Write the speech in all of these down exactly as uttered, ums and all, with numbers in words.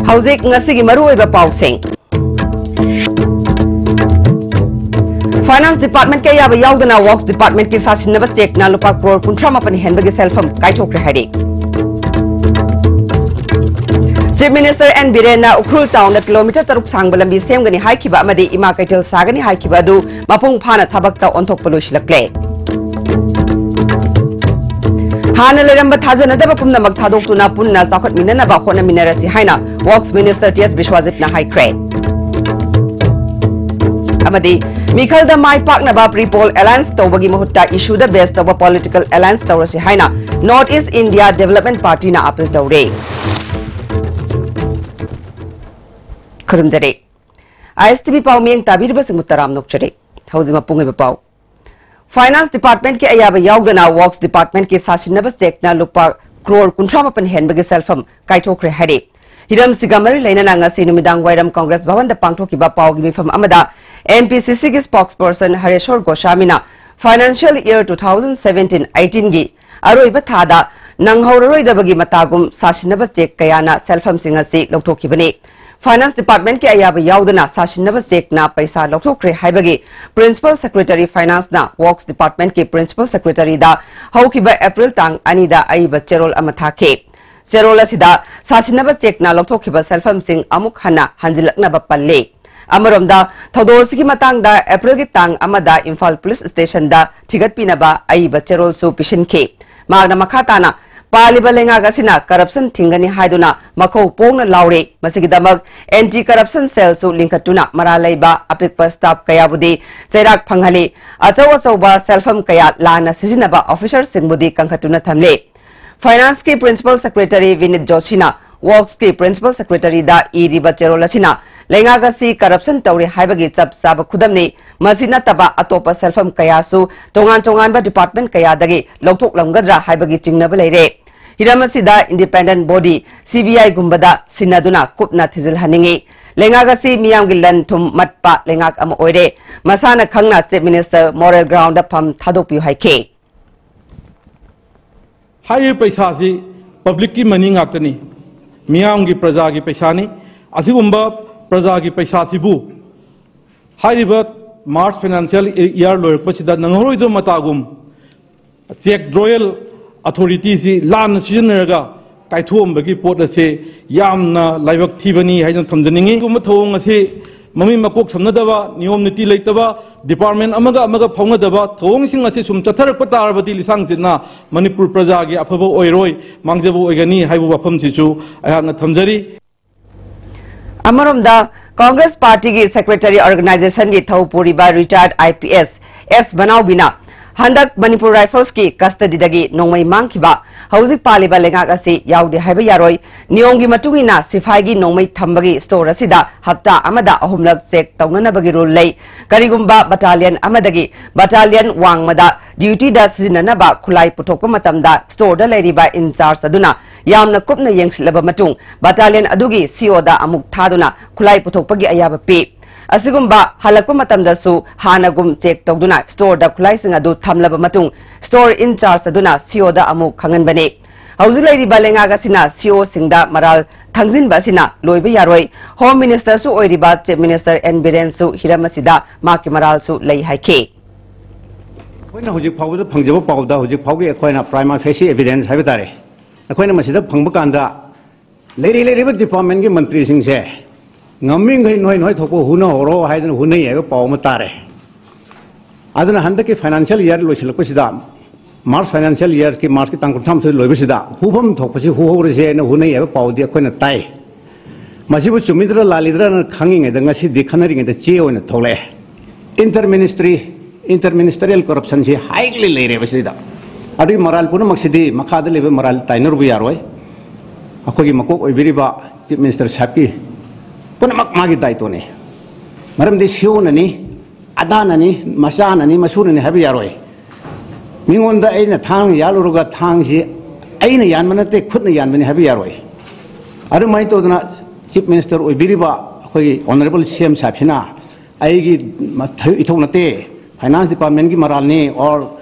ꯍꯧꯖꯤꯛ ꯉꯁꯤꯒꯤ ꯃꯔꯨꯑꯣꯏꯕ ꯄꯥꯎꯁꯤꯡ꯫ Finance Department ꯀꯌꯥꯕ ꯌꯥꯎꯗꯅ Works Department ꯀꯤ ꯁꯥꯁꯤꯟꯅꯕ ꯆꯦꯛꯅ ꯂꯨꯄꯥ ꯀ꯭ꯔꯣꯔ ꯀꯨꯟꯊ꯭ꯔꯥ ꯃꯥꯄꯟ ꯍꯦꯟꯕꯒꯤ ꯁꯦꯜꯐꯝ ꯀꯥꯏꯊꯣꯛꯈ꯭ꯔꯦ ꯍꯥꯏꯔꯤ꯫ Chief Minister N ꯕꯤꯔꯦꯟꯅ ꯎꯈ꯭ꯔꯨꯜ ꯇꯥꯎꯟꯗ ꯀꯤꯂꯣꯃꯤꯇꯔ ꯇꯔꯨꯛ ꯁꯥꯡꯕ ꯂꯝꯕꯤ ꯁꯦꯝꯒꯅꯤ ꯍꯥꯏꯈꯤꯕ ꯑꯃꯗꯤ ꯏꯃꯥ ꯀꯩꯊꯦꯜ ꯁꯥꯒꯅꯤ ꯍꯥꯏꯈꯤꯕ ꯑꯗꯨ ꯃꯄꯨꯡ ꯐꯥꯅ ꯊꯕꯛꯇ ꯑꯣꯟꯊꯣꯛꯄ ꯂꯣꯏꯁꯤꯜꯂꯛꯂꯦ꯫ ꯍꯥꯟꯅ ꯂꯩꯔꯝꯕ ꯊꯥꯖꯅꯗꯕ ꯄꯨꯝꯅꯃꯛ ꯊꯥꯗꯣꯛꯇꯨꯅ ꯄꯨꯟꯅ ꯆꯥꯎꯈꯠꯃꯤꯟꯅꯅꯕ ꯍꯣꯠꯅꯃꯤꯟꯅꯔꯁꯤ ꯍꯥꯏꯅ Works Minister ꯇꯤ ꯑꯦꯁ ꯕꯤꯁ꯭ꯋꯥꯖꯤꯠꯅ ꯍꯥꯏꯈ꯭ꯔꯦ꯫ ꯑꯃꯗꯤ ꯃꯤꯈꯜꯗ ꯃꯥꯏ ꯄꯥꯛꯅꯕ pre-poll alliance ꯇꯧꯕꯒꯤ ꯃꯍꯨꯠꯇ issue ꯗ base ꯇꯧꯕ political alliance ꯇꯧꯔꯁꯤ ꯍꯥꯏꯅ North East India Development Party ꯅ appeal ꯇꯧꯔꯦ꯫ ꯈꯨꯔꯨꯝꯖꯔꯤ꯫ ꯑꯥꯏ ꯑꯦꯁ ꯇꯤ ꯚꯤ ꯄꯥꯎ ꯃꯤꯠꯌꯦꯡ ꯇꯥꯕꯤꯔꯤꯕꯁꯤꯡꯕꯨ ꯇꯔꯥꯝ ꯅꯣꯛꯆꯔꯤ꯫ ꯍꯧꯖꯤꯛ ꯃꯄꯨꯡ ꯑꯣꯏꯕ ꯄꯥꯎ꯫ Finance Department ꯀꯤ ꯑꯌꯥꯕ ꯌꯥꯎꯗꯅ Works Department ꯀꯤ ꯁꯥꯁꯤꯟꯅꯕ ꯆꯦꯛꯅ ꯂꯨꯄꯥ ꯀ꯭ꯔꯣꯔ ꯀꯨꯟꯊ꯭ꯔꯥ ꯃꯥꯄꯟ ꯍꯦꯟꯕꯒꯤ ꯁꯦꯜꯐꯝ ꯀꯥꯏꯊꯣꯛꯈ꯭ꯔꯦ ꯍꯥꯏꯔꯤ꯫ ꯍꯤꯔꯝꯁꯤꯒ ꯃꯔꯤ ꯂꯩꯅꯅ ꯉꯁꯤ ꯅꯨꯃꯤꯗꯥꯡ ꯋꯥꯏꯔꯝ ꯀꯪꯒ꯭ꯔꯦꯁ ꯚꯕꯟꯗ ꯄꯥꯡꯊꯣꯛꯈꯤꯕ ꯄꯥꯎꯒꯤ ꯃꯤꯐꯝ ꯑꯃꯗ ꯑꯦꯟ ꯄꯤ ꯁꯤ ꯁꯤ ꯒꯤ spokesperson ꯍꯔꯦꯁꯣꯔ ꯒꯣꯁꯥꯃꯤꯅ financial year two thousand seventeen eighteen ꯒꯤ ꯑꯔꯣꯏꯕ ꯊꯥꯗ ꯅꯪꯍꯧꯔꯔꯣꯏꯗꯕꯒꯤ ꯃꯇꯥꯒꯨꯝ ꯁꯥꯁꯤꯟꯅꯕ ꯆꯦꯛ ꯀꯌꯥꯅ ꯁꯦꯜꯐꯝꯁꯤꯡ ꯑꯁꯤ ꯂꯧꯊꯣꯛꯈꯤꯕꯅꯤ꯫ Finance Department ꯀꯤ ꯑꯌꯥꯕ ꯌꯥꯎꯗꯅ ꯁꯥꯁꯤꯟꯅꯕ ꯆꯦꯛꯅ ꯄꯩꯁꯥ ꯂꯧꯊꯣꯛꯈ꯭ꯔꯦ ꯍꯥꯏꯕꯒꯤ Principal Secretary Finance ꯅ Works Department ꯀꯤ Principal Secretary ꯗ ꯍꯧꯈꯤꯕ ꯑꯦꯄ꯭ꯔꯤꯜ ꯇꯥꯡ ꯑꯅꯤꯗ ꯑꯏꯕ ꯆꯦꯔꯣꯜ ꯑꯃ ꯊꯥꯈꯤ꯫ ꯆꯦꯔꯣꯜ ꯑꯁꯤꯗ ꯁꯥꯁꯤꯟꯅꯕ ꯆꯦꯛꯅ ꯂꯧꯊꯣꯛꯈꯤꯕ ꯁꯦꯜꯐꯝꯁꯤꯡ ꯑꯃꯨꯛ ꯍꯟꯅ ꯍꯟꯖꯤꯜꯂꯛꯅꯕ ꯄꯜꯂꯤ꯫ ꯑꯃꯔꯣꯝꯗ, ꯊꯧꯗꯣꯛ ꯑꯁꯤꯒꯤ ꯃꯇꯥꯡꯗ ꯑꯦꯄ꯭ꯔꯤꯜꯒꯤ ꯇꯥꯡ ꯑꯃꯗ ꯏꯝꯐꯥꯜ ꯄꯨꯂꯤꯁ ꯁ꯭ꯇꯦꯁꯟꯗ ꯊꯤꯒꯠꯄꯤꯅꯕ ꯑꯏꯕ ꯆꯦꯔꯣꯜꯁꯨ ꯄꯤꯁꯤꯟꯈꯤ꯫ ꯃꯍꯥꯛꯅ ꯃꯈꯥ ꯇꯥꯅ, ꯄꯥꯜꯂꯤꯕ ꯂꯩꯉꯥꯛ ꯑꯁꯤꯅ corruption ꯊꯤꯡꯒꯅꯤ ꯍꯥꯏꯗꯨꯅ ꯃꯈꯧ ꯄꯣꯡꯅ ꯂꯥꯎꯔꯤ꯫ ꯃꯁꯤꯒꯤꯗꯃꯛ anti corruption cell ꯁꯨ ꯂꯤꯡꯈꯠꯇꯨꯅ ꯃꯔꯥꯜ ꯂꯩꯕ ꯑꯄꯤꯛꯄ staff ꯀꯌꯥꯕꯨꯗꯤ ꯆꯩꯔꯥꯛ ꯐꯪꯍꯜꯂꯤ꯫ ꯑꯆꯧ ꯑꯆꯧꯕ ꯁꯦꯜꯐꯝ ꯀꯌꯥ ꯂꯥꯟꯅ ꯁꯤꯖꯤꯟꯅꯕ officer ꯁꯤꯡꯕꯨꯗꯤ ꯀꯟꯈꯠꯇꯨꯅ ꯊꯝꯂꯤ꯫ Finance ꯀꯤ Principal Secretary ꯚꯤꯅꯤꯠ ꯖꯣꯁꯤꯅ Works ꯀꯤ Principal Secretary ꯗ ꯏꯔꯤꯕ ꯆꯦꯔꯣꯜ ꯑꯁꯤꯅ ꯂꯩꯉꯥꯛ ꯑꯁꯤ corruption ꯇꯧꯔꯤ ꯍꯥꯏꯕꯒꯤ ꯆꯞ ꯆꯥꯕ ꯈꯨꯗꯝꯅꯤ꯫ ꯃꯁꯤ ꯅꯠꯇꯕ ꯑꯇꯣꯞꯄ ꯁꯦꯜꯐꯝ ꯀꯌꯥꯁꯨ ꯇꯣꯉꯥꯟ ꯇꯣꯉꯥꯟꯕ department ꯀꯌꯥꯗꯒꯤ ꯂꯧꯊꯣꯛꯂꯝꯒꯗ꯭ꯔꯥ ꯍꯥꯏꯕꯒꯤ ꯆꯤꯡꯅꯕ ꯂꯩꯔꯦ꯫ ꯍꯤꯔꯝ ꯑꯁꯤꯗ independent body, ꯁꯤ ꯕꯤ ꯑꯥꯏ ꯒꯨꯝꯕꯗ ꯁꯤꯟꯅꯗꯨꯅ ꯀꯨꯞꯅ ꯊꯤꯖꯤꯜꯍꯟꯅꯤꯡꯏ꯫ ꯂꯩꯉꯥꯛ ꯑꯁꯤ ꯃꯤꯌꯥꯝꯒꯤ ꯂꯟ ꯊꯨꯝ ꯃꯠꯄ ꯂꯩꯉꯥꯛ ꯑꯃ ꯑꯣꯏꯔꯦ꯫ ꯃꯁꯥꯅ ꯈꯪꯅ Chief Minister moral ground ꯗ ꯐꯝ ꯊꯥꯗꯣꯛꯄꯤꯌꯨ ꯍꯥꯏꯈꯤ꯫ ꯍꯥꯏꯔꯤꯕ ꯄꯩꯁꯥꯁꯤ public ꯀꯤ money ꯉꯥꯛꯇꯅꯤ꯫ ꯃꯤꯌꯥꯝꯒꯤ, ꯄ꯭ꯔꯖꯥꯒꯤ ꯄꯩꯁꯥꯅꯤ꯫ ꯑꯁꯤꯒꯨꯝꯕ ꯄ꯭ꯔꯖꯥꯒꯤ ꯄꯩꯁꯥꯁꯤꯕꯨ ꯍꯥꯏꯔꯤꯕ March financial year ꯂꯣꯏꯔꯛꯄꯁꯤꯗ ꯅꯪꯍꯧꯔꯣꯏꯗꯕ ꯃꯇꯥꯒꯨꯝ cheque drawal authority ꯁꯤ ꯂꯥꯟꯅ ꯁꯤꯖꯤꯟꯅꯔꯒ ꯀꯥꯏꯊꯣꯛꯑꯝꯕꯒꯤ ꯄꯣꯠ ꯑꯁꯤ ꯌꯥꯝꯅ ꯂꯥꯏꯕꯛ ꯊꯤꯕꯅꯤ ꯍꯥꯏꯗꯨꯅ ꯊꯝꯖꯅꯤꯡꯉꯤ꯫ ꯁꯤꯒꯨꯝꯕ ꯊꯧꯑꯣꯡ ꯑꯁꯤ ꯃꯃꯤꯠ ꯃꯀꯣꯛ ꯁꯝꯅꯗꯕ, ꯅꯤꯌꯣꯝ ꯅꯤꯇꯤ ꯂꯩꯇꯕ, department ꯑꯃꯒ ꯑꯃꯒ ꯐꯥꯎꯅꯗꯕ ꯊꯧꯑꯣꯡꯁꯤꯡ ꯑꯁꯤ ꯁꯨꯝ ꯆꯠꯊꯔꯛꯄ ꯇꯥꯔꯕꯗꯤ ꯂꯤꯁꯥꯡ ꯁꯤꯠꯅ ꯃꯅꯤꯄꯨꯔ ꯄ꯭ꯔꯖꯥꯒꯤ ꯑꯐꯕ ꯑꯣꯏꯔꯣꯏ, ꯃꯥꯡꯖꯕ ꯑꯣꯏꯒꯅꯤ ꯍꯥꯏꯕ ꯋꯥꯐꯝꯁꯤꯁꯨ ꯑꯩꯍꯥꯛꯅ ꯊꯝꯖꯔꯤ꯫ ꯑꯃꯔꯣꯝꯗ, ꯀꯣꯡꯒ꯭ꯔꯦꯁ ꯄꯥꯔꯇꯤꯒꯤ secretary organization ꯒꯤ ꯊꯧ ꯄꯨꯔꯤꯕ retired I P S S ꯃꯅꯥꯎꯕꯤꯅ ꯍꯟꯗꯛ ꯃꯅꯤꯄꯨꯔ ꯔꯥꯏꯐꯜꯁꯀꯤ custody ꯗꯒꯤ ꯅꯣꯡꯃꯩ ꯃꯥꯡꯈꯤꯕ ꯍꯧꯖꯤꯛ ꯄꯥꯜꯂꯤꯕ ꯂꯩꯉꯥꯛ ꯑꯁꯤ ꯌꯥꯎꯗꯦ ꯍꯥꯏꯕ ꯌꯥꯔꯣꯏ꯫ ꯅꯤꯌꯣꯝꯒꯤ ꯃꯇꯨꯡ ꯏꯟꯅ ꯁꯤꯐꯥꯏꯒꯤ ꯅꯣꯡꯃꯩ ꯊꯝꯕꯒꯤ store ꯑꯁꯤꯗ ꯍꯞꯇꯥ ꯑꯃꯗ ꯑꯍꯨꯝꯂꯛ check ꯇꯧꯅꯅꯕꯒꯤ rule ꯂꯩ꯫ ꯀꯔꯤꯒꯨꯝꯕ battalion ꯑꯃꯗꯒꯤ battalion ꯋꯥꯡꯃꯗ duty ꯗ ꯁꯤꯖꯤꯟꯅꯅꯕ ꯈꯨꯠꯂꯥꯏ ꯄꯨꯊꯣꯛꯄ ꯃꯇꯝꯗ store ꯗ ꯂꯩꯔꯤꯕ in charge ꯑꯗꯨꯅ ꯌꯥꯝꯅ ꯀꯨꯞꯅ ꯌꯦꯡꯁꯤꯜꯂꯕ ꯃꯇꯨꯡ battalion ꯑꯗꯨꯒꯤ C O ꯗ ꯑꯃꯨꯛ ꯊꯥꯗꯨꯅ ꯈꯨꯠꯂꯥꯏ ꯄꯨꯊꯣꯛꯄꯒꯤ ꯑꯌꯥꯕ ꯄꯤ꯫ ꯑꯁꯤꯒꯨꯝꯕ ꯍꯜꯂꯛꯄ ꯃꯇꯝꯗꯁꯨ ꯍꯥꯟꯅꯒꯨꯝ check ꯇꯧꯗꯨꯅ store ꯗ ꯈꯨꯠꯂꯥꯏꯁꯤꯡ ꯑꯗꯨ ꯊꯝꯂꯕ ꯃꯇꯨꯡ store in charge ꯑꯗꯨꯅ C O ꯗ ꯑꯃꯨꯛ ꯈꯪꯍꯟꯕꯅꯤ꯫ ꯍꯧꯖꯤꯛ ꯂꯩꯔꯤꯕ ꯂꯩꯉꯥꯛ ꯑꯁꯤꯅ C O ꯁꯤꯡꯗ ꯃꯔꯥꯜ ꯊꯪꯖꯤꯟꯕ ꯑꯁꯤꯅ ꯂꯣꯏꯕ ꯌꯥꯔꯣꯏ꯫ Home Minister ꯁꯨ ꯑꯣꯏꯔꯤꯕ Chief Minister N ꯕꯤꯔꯦꯟ ꯁꯨ ꯍꯤꯔꯝ ꯑꯁꯤꯗ ꯃꯍꯥꯛꯀꯤ ꯃꯔꯥꯜꯁꯨ ꯂꯩ ꯍꯥꯏꯈꯤ꯫ ꯑꯩꯈꯣꯏꯅ ꯍꯧꯖꯤꯛ ꯐꯥꯎꯕꯗ ꯐꯪꯖꯕ ꯄꯥꯎꯗ, ꯍꯧꯖꯤꯛ ꯐꯥꯎꯒꯤ ꯑꯩꯈꯣꯏꯅ prima facie evidence ꯍꯥꯏꯕ ꯇꯥꯔꯦ, ꯑꯩꯈꯣꯏꯅ ꯃꯁꯤꯗ ꯐꯪꯕ ꯀꯥꯟꯗ ꯂꯩꯔꯤ ꯂꯩꯔꯤꯕ department ꯀꯤ ꯃꯟꯇ꯭ꯔꯤꯁꯤꯡꯁꯦ ꯉꯝꯃꯤꯈꯩ ꯅꯣꯏ ꯅꯣꯏ ꯊꯣꯛꯄ ꯍꯨꯅꯍꯧꯔꯣ ꯍꯥꯏꯗꯅ ꯍꯨꯅꯩ ꯍꯥꯏꯕ ꯄꯥꯎ ꯑꯃ ꯇꯥꯔꯦ꯫ ꯑꯗꯨꯅ ꯍꯟꯗꯛꯀꯤ financial year ꯂꯣꯏꯁꯤꯜꯂꯛꯄꯁꯤꯗ, March financial year ꯀꯤ, March ꯀꯤ ꯇꯥꯡ ꯀꯨꯟꯊ꯭ꯔꯥ ꯃꯥꯊꯣꯏ ꯂꯣꯏꯕꯁꯤꯗ ꯍꯨꯐꯝ ꯊꯣꯛꯄꯁꯤ ꯍꯨꯍꯧꯔꯁꯦꯅ ꯍꯨꯅꯩ ꯍꯥꯏꯕ ꯄꯥꯎꯗꯤ ꯑꯩꯈꯣꯏꯅ ꯇꯥꯏ꯫ ꯃꯁꯤꯕꯨ ꯆꯨꯝꯃꯤꯗ꯭ꯔꯥ ꯂꯥꯜꯂꯤꯗ꯭ꯔꯥꯅ ꯈꯪꯉꯤꯉꯩꯗ, ꯉꯁꯤꯗꯤ ꯈꯟꯅꯔꯤꯉꯩꯗ ꯆꯦ ꯑꯣꯏꯅ ꯊꯣꯛꯂꯛꯑꯦ꯫ Inter ministry, inter ministerial corruption ꯁꯤ highly ꯂꯩꯔꯦꯕ ꯁꯤꯗ꯫ ꯑꯗꯨꯒꯤ ꯃꯔꯥꯜ ꯄꯨꯝꯅꯃꯛꯁꯤꯗꯤ ꯃꯈꯥꯗ ꯂꯩꯕ ꯃꯔꯥꯜ ꯇꯥꯏꯅꯔꯨꯕ ꯌꯥꯔꯣꯏ꯫ ꯑꯩꯈꯣꯏꯒꯤ ꯃꯀꯣꯛ ꯑꯣꯏꯕꯤꯔꯤꯕ Chief Minister ꯁꯥꯍꯦꯕꯀꯤ ꯄꯨꯝꯅꯃꯛ ꯃꯥꯒꯤ ꯗꯥꯏꯇꯣꯅꯤ꯫ ꯃꯔꯝꯗꯤ C O ꯅꯅꯤ, ꯑꯗꯥꯅꯅꯤ, ꯃꯆꯥꯅꯅꯤ, ꯃꯁꯨꯅꯅꯤ ꯍꯥꯏꯕ ꯌꯥꯔꯣꯏ꯫ ꯃꯤꯉꯣꯟꯗ ꯑꯩꯅ ꯊꯥꯡ ꯌꯥꯜꯂꯨꯔꯒ ꯊꯥꯡꯁꯤ ꯑꯩꯅ ꯌꯥꯟꯕ ꯅꯠꯇꯦ, ꯈꯨꯠꯅ ꯌꯥꯟꯕꯅꯤ ꯍꯥꯏꯕ ꯌꯥꯔꯣꯏ꯫ ꯑꯗꯨꯃꯥꯏꯅ ꯇꯧꯗꯅ Chief Minister ꯑꯣꯏꯕꯤꯔꯤꯕ ꯑꯩꯈꯣꯏꯒꯤ honourable C M ꯁꯥꯍꯦꯕꯁꯤꯅ ꯑꯩꯒꯤ ꯃꯊꯧ ꯏꯊꯧ ꯅꯠꯇꯦ, finance department ꯀꯤ ꯃꯔꯥꯜꯅꯤ or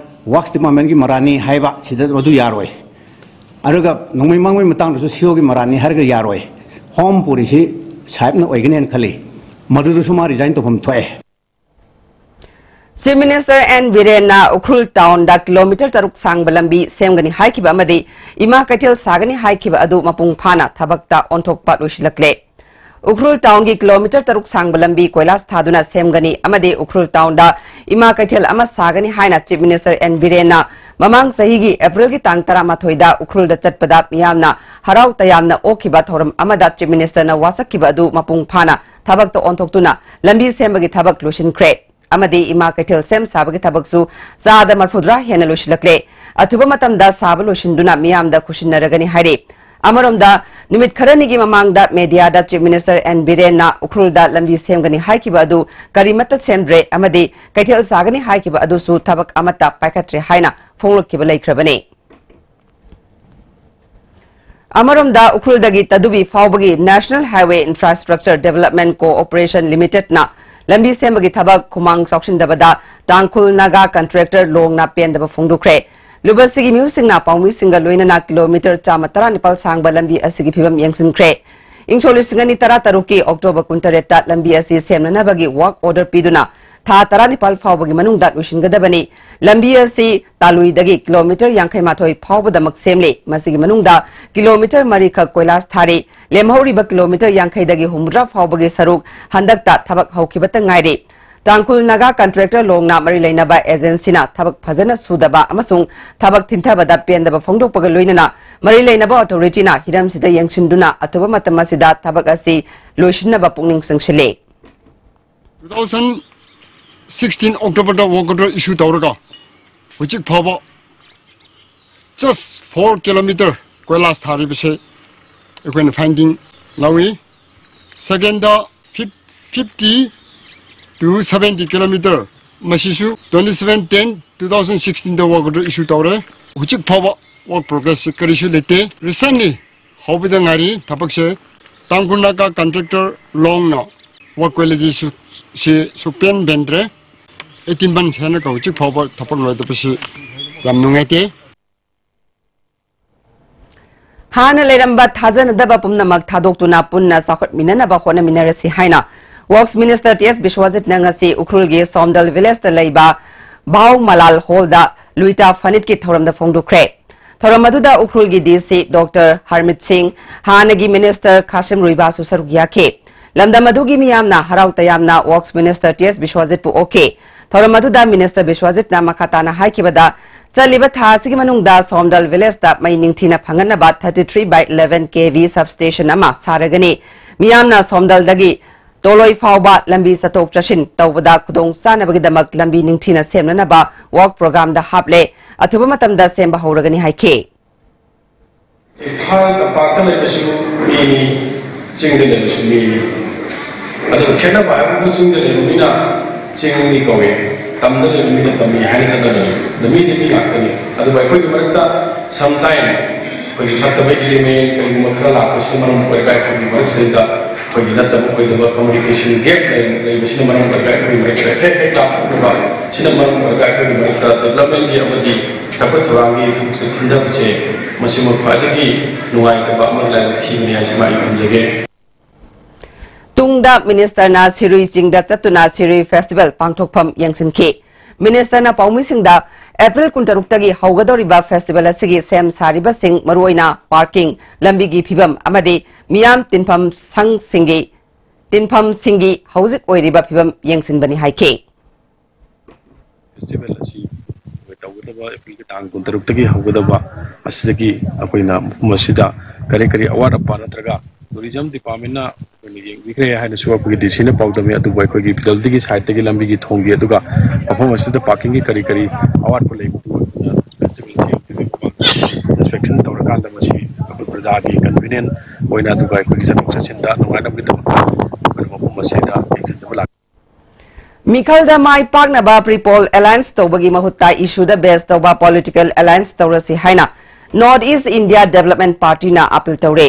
works department ꯀꯤ ꯃꯔꯥꯜꯅꯤ ꯍꯥꯏꯕ ꯁꯤꯗ ꯃꯗꯨ ꯌꯥꯔꯣꯏ꯫ ꯑꯗꯨꯒ ꯅꯣꯡꯃꯩ ꯃꯥꯡꯕꯒꯤ ꯃꯇꯥꯡꯗꯁꯨ ꯁꯤꯑꯣꯒꯤ ꯃꯔꯥꯜꯅꯤ ꯍꯥꯏꯔꯒ ꯌꯥꯔꯣꯏ꯫ ꯍꯣꯝ ꯄꯨꯔꯤꯁꯤ ꯁꯥꯍꯦꯕꯅ ꯑꯣꯏꯒꯅꯦꯅ ꯈꯜꯂꯤ꯫ ꯃꯗꯨꯗꯁꯨ ꯃꯥ ꯔꯤꯖꯥꯏꯟ ꯇꯧꯐꯝ ꯊꯣꯛꯑꯦ꯫ ꯆꯤꯐ ꯃꯤꯅꯤꯁꯇꯔ ꯑꯦꯟ ꯕꯤꯔꯦꯟꯅ ꯎꯈ꯭ꯔꯨꯜ ꯇꯥꯎꯟꯗ ꯀꯤꯂꯣꯃꯤꯇꯔ ꯇꯔꯨꯛ ꯁꯥꯡꯕ ꯂꯝꯕꯤ ꯁꯦꯝꯒꯅꯤ ꯍꯥꯏꯈꯤꯕ ꯑꯃꯗꯤ ꯏꯃꯥ ꯀꯩꯊꯦꯜ ꯁꯥꯒꯅꯤ ꯍꯥꯏꯈꯤꯕ ꯑꯗꯨ ꯃꯄꯨꯡ ꯐꯥꯅ ꯊꯕꯛꯇ ꯑꯣꯟꯊꯣꯛꯄ ꯂꯣꯏꯁꯤꯜꯂꯛꯂꯦ꯫ ꯎꯈ꯭ꯔꯨꯜ ꯇꯥꯎꯟꯒꯤ ꯀꯤꯂꯣꯃꯤꯇꯔ ꯇꯔꯨꯛ ꯁꯥꯡꯕ ꯂꯝꯕꯤ ꯀꯣꯏꯂꯥꯁ ꯊꯥꯗꯨꯅ ꯁꯦꯝꯒꯅꯤ ꯑꯃꯗꯤ ꯎꯈ꯭ꯔꯨꯜ ꯇꯥꯎꯟꯗ ꯏꯃꯥ ꯀꯩꯊꯦꯜ ꯑꯃ ꯁꯥꯒꯅꯤ ꯍꯥꯏꯅ ꯆꯤꯐ ꯃꯤꯅꯤꯁꯇꯔ ꯑꯦꯟ ꯕꯤꯔꯦꯟꯅ ꯃꯃꯥꯡ ꯆꯍꯤꯒꯤ ꯑꯦꯄ꯭ꯔꯤꯜꯒꯤ ꯇꯥꯡ ꯇꯔꯥꯃꯥꯊꯣꯏꯗ ꯎꯈ꯭ꯔꯨꯜꯗ ꯆꯠꯄꯗ ꯃꯤꯌꯥꯝꯅ ꯍꯔꯥꯎ ꯇꯌꯥꯝꯅ ꯑꯣꯛꯈꯤꯕ ꯊꯧꯔꯝ ꯑꯃꯗ ꯆꯤꯐ ꯃꯤꯅꯤꯁꯇꯔꯅ ꯋꯥꯁꯛꯈꯤꯕ ꯑꯗꯨ ꯃꯄꯨꯡ ꯐꯥꯅ ꯊꯕꯛꯇ ꯑꯣꯟꯊꯣꯛꯇꯨꯅ ꯂꯝꯕꯤ ꯁꯦꯝꯕꯒꯤ ꯊꯕꯛ ꯂꯣꯏꯁꯤꯟꯈ꯭ꯔꯦ꯫ ꯑꯃꯗꯤ ꯏꯃꯥ ꯀꯩꯊꯦꯜ ꯁꯦꯝ ꯁꯥꯕꯒꯤ ꯊꯕꯛꯁꯨ ꯆꯥꯗ ꯃꯔꯐꯨꯇꯔꯥ ꯍꯦꯟꯅ ꯂꯣꯏꯁꯤꯜꯂꯛꯂꯦ꯫ ꯑꯊꯨꯕ ꯃꯇꯝꯗ ꯁꯥꯕ ꯂꯣꯏꯁꯤꯟꯗꯨꯅ ꯃꯤꯌꯥꯝꯗ ꯈꯨꯠꯁꯤꯟꯅꯔꯒꯅꯤ ꯍꯥꯏꯔꯤ꯫ ꯑꯃꯔꯣꯝꯗ, ꯅꯨꯃꯤꯠ ꯈꯔꯅꯤꯒꯤ ꯃꯃꯥꯡꯗ ꯃꯦꯗꯤꯌꯥꯗ ꯆꯤꯐ ꯃꯤꯅꯤꯁꯇꯔ ꯑꯦꯟ ꯕꯤꯔꯦꯟꯅ ꯎꯈ꯭ꯔꯨꯜꯗ ꯂꯝꯕꯤ ꯁꯦꯝꯒꯅꯤ ꯍꯥꯏꯈꯤꯕ ꯑꯗꯨ ꯀꯔꯤꯃꯠꯇ ꯁꯦꯝꯗ꯭ꯔꯦ ꯑꯃꯗꯤ ꯀꯩꯊꯦꯜ ꯁꯥꯒꯅꯤ ꯍꯥꯏꯈꯤꯕ ꯑꯗꯨꯁꯨ ꯊꯕꯛ ꯑꯃꯠꯇ ꯄꯥꯏꯈꯠꯇ꯭ꯔꯦ ꯍꯥꯏꯅ ꯐꯣꯡꯂꯛꯈꯤꯕ ꯂꯩꯈ꯭ꯔꯕꯅꯤ꯫ ꯑꯃꯔꯣꯝꯗ, ꯎꯈ꯭ꯔꯨꯜꯗꯒꯤ ꯇꯗꯨꯕꯤ ꯐꯥꯎꯕꯒꯤ National Highway Infrastructure Development Corporation Limitedꯅ ꯂꯝꯕꯤ ꯁꯦꯝꯕꯒꯤ ꯊꯕꯛ ꯈꯨꯃꯥꯡ ꯆꯥꯎꯁꯤꯟꯗꯕꯗ ꯇꯥꯡꯈꯨꯜ ꯅꯥꯒꯥ ꯀꯟꯇ꯭ꯔꯦꯛꯇꯔ ꯂꯣꯡꯅ ꯄꯦꯟꯗꯕ ꯐꯣꯡꯗꯣꯛꯈ꯭ꯔꯦ꯫ ꯂꯨꯕꯁꯤꯒꯤ ꯃꯤꯑꯣꯏꯁꯤꯡꯅ ꯄꯥꯎꯃꯤꯁꯤꯡꯒ ꯂꯣꯏꯅꯅ ꯀꯤꯂꯣꯃꯤꯇꯔ ꯆꯥꯝꯃ ꯇꯔꯥꯅꯤꯄꯥꯜ ꯁꯥꯡꯕ ꯂꯝꯕꯤ ꯑꯁꯤꯒꯤ ꯐꯤꯕꯝ ꯌꯦꯡꯁꯤꯟꯈ꯭ꯔꯦ꯫ ꯏꯪꯁꯣꯛ ꯂꯤꯁꯤꯡ ꯑꯅꯤ ꯇꯔꯥꯇꯔꯨꯛꯀꯤ ꯑꯣꯛꯇꯣꯕꯔ ꯀꯨꯟꯇꯔꯦꯠꯇ ꯂꯝꯕꯤ ꯑꯁꯤ ꯁꯦꯝꯅꯅꯕꯒꯤ work order ꯄꯤꯗꯨꯅ ꯊꯥ ꯇꯔꯥꯅꯤꯄꯥꯜ ꯐꯥꯎꯕꯒꯤ ꯃꯅꯨꯡꯗ ꯂꯣꯏꯁꯤꯟꯒꯗꯕꯅꯤ꯫ ꯂꯝꯕꯤ ꯑꯁꯤ ꯇꯥꯂꯨꯏꯗꯒꯤ ꯀꯤꯂꯣꯃꯤꯇꯔ ꯌꯥꯡꯈꯩ ꯃꯥꯊꯣꯏ ꯐꯥꯎꯕꯗꯃꯛ ꯁꯦꯝꯂꯤ꯫ ꯃꯁꯤꯒꯤ ꯃꯅꯨꯡꯗ ꯀꯤꯂꯣꯃꯤꯇꯔ ꯃꯔꯤꯈꯛ ꯀꯣꯏꯂꯥꯁ ꯊꯥꯔꯤ꯫ ꯂꯦꯝꯍꯧꯔꯤꯕ ꯀꯤꯂꯣꯃꯤꯇꯔ ꯌꯥꯡꯈꯩꯗꯒꯤ ꯍꯨꯝꯐꯨꯇꯔꯥ ꯐꯥꯎꯕꯒꯤ ꯁꯔꯨꯛ ꯍꯟꯗꯛꯇ ꯊꯕꯛ ꯍꯧꯈꯤꯕꯇ ꯉꯥꯏꯔꯤ꯫ ꯇꯥꯡꯈꯨꯜ ꯅꯥꯒꯥ ꯀꯟꯇ꯭ꯔꯦꯛꯇꯔ ꯂꯣꯡꯅ ꯃꯔꯤ ꯂꯩꯅꯕ ꯑꯦꯖꯦꯟꯁꯤꯅ ꯊꯕꯛ ꯐꯖꯅ ꯁꯨꯗꯕ ꯑꯃꯁꯨꯡ ꯊꯕꯛ ꯊꯤꯟꯊꯕꯗ ꯄꯦꯟꯗꯕ ꯐꯣꯡꯗꯣꯛꯄꯒ ꯂꯣꯏꯅꯅ ꯃꯔꯤ ꯂꯩꯅꯕ ꯑꯣꯊꯣꯔꯤꯇꯤꯅ ꯍꯤꯔꯝꯁꯤꯗ ꯌꯦꯡꯁꯤꯟꯗꯨꯅ ꯑꯊꯨꯕ ꯃꯇꯝ ꯑꯁꯤꯗ ꯊꯕꯛ ꯑꯁꯤ ꯂꯣꯏꯁꯤꯟꯅꯕ ꯄꯨꯛꯅꯤꯡ ꯆꯪꯁꯤꯜꯂꯤ꯫ Two thousand sixteen Octoberꯗ work order issue ꯇꯧꯔꯒ ꯍꯧꯖꯤꯛ ꯐꯥꯎꯕ just four kilometer ꯀꯣꯏꯂꯥꯁ ꯊꯥꯔꯤꯕꯁꯦ ꯑꯩꯈꯣꯏꯅ finding ꯂꯧꯏ꯫ Secondꯗ fifty to seventy kilometer, ꯃꯁꯤꯁꯨ twenty seven ten two thousand sixteenꯗ work order issue ꯇꯧꯔꯦ꯫ ꯍꯧꯖꯤꯛ ꯐꯥꯎꯕ work progressꯁꯤ ꯀꯔꯤꯁꯨ ꯂꯩꯇꯦ꯫ Recently ꯍꯧꯕꯗ ꯉꯥꯏꯔꯤ ꯊꯕꯛꯁꯦ꯫ ꯇꯥꯡꯈꯨꯜ ꯅꯥꯒꯥ ꯀꯟꯇ꯭ꯔꯦꯛꯇꯔ ꯂꯣꯡꯅ work qualityꯁꯨ ꯁꯤ ꯁꯨꯛꯄꯦꯟ ꯄꯦꯟꯗ꯭ꯔꯦ꯫ Eighteen months ꯍꯦꯟꯅ ꯍꯧꯖꯤꯛ ꯐꯥꯎꯕ ꯊꯕꯛ ꯂꯣꯏꯗꯕꯁꯤ ꯌꯥꯝ ꯅꯨꯡꯉꯥꯏꯇꯦ꯫ ꯍꯥꯟꯅ ꯂꯩꯔꯝꯕ ꯊꯥꯖꯅꯗꯕ ꯄꯨꯝꯅꯃꯛ ꯊꯥꯗꯣꯛꯇꯨꯅ ꯄꯨꯟꯅ ꯆꯥꯎꯈꯠꯃꯤꯟꯅꯅꯕ ꯍꯣꯠꯅꯃꯤꯟꯅꯔꯁꯤ ꯍꯥꯏꯅ Works Minister T S ꯕꯤꯁ꯭ꯋꯥꯖꯤꯠꯅ ꯉꯁꯤ ꯎꯈ꯭ꯔꯨꯜꯒꯤ ꯁꯣꯝꯗꯜ village ꯇ ꯂꯩꯕ ꯚꯥꯎ ꯃꯂꯥꯜ hall ꯗ ꯂꯨꯏꯇꯥ ꯐꯅꯤꯠꯀꯤ ꯊꯧꯔꯝꯗ ꯐꯣꯡꯗꯣꯛꯈ꯭ꯔꯦ꯫ ꯊꯧꯔꯝ ꯑꯗꯨꯗ ꯎꯈ꯭ꯔꯨꯜꯒꯤ D C Doctor ꯍꯔꯃꯤꯠ ꯁꯤꯡ, ꯍꯥꯟꯅꯒꯤ Minister ꯈꯥꯁꯤꯝ ꯔꯨꯏꯕꯥꯁꯨ ꯁꯔꯨꯛ ꯌꯥꯈꯤ꯫ ꯂꯝꯗꯝ ꯑꯗꯨꯒꯤ ꯃꯤꯌꯥꯝꯅ ꯍꯔꯥꯎ ꯇꯌꯥꯝꯅ Works Minister T S ꯕꯤꯁ꯭ꯋꯥꯖꯤꯠꯄꯨ ꯑꯣꯛꯈꯤ꯫ ꯊꯧꯔꯝ ꯑꯗꯨꯗ Minister ꯕꯤꯁ꯭ꯋꯥꯖꯤꯠꯅ ꯃꯈꯥ ꯇꯥꯅ ꯍꯥꯏꯈꯤꯕꯗ, ꯆꯠꯂꯤꯕ ꯊꯥ ꯑꯁꯤꯒꯤ ꯃꯅꯨꯡꯗ ꯁꯣꯝꯗꯜ village ꯇ ꯃꯩ ꯅꯤꯡꯊꯤꯅ ꯐꯪꯍꯟꯅꯕ thirty three by eleven K V substation ꯑꯃ ꯁꯥꯔꯒꯅꯤ꯫ ꯃꯤꯌꯥꯝꯅ ꯁꯣꯝꯗꯜꯗꯒꯤ ꯇꯣꯂꯣꯏ ꯐꯥꯎꯕ ꯂꯝꯕꯤ ꯆꯠꯊꯣꯛ ꯆꯠꯁꯤꯟ ꯇꯧꯕꯗ ꯈꯨꯗꯣꯡ ꯆꯥꯅꯕꯒꯤꯗꯃꯛ ꯂꯝꯕꯤ ꯅꯤꯡꯊꯤꯅ ꯁꯦꯝꯅꯅꯕ work program ꯗ ꯍꯥꯞꯂꯦ꯫ ꯑꯊꯨꯕ ꯃꯇꯝꯗ ꯁꯦꯝꯕ ꯍꯧꯔꯒꯅꯤ ꯍꯥꯏꯈꯤ꯫ ꯏꯝꯐꯥꯜ ꯇꯝꯄꯥꯛꯇ ꯂꯩꯕꯁꯨ ꯃꯤꯅꯤ, ꯆꯤꯡꯗ ꯂꯩꯕꯁꯨ ꯃꯤꯅꯤ꯫ ꯑꯗꯨꯒ ꯈꯦꯠꯅꯕ ꯍꯥꯏꯕꯕꯨ ꯆꯤꯡꯗ ꯂꯩꯕ ꯃꯤꯅ ꯆꯤꯡ ꯃꯤ ꯀꯧꯏ, ꯇꯝꯗ ꯂꯩꯕ ꯃꯤꯅ ꯇꯝꯃꯤ ꯍꯥꯏꯅ ꯆꯠꯅꯕꯅꯤ꯫ ꯑꯗꯨ ꯃꯤꯗꯤ ꯃꯤ ꯉꯥꯛꯇꯅꯤ꯫ ꯑꯗꯨꯕꯨ ꯑꯩꯈꯣꯏꯒꯤ ꯃꯔꯛꯇ sometime ꯑꯩꯈꯣꯏꯒꯤ ꯐꯠꯇꯕ element ꯀꯔꯤꯒꯨꯝꯕ ꯈꯔ ꯂꯥꯛꯄꯁꯤꯅ ꯃꯔꯝ ꯑꯣꯏꯔꯒ ꯑꯩꯈꯣꯏꯒꯤ ꯃꯔꯛꯁꯤꯗ ꯑꯩꯈꯣꯏꯒꯤ ꯅꯠꯇꯕ ꯑꯣꯏꯗꯕ communication gap ꯂꯩ-, ꯂꯩꯕꯁꯤꯅ ꯃꯔꯝ ꯑꯣꯏꯔꯒ ꯑꯩꯈꯣꯏꯒꯤ ꯃꯔꯛꯇ ꯍꯦꯛ ꯍꯦꯛ ꯂꯥꯞꯊꯣꯛꯅꯕ ꯁꯤꯅ ꯃꯔꯝ ꯑꯣꯏꯔꯒ ꯑꯩꯈꯣꯏꯒꯤ ꯃꯔꯛꯇ development ꯀꯤ ꯑꯃꯗꯤ ꯆꯥꯎꯈꯠ ꯊꯧꯔꯥꯡꯒꯤ ꯊꯕꯛꯁꯦ ꯊꯤꯟꯊꯕꯁꯦ ꯃꯁꯤꯃꯛ ꯈ꯭ꯋꯥꯏꯗꯒꯤ ꯅꯨꯡꯉꯥꯏꯇꯕ ꯑꯃꯗꯤ ꯂꯥꯏꯕꯛ ꯊꯤꯕꯅꯤ ꯍꯥꯏꯁꯤ ꯃꯥ ꯑꯩ ꯊꯝꯖꯒꯦ꯫ ꯇꯨꯡꯗ Minister ꯅ ꯁꯤꯔꯨꯏ ꯆꯤꯡꯗ ꯆꯠꯇꯨꯅ ꯁꯤꯔꯨꯏ festival ꯄꯥꯡꯊꯣꯛꯐꯝ ꯌꯦꯡꯁꯤꯟꯈꯤ꯫ Minister ꯅ ꯄꯥꯎꯃꯤꯁꯤꯡꯗ April ꯀꯨꯟꯇꯔꯨꯛꯇꯒꯤ ꯍꯧꯒꯗꯧꯔꯤꯕ festival ꯑꯁꯤꯒꯤ ꯁꯦꯝ ꯁꯥꯔꯤꯕꯁꯤꯡ, ꯃꯔꯨꯑꯣꯏꯅ parking, ꯂꯝꯕꯤꯒꯤ ꯐꯤꯕꯝ ꯑꯃꯗꯤ ꯃꯤꯌꯥꯝ ꯇꯤꯟꯐꯝ ꯁꯪꯁꯤꯡꯒꯤ, ꯇꯤꯟꯐꯝꯁꯤꯡꯒꯤ ꯍꯧꯖꯤꯛ ꯑꯣꯏꯔꯤꯕ ꯐꯤꯕꯝ ꯌꯦꯡꯁꯤꯟꯕꯅꯤ ꯍꯥꯏꯈꯤ꯫ Festival ꯑꯁꯤ ꯑꯩꯈꯣꯏ ꯇꯧꯒꯗꯕ April ꯒꯤ ꯇꯥꯡ ꯀꯨꯟꯇꯔꯨꯛꯇꯒꯤ ꯍꯧꯒꯗꯕ ꯑꯁꯤꯗꯒꯤ ꯑꯩꯈꯣꯏꯅ ꯃꯐꯝ ꯑꯁꯤꯗ ꯀꯔꯤ ꯀꯔꯤ ꯑꯋꯥꯠ ꯑꯄꯥ ꯅꯠꯇ꯭ꯔꯒ Tourism Department ꯅ ꯑꯩꯈꯣꯏꯅ ꯌꯦꯡꯕꯤꯈ꯭ꯔꯦ ꯍꯥꯏꯅꯁꯨ ꯑꯩꯈꯣꯏꯒꯤ D C ꯅ ꯄꯥꯎꯗꯝꯃꯤ, ꯑꯗꯨꯕꯨ ꯑꯩꯈꯣꯏꯒꯤ P W D ꯒꯤ side ꯇꯒꯤ ꯂꯝꯕꯤꯒꯤ ꯊꯣꯡꯒꯤ, ꯑꯗꯨꯒ ꯃꯐꯝ ꯑꯁꯤꯗ parking ꯒꯤ ꯀꯔꯤ ꯀꯔꯤ ꯑꯋꯥꯠꯄ ꯂꯩꯕꯗꯨ ꯑꯩꯈꯣꯏꯅ festival ꯁꯤ ꯌꯧꯗ꯭ꯔꯤꯉꯩ ꯃꯃꯥꯡꯗ inspection ꯇꯧꯔꯀꯥꯟꯗ ꯃꯁꯤ ꯑꯩꯈꯣꯏ ꯄ꯭ꯔꯖꯥꯒꯤ convenient ꯑꯣꯏꯅ ꯑꯗꯨꯒ ꯑꯩꯈꯣꯏꯒꯤ ꯆꯠꯊꯣꯛ ꯆꯠꯁꯤꯟꯗ ꯅꯨꯡꯉꯥꯏꯅꯕꯒꯤꯗꯃꯛꯇ ꯑꯩꯈꯣꯏꯅ ꯃꯐꯝ ꯑꯁꯤꯗ ꯌꯦꯡꯁꯤꯟꯖꯕ ꯂꯥꯛ- ꯃꯤꯈꯜꯗ ꯃꯥꯏ ꯄꯥꯛꯅꯕ Pre-poll alliance ꯇꯧꯕꯒꯤ ꯃꯍꯨꯠꯇ issue ꯗ base ꯇꯧꯕ political alliance ꯇꯧꯔꯁꯤ ꯍꯥꯏꯅ North East India Development Party ꯅ appeal ꯇꯧꯔꯦ꯫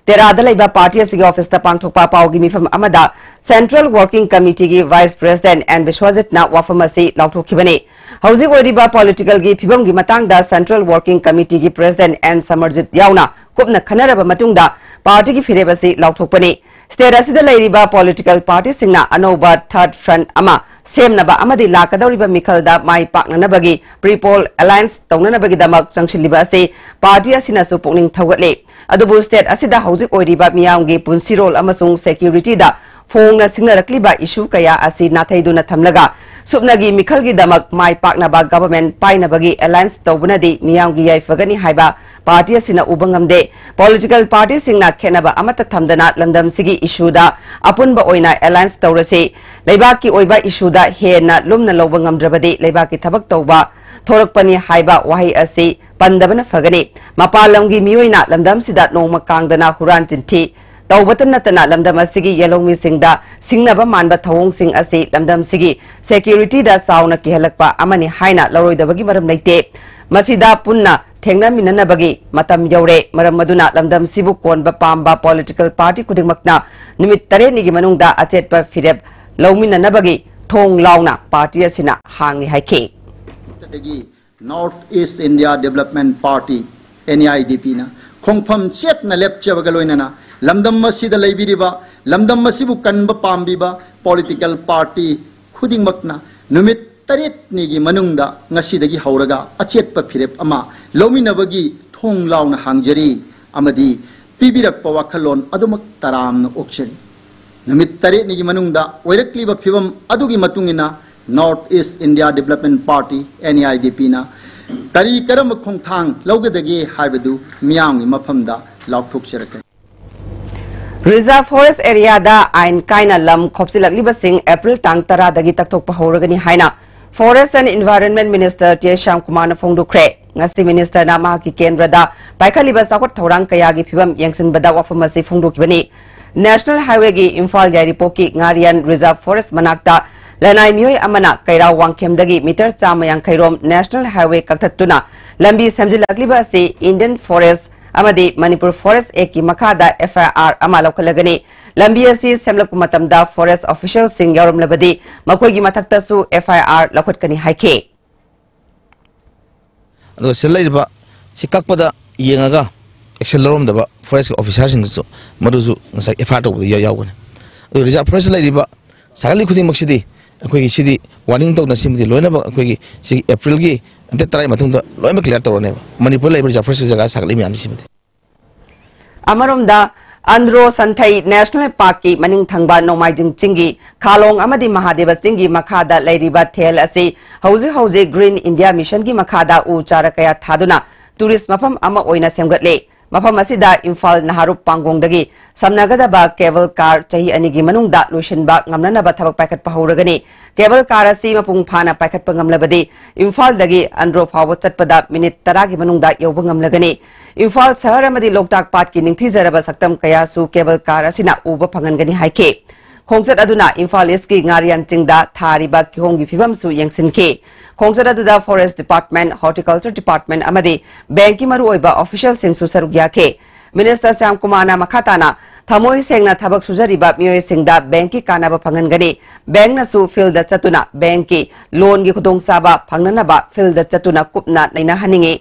ꯇꯦꯔꯥꯗ ꯂꯩꯕ ꯄꯥꯔꯇꯤ ꯑꯁꯤꯒꯤ ꯑꯣꯐꯤꯁꯇ ꯄꯥꯡꯊꯣꯛꯄ ꯄꯥꯎꯒꯤ ꯃꯤꯐꯝ ꯑꯃꯗ Central Working Committeeꯒꯤ Vice President N ꯕꯤꯁ꯭ꯋꯖꯤꯠꯅ ꯋꯥꯐꯝ ꯑꯁꯤ ꯂꯥꯎꯊꯣꯛꯈꯤꯕꯅꯤ꯫ ꯍꯧꯖꯤꯛ ꯑꯣꯏꯔꯤꯕ ꯄꯣꯂꯤꯇꯤꯀꯦꯜꯒꯤ ꯐꯤꯕꯝꯒꯤ ꯃꯇꯥꯡꯗ Central Working Committeeꯒꯤ President N ꯁꯃꯔꯖꯤꯠ ꯌꯥꯎꯅ ꯀꯨꯞꯅ ꯈꯟꯅꯔꯕ ꯃꯇꯨꯡꯗ ꯄꯥꯔꯇꯤꯒꯤ ꯐꯤꯔꯦꯞ ꯑꯁꯤ ꯂꯥꯎꯊꯣꯛꯄꯅꯤ꯫ ꯁ꯭ꯇꯦꯠ ꯑꯁꯤꯗ ꯂꯩꯔꯤꯕ ꯄꯣꯂꯤꯇꯤꯀꯦꯜ ꯄꯥꯔꯇꯤꯁꯤꯡꯅ ꯑꯅꯧꯕ third front ꯑꯃ ꯁꯦꯝꯅꯕ ꯑꯃꯗꯤ ꯂꯥꯛꯀꯗꯧꯔꯤꯕ ꯃꯤꯈꯜꯗ ꯃꯥꯏ ꯄꯥꯛꯅꯅꯕꯒꯤ pre-poll alliance ꯇꯧꯅꯅꯕꯒꯤꯗꯃꯛ ꯆꯪꯁꯤꯜꯂꯤꯕ ꯑꯁꯤ ꯄꯥꯔꯇꯤ ꯑꯁꯤꯅꯁꯨ ꯄꯨꯛꯅꯤꯡ ꯊꯧꯒꯠꯂꯤ꯫ ꯑꯗꯨꯕꯨ ꯁ꯭ꯇꯦꯠ ꯑꯁꯤꯗ ꯍꯧꯖꯤꯛ ꯑꯣꯏꯔꯤꯕ ꯃꯤꯌꯥꯝꯒꯤ ꯄꯨꯟꯁꯤꯔꯣꯜ ꯑꯃꯁꯨꯡ ꯁꯦꯀ꯭ꯌꯨꯔꯤꯇꯤꯗ ꯐꯣꯡꯅ ꯁꯤꯡꯅꯔꯛꯂꯤꯕ ꯏꯁꯨ ꯀꯌꯥ ꯑꯁꯤ ꯅꯥꯊꯩꯗꯨꯅ ꯊꯝꯂꯒ ꯁꯨꯞꯅꯒꯤ ꯃꯤꯈꯜꯒꯤꯗꯃꯛ ꯃꯥꯏ ꯄꯥꯛꯅꯕ ꯒꯚꯔꯟꯃꯦꯟꯠ ꯄꯥꯏꯅꯕꯒꯤ alliance ꯇꯧꯕꯅꯗꯤ ꯃꯤꯌꯥꯝꯒꯤ ꯌꯥꯏꯐꯒꯅꯤ ꯍꯥꯏꯕ ꯄꯥꯔꯇꯤ ꯑꯁꯤꯅ ꯎꯕ ꯉꯝꯗꯦ꯫ ꯄꯣꯂꯤꯇꯤꯀꯦꯜ ꯄꯥꯔꯇꯤꯁꯤꯡꯅ ꯈꯦꯠꯅꯕ ꯑꯃꯠꯇ ꯊꯝꯗꯅ ꯂꯝꯗꯝꯁꯤꯒꯤ ꯏꯁꯨꯗ ꯑꯄꯨꯟꯕ ꯑꯣꯏꯅ alliance ꯇꯧꯔꯁꯤ꯫ ꯂꯩꯕꯥꯛꯀꯤ ꯑꯣꯏꯕ ꯏꯁꯨꯗ ꯍꯦꯟꯅ ꯂꯨꯝꯅ ꯂꯧꯕ ꯉꯝꯗ꯭ꯔꯕꯗꯤ ꯂꯩꯕꯥꯛꯀꯤ ꯊꯕꯛ ꯇꯧꯕ ꯊꯣꯔꯛꯄꯅꯤ ꯍꯥꯏꯕ ꯋꯥꯍꯩ ꯑꯁꯤ ꯄꯟꯗꯕꯅ ꯐꯒꯅꯤ꯫ ꯃꯄꯥꯟ ꯂꯝꯒꯤ ꯃꯤꯑꯣꯏꯅ ꯂꯝꯗꯝꯁꯤꯗ ꯅꯣꯡꯃ ꯀꯥꯡꯗꯅ ꯍꯨꯔꯥꯟ ꯆꯤꯟꯊꯤ ꯇꯧꯕꯇ ꯅꯠꯇꯅ ꯂꯝꯗꯝ ꯑꯁꯤꯒꯤ ꯌꯦꯜꯍꯧꯃꯤꯁꯤꯡꯗ ꯁꯤꯡꯅꯕ ꯃꯥꯟꯕ ꯊꯧꯑꯣꯡꯁꯤꯡ ꯑꯁꯤ ꯂꯝꯗꯝꯁꯤꯒꯤ ꯁꯦꯀ꯭ꯌꯨꯔꯤꯇꯤꯗ ꯆꯥꯎꯅ ꯀꯤꯍꯜꯂꯛꯄ ꯑꯃꯅꯤ ꯍꯥꯏꯅ ꯂꯧꯔꯣꯏꯗꯕꯒꯤ ꯃꯔꯝ ꯂꯩꯇꯦ꯫ ꯃꯁꯤꯗ ꯄꯨꯟꯅ ꯊꯦꯡꯅꯃꯤꯟꯅꯅꯕꯒꯤ ꯃꯇꯝ ꯌꯧꯔꯦ꯫ ꯃꯔꯝ ꯑꯗꯨꯅ ꯂꯝꯗꯝꯁꯤꯕꯨ ꯀꯣꯟꯕ ꯄꯥꯝꯕ ꯄꯣꯂꯤꯇꯤꯀꯦꯜ ꯄꯥꯔꯇꯤ ꯈꯨꯗꯤꯡꯃꯛꯅ ꯅꯨꯃꯤꯠ ꯇꯔꯦꯠꯅꯤꯒꯤ ꯃꯅꯨꯡꯗ ꯑꯆꯦꯠꯄ ꯐꯤꯔꯦꯞ ꯂꯧꯃꯤꯟꯅꯅꯕꯒꯤ ꯊꯣꯡ ꯂꯥꯎꯅ ꯄꯥꯔꯇꯤ ꯑꯁꯤꯅ ꯍꯥꯡꯂꯤ ꯍꯥꯏꯈꯤ꯫ North east India development party, NEIDPꯅ ꯈꯣꯡꯐꯝ ꯆꯦꯠꯅ ꯂꯦꯞꯆꯕꯒ ꯂꯣꯏꯅꯅ ꯂꯝꯗꯝ ꯑꯁꯤꯗ ꯂꯩꯕꯤꯔꯤꯕ, ꯂꯝꯗꯝ ꯑꯁꯤꯕꯨ ꯀꯟꯕ ꯄꯥꯝꯕꯤꯕ ꯄꯣꯂꯤꯇꯤꯀꯦꯜ ꯄꯥꯔꯇꯤ ꯈꯨꯗꯤꯡꯃꯛꯅ ꯅꯨꯃꯤꯠ ꯇꯔꯦꯠꯅꯤꯒꯤ ꯃꯅꯨꯡꯗ ꯉꯁꯤꯗꯒꯤ ꯍꯧꯔꯒ ꯑꯆꯦꯠꯄ ꯐꯤꯔꯦꯞ ꯑꯃ ꯂꯧꯃꯤꯟꯅꯕꯒꯤ ꯊꯣꯡ ꯂꯥꯎꯅ ꯍꯥꯡꯖꯔꯤ ꯑꯃꯗꯤ ꯄꯤꯕꯤꯔꯛꯄ ꯋꯥꯈꯜꯂꯣꯟ ꯑꯗꯨꯃꯛ ꯇꯔꯥꯝꯅ ꯑꯣꯛꯆꯔꯤ꯫ ꯅꯨꯃꯤꯠ ꯇꯔꯦꯠꯅꯤꯒꯤ ꯃꯅꯨꯡꯗ ꯑꯣꯏꯔꯛꯂꯤꯕ ꯐꯤꯕꯝ ꯑꯗꯨꯒꯤ ꯃꯇꯨꯡ ꯏꯟꯅ north east India development party, NEIDPꯅ ꯀꯔꯤ ꯀꯔꯝꯕ ꯈꯣꯡꯊꯥꯡ ꯂꯧꯒꯗꯒꯦ ꯍꯥꯏꯕꯗꯨ ꯃꯤꯌꯥꯝꯒꯤ ꯃꯐꯝꯗ ꯂꯥꯎꯊꯣꯛꯆꯔꯛꯀꯅꯤ꯫ Reserve Forest Areaꯗ ꯑꯥꯏꯟ ꯀꯥꯏꯅ ꯂꯝ ꯈꯣꯞꯆꯤꯜꯂꯛꯂꯤꯕꯁꯤꯡ April ꯇꯥꯡ ꯇꯔꯥꯗꯒꯤ ꯇꯛꯊꯣꯛꯄ ꯍꯧꯔꯒꯅꯤ ꯍꯥꯏꯅ Forest and Environment Minister T I ꯁ꯭ꯌꯥꯝꯀꯨꯃꯥꯔꯅ ꯐꯣꯡꯗꯣꯛꯈ꯭ꯔꯦ꯫ ꯉꯁꯤ ministerꯅ ꯃꯍꯥꯛꯀꯤ ꯀꯦꯟꯗ꯭ꯔꯗ ꯄꯥꯏꯈꯠꯂꯤꯕ ꯆꯥꯎꯈꯠ ꯊꯧꯔꯥꯡ ꯀꯌꯥꯒꯤ ꯐꯤꯕꯝ ꯌꯦꯡꯁꯤꯟꯕꯗ ꯋꯥꯐꯝ ꯑꯁꯤ ꯐꯣꯡꯗꯣꯛꯈꯤꯕꯅꯤ꯫ National Highwayꯒꯤ ꯏꯝꯐꯥꯜ ꯌꯥꯏꯔꯤꯄꯣꯛꯀꯤ ꯉꯥꯔꯤꯌꯥꯟ Reserve Forest ꯃꯅꯥꯛꯇ ꯂꯅꯥꯏ ꯃꯤꯑꯣꯏ ꯑꯃꯅ ꯀꯩꯔꯥꯎ ꯋꯥꯡꯈꯦꯝꯗꯒꯤ meter ꯆꯥꯝꯃ ꯌꯥꯡꯈꯩ ꯔꯣꯝ National Highway ꯀꯛꯊꯠꯇꯨꯅ ꯂꯝꯕꯤ ꯁꯦꯝꯖꯤꯜꯂꯛꯂꯤꯕ ꯑꯁꯤ Indian Forest ꯑꯃꯗꯤ ꯃꯅꯤꯄꯨꯔ ꯐꯣꯔꯦꯁ ꯑꯦꯛꯀꯤ ꯃꯈꯥꯗ ꯑꯦꯐ ꯑꯥꯏ ꯑꯥꯔ ꯑꯃ ꯂꯧꯈꯠꯂꯒꯅꯤ꯫ ꯂꯝꯕꯤ ꯑꯁꯤ ꯁꯦꯝꯂꯛꯄ ꯃꯇꯝꯗ ꯐꯣꯔꯦꯁ ꯑꯣꯐꯤꯁꯤꯌꯦꯜꯁꯤꯡ ꯌꯥꯎꯔꯝꯂꯕꯗꯤ ꯃꯈꯣꯏꯒꯤ ꯃꯊꯛꯇꯁꯨ ꯑꯦꯐ ꯑꯥꯏ ꯑꯥꯔ ꯂꯧꯈꯠꯀꯅꯤ ꯍꯥꯏꯈꯤ꯫ ꯑꯗꯨꯒ ꯁꯤꯗ ꯂꯩꯔꯤꯕ ꯁꯤ ꯀꯛꯄꯗ ꯌꯦꯡꯉꯒ ꯑꯦꯛꯁꯟ ꯂꯧꯔꯝꯗꯕ ꯐꯣꯔꯦꯁꯀꯤ ꯑꯣꯐꯤꯁꯥꯔꯁꯤꯡꯗꯨꯁꯨ ꯃꯗꯨꯁꯨ ꯉꯁꯥꯏ ꯑꯦꯐ ꯑꯥꯏ ꯑꯥꯔ ꯇꯧꯕꯗ ꯌꯥ- ꯌꯥꯎꯒꯅꯤ꯫ ꯑꯗꯨꯒ ꯔꯤꯖꯥꯔꯚ ꯐꯣꯔꯦꯁꯇ ꯂꯩꯔꯤꯕ ꯁꯥꯒꯠꯂꯤ ꯈꯨꯗꯤꯡꯃꯛꯁꯤꯗꯤ ꯑꯩꯈꯣꯏꯒꯤ ꯁꯤꯗꯤ ꯋꯥꯔꯅꯤꯡ ꯇꯧꯗꯅ ꯁꯤꯃꯗꯤ ꯂꯣꯏꯅꯃꯛ ꯑꯩꯈꯣꯏꯒꯤ ꯁꯤꯒꯤ ꯑꯦꯄ꯭ꯔꯤꯜꯒꯤ ꯗꯦꯠ ꯇꯔꯥꯒꯤ ꯃꯇꯨꯡꯗ ꯂꯣꯏꯅꯃꯛ ꯀ꯭ꯂꯤꯌꯥꯔ ꯇꯧꯔꯅꯦꯕ꯫ ꯃꯅꯤꯄꯨꯔ ꯂꯩꯕ ꯔꯤꯖꯥꯔꯚ ꯐꯣꯔꯦꯁꯀꯤ ꯖꯒꯥ ꯁꯥꯒꯠꯂꯤ ꯃꯌꯥꯝꯁꯤꯃꯗꯤ꯫ ꯑꯃꯔꯣꯝꯗ ꯑꯟꯗ꯭ꯔꯣ ꯁꯟꯊꯩ ꯅꯦꯁꯅꯦꯜ ꯄꯥꯔꯛꯀꯤ ꯃꯅꯤꯡ ꯊꯪꯕ ꯅꯣꯡꯃꯥꯏꯖꯤꯡ ꯆꯤꯡꯒꯤ ꯈꯥꯂꯣꯡ ꯑꯃꯗꯤ ꯃꯍꯥꯗꯦꯕ ꯆꯤꯡꯒꯤ ꯃꯈꯥꯗ ꯂꯩꯔꯤꯕ ꯊꯦꯜ ꯑꯁꯤ ꯍꯧꯖꯤꯛ ꯍꯧꯖꯤꯛ ꯒ꯭ꯔꯤꯟ ꯏꯟꯗꯤꯌꯥ ꯃꯤꯁꯟꯒꯤ ꯃꯈꯥꯗ ꯎ ꯆꯥꯔ ꯀꯌꯥ ꯊꯥꯗꯨꯅ ꯇꯨꯔꯤꯁ ꯃꯐꯝ ꯑꯃ ꯑꯣꯏꯅ ꯁꯦꯝꯒꯠꯂꯤ꯫ ꯃꯐꯝ ꯑꯁꯤꯗ ꯏꯝꯐꯥꯜ ꯅꯍꯥꯔꯨꯞ ꯄꯥꯡꯒꯣꯡꯗꯒꯤ ꯁꯝꯅꯒꯗꯕ ꯀꯦꯕꯜ ꯀꯥꯔ ꯆꯍꯤ ꯑꯅꯤꯒꯤ ꯃꯅꯨꯡꯗ ꯂꯣꯏꯁꯤꯟꯕ ꯉꯝꯅꯅꯕ ꯊꯕꯛ ꯄꯥꯏꯈꯠꯄ ꯍꯧꯔꯒꯅꯤ꯫ ꯀꯦꯕꯜ ꯀꯥꯔ ꯑꯁꯤ ꯃꯄꯨꯡ ꯐꯥꯅ ꯄꯥꯏꯈꯠꯄ ꯉꯝꯂꯕꯗꯤ ꯏꯝꯐꯥꯜꯗꯒꯤ ꯑꯟꯗ꯭ꯔꯣ ꯐꯥꯎꯕ ꯆꯠꯄꯗ ꯃꯤꯅꯤꯠ ꯇꯔꯥꯒꯤ ꯃꯅꯨꯡꯗ ꯌꯧꯕ ꯉꯝꯂꯒꯅꯤ꯫ ꯏꯝꯐꯥꯜ ꯁꯍꯔ ꯑꯃꯗꯤ ꯂꯣꯛꯇꯥꯛ ꯄꯥꯠꯀꯤ ꯅꯤꯡꯊꯤꯖꯔꯕ ꯁꯛꯇꯝ ꯀꯌꯥꯁꯨ ꯀꯦꯕꯜ ꯀꯥꯔ ꯑꯁꯤꯅ ꯎꯕ ꯐꯪꯍꯟꯒꯅꯤ ꯍꯥꯏꯈꯤ꯫ ꯈꯣꯡꯆꯠ ꯑꯗꯨꯅ ꯏꯝꯐꯥꯜ ꯏꯁꯀꯤ ꯉꯥꯔꯤꯌꯥꯟ ꯆꯤꯡꯗ ꯊꯥꯔꯤꯕ ꯀꯤꯍꯣꯝꯒꯤ ꯐꯤꯕꯝꯁꯨ ꯌꯦꯡꯁꯤꯟꯈꯤ꯫ ꯈꯣꯡꯆꯠ ꯑꯗꯨꯗ ꯐꯣꯔꯦꯁ ꯗꯤꯄꯥꯔꯠꯃꯦꯟ, ꯍꯣꯔꯇꯤꯀꯜꯆꯔ ꯗꯤꯄꯥꯔꯠꯃꯦꯟ ꯑꯃꯗꯤ ꯕꯦꯡꯀꯤ ꯃꯔꯨꯑꯣꯏꯕ ꯑꯣꯐꯤꯁꯤꯌꯦꯜꯁꯤꯡꯁꯨ ꯁꯔꯨꯛ ꯌꯥꯈꯤ꯫ ꯃꯤꯅꯤꯁꯇꯔ ꯁ꯭ꯌꯥꯝ ꯀꯨꯃꯥꯔꯅ ꯃꯈꯥ ꯇꯥꯅ ꯊꯃꯣꯏ ꯁꯦꯡꯅ ꯊꯕꯛ ꯁꯨꯖꯔꯤꯕ ꯃꯤꯑꯣꯏꯁꯤꯡꯗ ꯕꯦꯡꯀꯤ ꯀꯥꯟꯅꯕ ꯐꯪꯍꯟꯒꯅꯤ꯫ ꯕꯦꯡꯅꯁꯨ ꯐꯤꯜꯗ ꯆꯠꯇꯨꯅ ꯕꯦꯡꯀꯤ ꯂꯣꯟꯒꯤ ꯈꯨꯗꯣꯡꯆꯥꯕ ꯐꯪꯅꯅꯕ ꯐꯤꯜꯗ ꯆꯠꯇꯨꯅ ꯀꯨꯞꯅ ꯅꯩꯅꯍꯟꯅꯤꯡꯏ꯫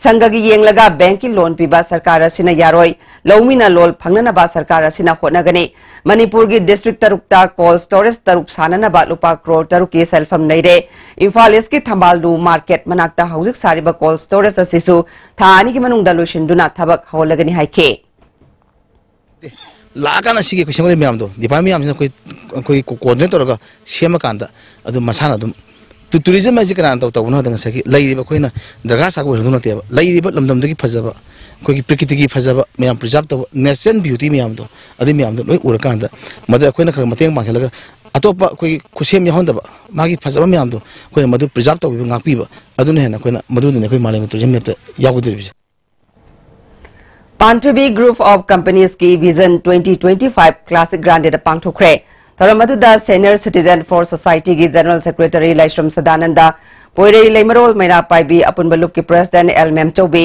ꯁꯪꯘꯒꯤ ꯌꯦꯡꯂꯒ ꯕꯦꯡꯀꯤ ꯂꯣꯟ ꯄꯤꯕ ꯁꯔꯀꯥꯔ ꯑꯁꯤꯅ ꯌꯥꯔꯣꯏ꯫ ꯂꯧꯃꯤꯅ ꯂꯣꯟ ꯐꯪꯅꯅꯕ ꯁꯔꯀꯥꯔ ꯑꯁꯤꯅ ꯍꯣꯠꯅꯒꯅꯤ꯫ ꯃꯅꯤꯄꯨꯔꯒꯤ ꯗꯤꯁꯇ꯭ꯔꯤꯛ ꯇꯔꯨꯛꯇ ꯀꯣꯜ ꯁ꯭ꯇꯣꯔꯦꯖ ꯇꯔꯨꯛ ꯁꯥꯅꯅꯕ ꯂꯨꯄꯥ ꯀ꯭ꯔꯣꯔ ꯇꯔꯨꯛꯀꯤ ꯁꯦꯜꯐꯝ ꯂꯩꯔꯦ꯫ ꯏꯝꯐꯥꯜ ꯏꯁꯀꯤ ꯊꯝꯕꯥꯜ ꯅ꯭ꯌꯨ ꯃꯥꯔꯀꯦꯠ ꯃꯅꯥꯛꯇ ꯍꯧꯖꯤꯛ ꯁꯥꯔꯤꯕ ꯀꯣꯜ ꯁ꯭ꯇꯣꯔꯦꯖ ꯑꯁꯤꯁꯨ ꯊꯥ ꯑꯅꯤꯒꯤ ꯃꯅꯨꯡꯗ ꯂꯣꯏꯁꯤꯟꯗꯨꯅ ꯊꯕꯛ ꯍꯧꯍꯜꯂꯒꯅꯤ ꯍꯥꯏꯈꯤ꯫ ꯂꯥꯛꯑꯀꯥꯟꯗ ꯁꯤꯒꯤ ꯑꯩꯈꯣꯏ ꯁꯦꯝꯒꯠꯂꯤꯕ ꯃꯌꯥꯝꯗꯣ, ꯗꯤꯄꯥꯔꯠꯃꯦꯟ ꯃꯌꯥꯝꯁꯤꯅ ꯑꯩꯈꯣꯏ ꯑꯩꯈꯣꯏ ꯀꯣꯑꯣꯔꯗꯤꯅꯦꯠ ꯇꯧꯔꯒ ꯁꯦꯝꯃꯀꯥꯟꯗ ꯑꯗꯨꯝ ꯃꯁꯥꯅ ꯑꯗꯨꯝ ꯇꯨ- ꯇꯨꯔꯤꯖꯝ ꯍꯥꯏꯁꯦ ꯀꯅꯥꯅ ꯇꯧ- ꯇꯧꯕꯅꯣ ꯍꯥꯏꯗ ꯉꯁꯥꯏꯒꯤ ꯂꯩꯔꯤꯕ ꯑꯩꯈꯣꯏꯅ ꯗꯔꯀꯥꯔ ꯁꯥꯕ ꯑꯣꯏꯍꯟꯗꯧ ꯅꯠꯇꯦꯕ꯫ ꯂꯩꯔꯤꯕ ꯂꯝꯗꯝꯗꯨꯒꯤ ꯐꯖꯕ, ꯑꯩꯈꯣꯏꯒꯤ ꯄ꯭ꯔꯀꯤꯇꯤꯒꯤ ꯐꯖꯕ ꯃꯌꯥꯝ ꯄ꯭ꯔꯤꯖꯥꯕ ꯇꯧꯕ, ꯅꯦꯆꯔꯦꯜ ꯕ꯭ꯌꯨꯇꯤ ꯃꯌꯥꯝꯗꯣ, ꯑꯗꯨ ꯃꯌꯥꯝꯗꯣ ꯂꯣꯏ ꯎꯔꯀꯥꯟꯗ ꯃꯗꯨ ꯑꯩꯈꯣꯏꯅ ꯈꯔ ꯃꯇꯦꯡ ꯄꯥꯡꯁꯤꯜꯂꯒ ꯑꯇꯣꯞꯄ ꯑꯩꯈꯣꯏꯒꯤ ꯈꯨꯠꯁꯦꯝ ꯌꯥꯎꯍꯟꯗꯕ, ꯃꯥꯒꯤ ꯐꯖꯕ ꯃꯌꯥꯝꯗꯣ ꯑꯩꯈꯣꯏꯅ ꯃꯗꯨ ꯄ꯭ꯔꯤꯖꯥꯕ ꯇꯧꯕꯤꯕ, ꯉꯥꯛꯄꯤꯕ, ꯑꯗꯨꯅ ꯍꯦꯟꯅ ꯑꯩꯈꯣꯏꯅ ꯃꯗꯨꯗꯨꯅꯤ ꯑꯩꯈꯣꯏ ꯃꯥꯂꯦꯝꯒꯤ ꯇꯨꯔꯤꯖꯝ ꯃꯦꯞꯇ ꯌꯥꯎꯒꯗꯧꯔꯤꯕꯁꯦ꯫ ꯄꯥꯟꯊꯣꯏꯕꯤ Group of Companiesꯀꯤ Vision twenty twenty-five Classic Grand Dayꯗ ꯄꯥꯡꯊꯣꯛꯈ꯭ꯔꯦ꯫ ꯊꯧꯔꯝ ꯑꯗꯨꯗ Senior Citizen for Societyꯒꯤ General Secretary ꯂꯥꯏꯁ꯭ꯔꯝ ꯁꯗꯥꯅꯟꯗ, ꯄꯣꯏꯔꯩ ꯂꯩꯃꯔꯣꯜ ꯃꯩꯔꯥ ꯄꯥꯏꯕꯤ ꯑꯄꯨꯟꯕ ꯂꯨꯞꯀꯤ President L ꯃꯦꯝꯆꯧꯕꯤ,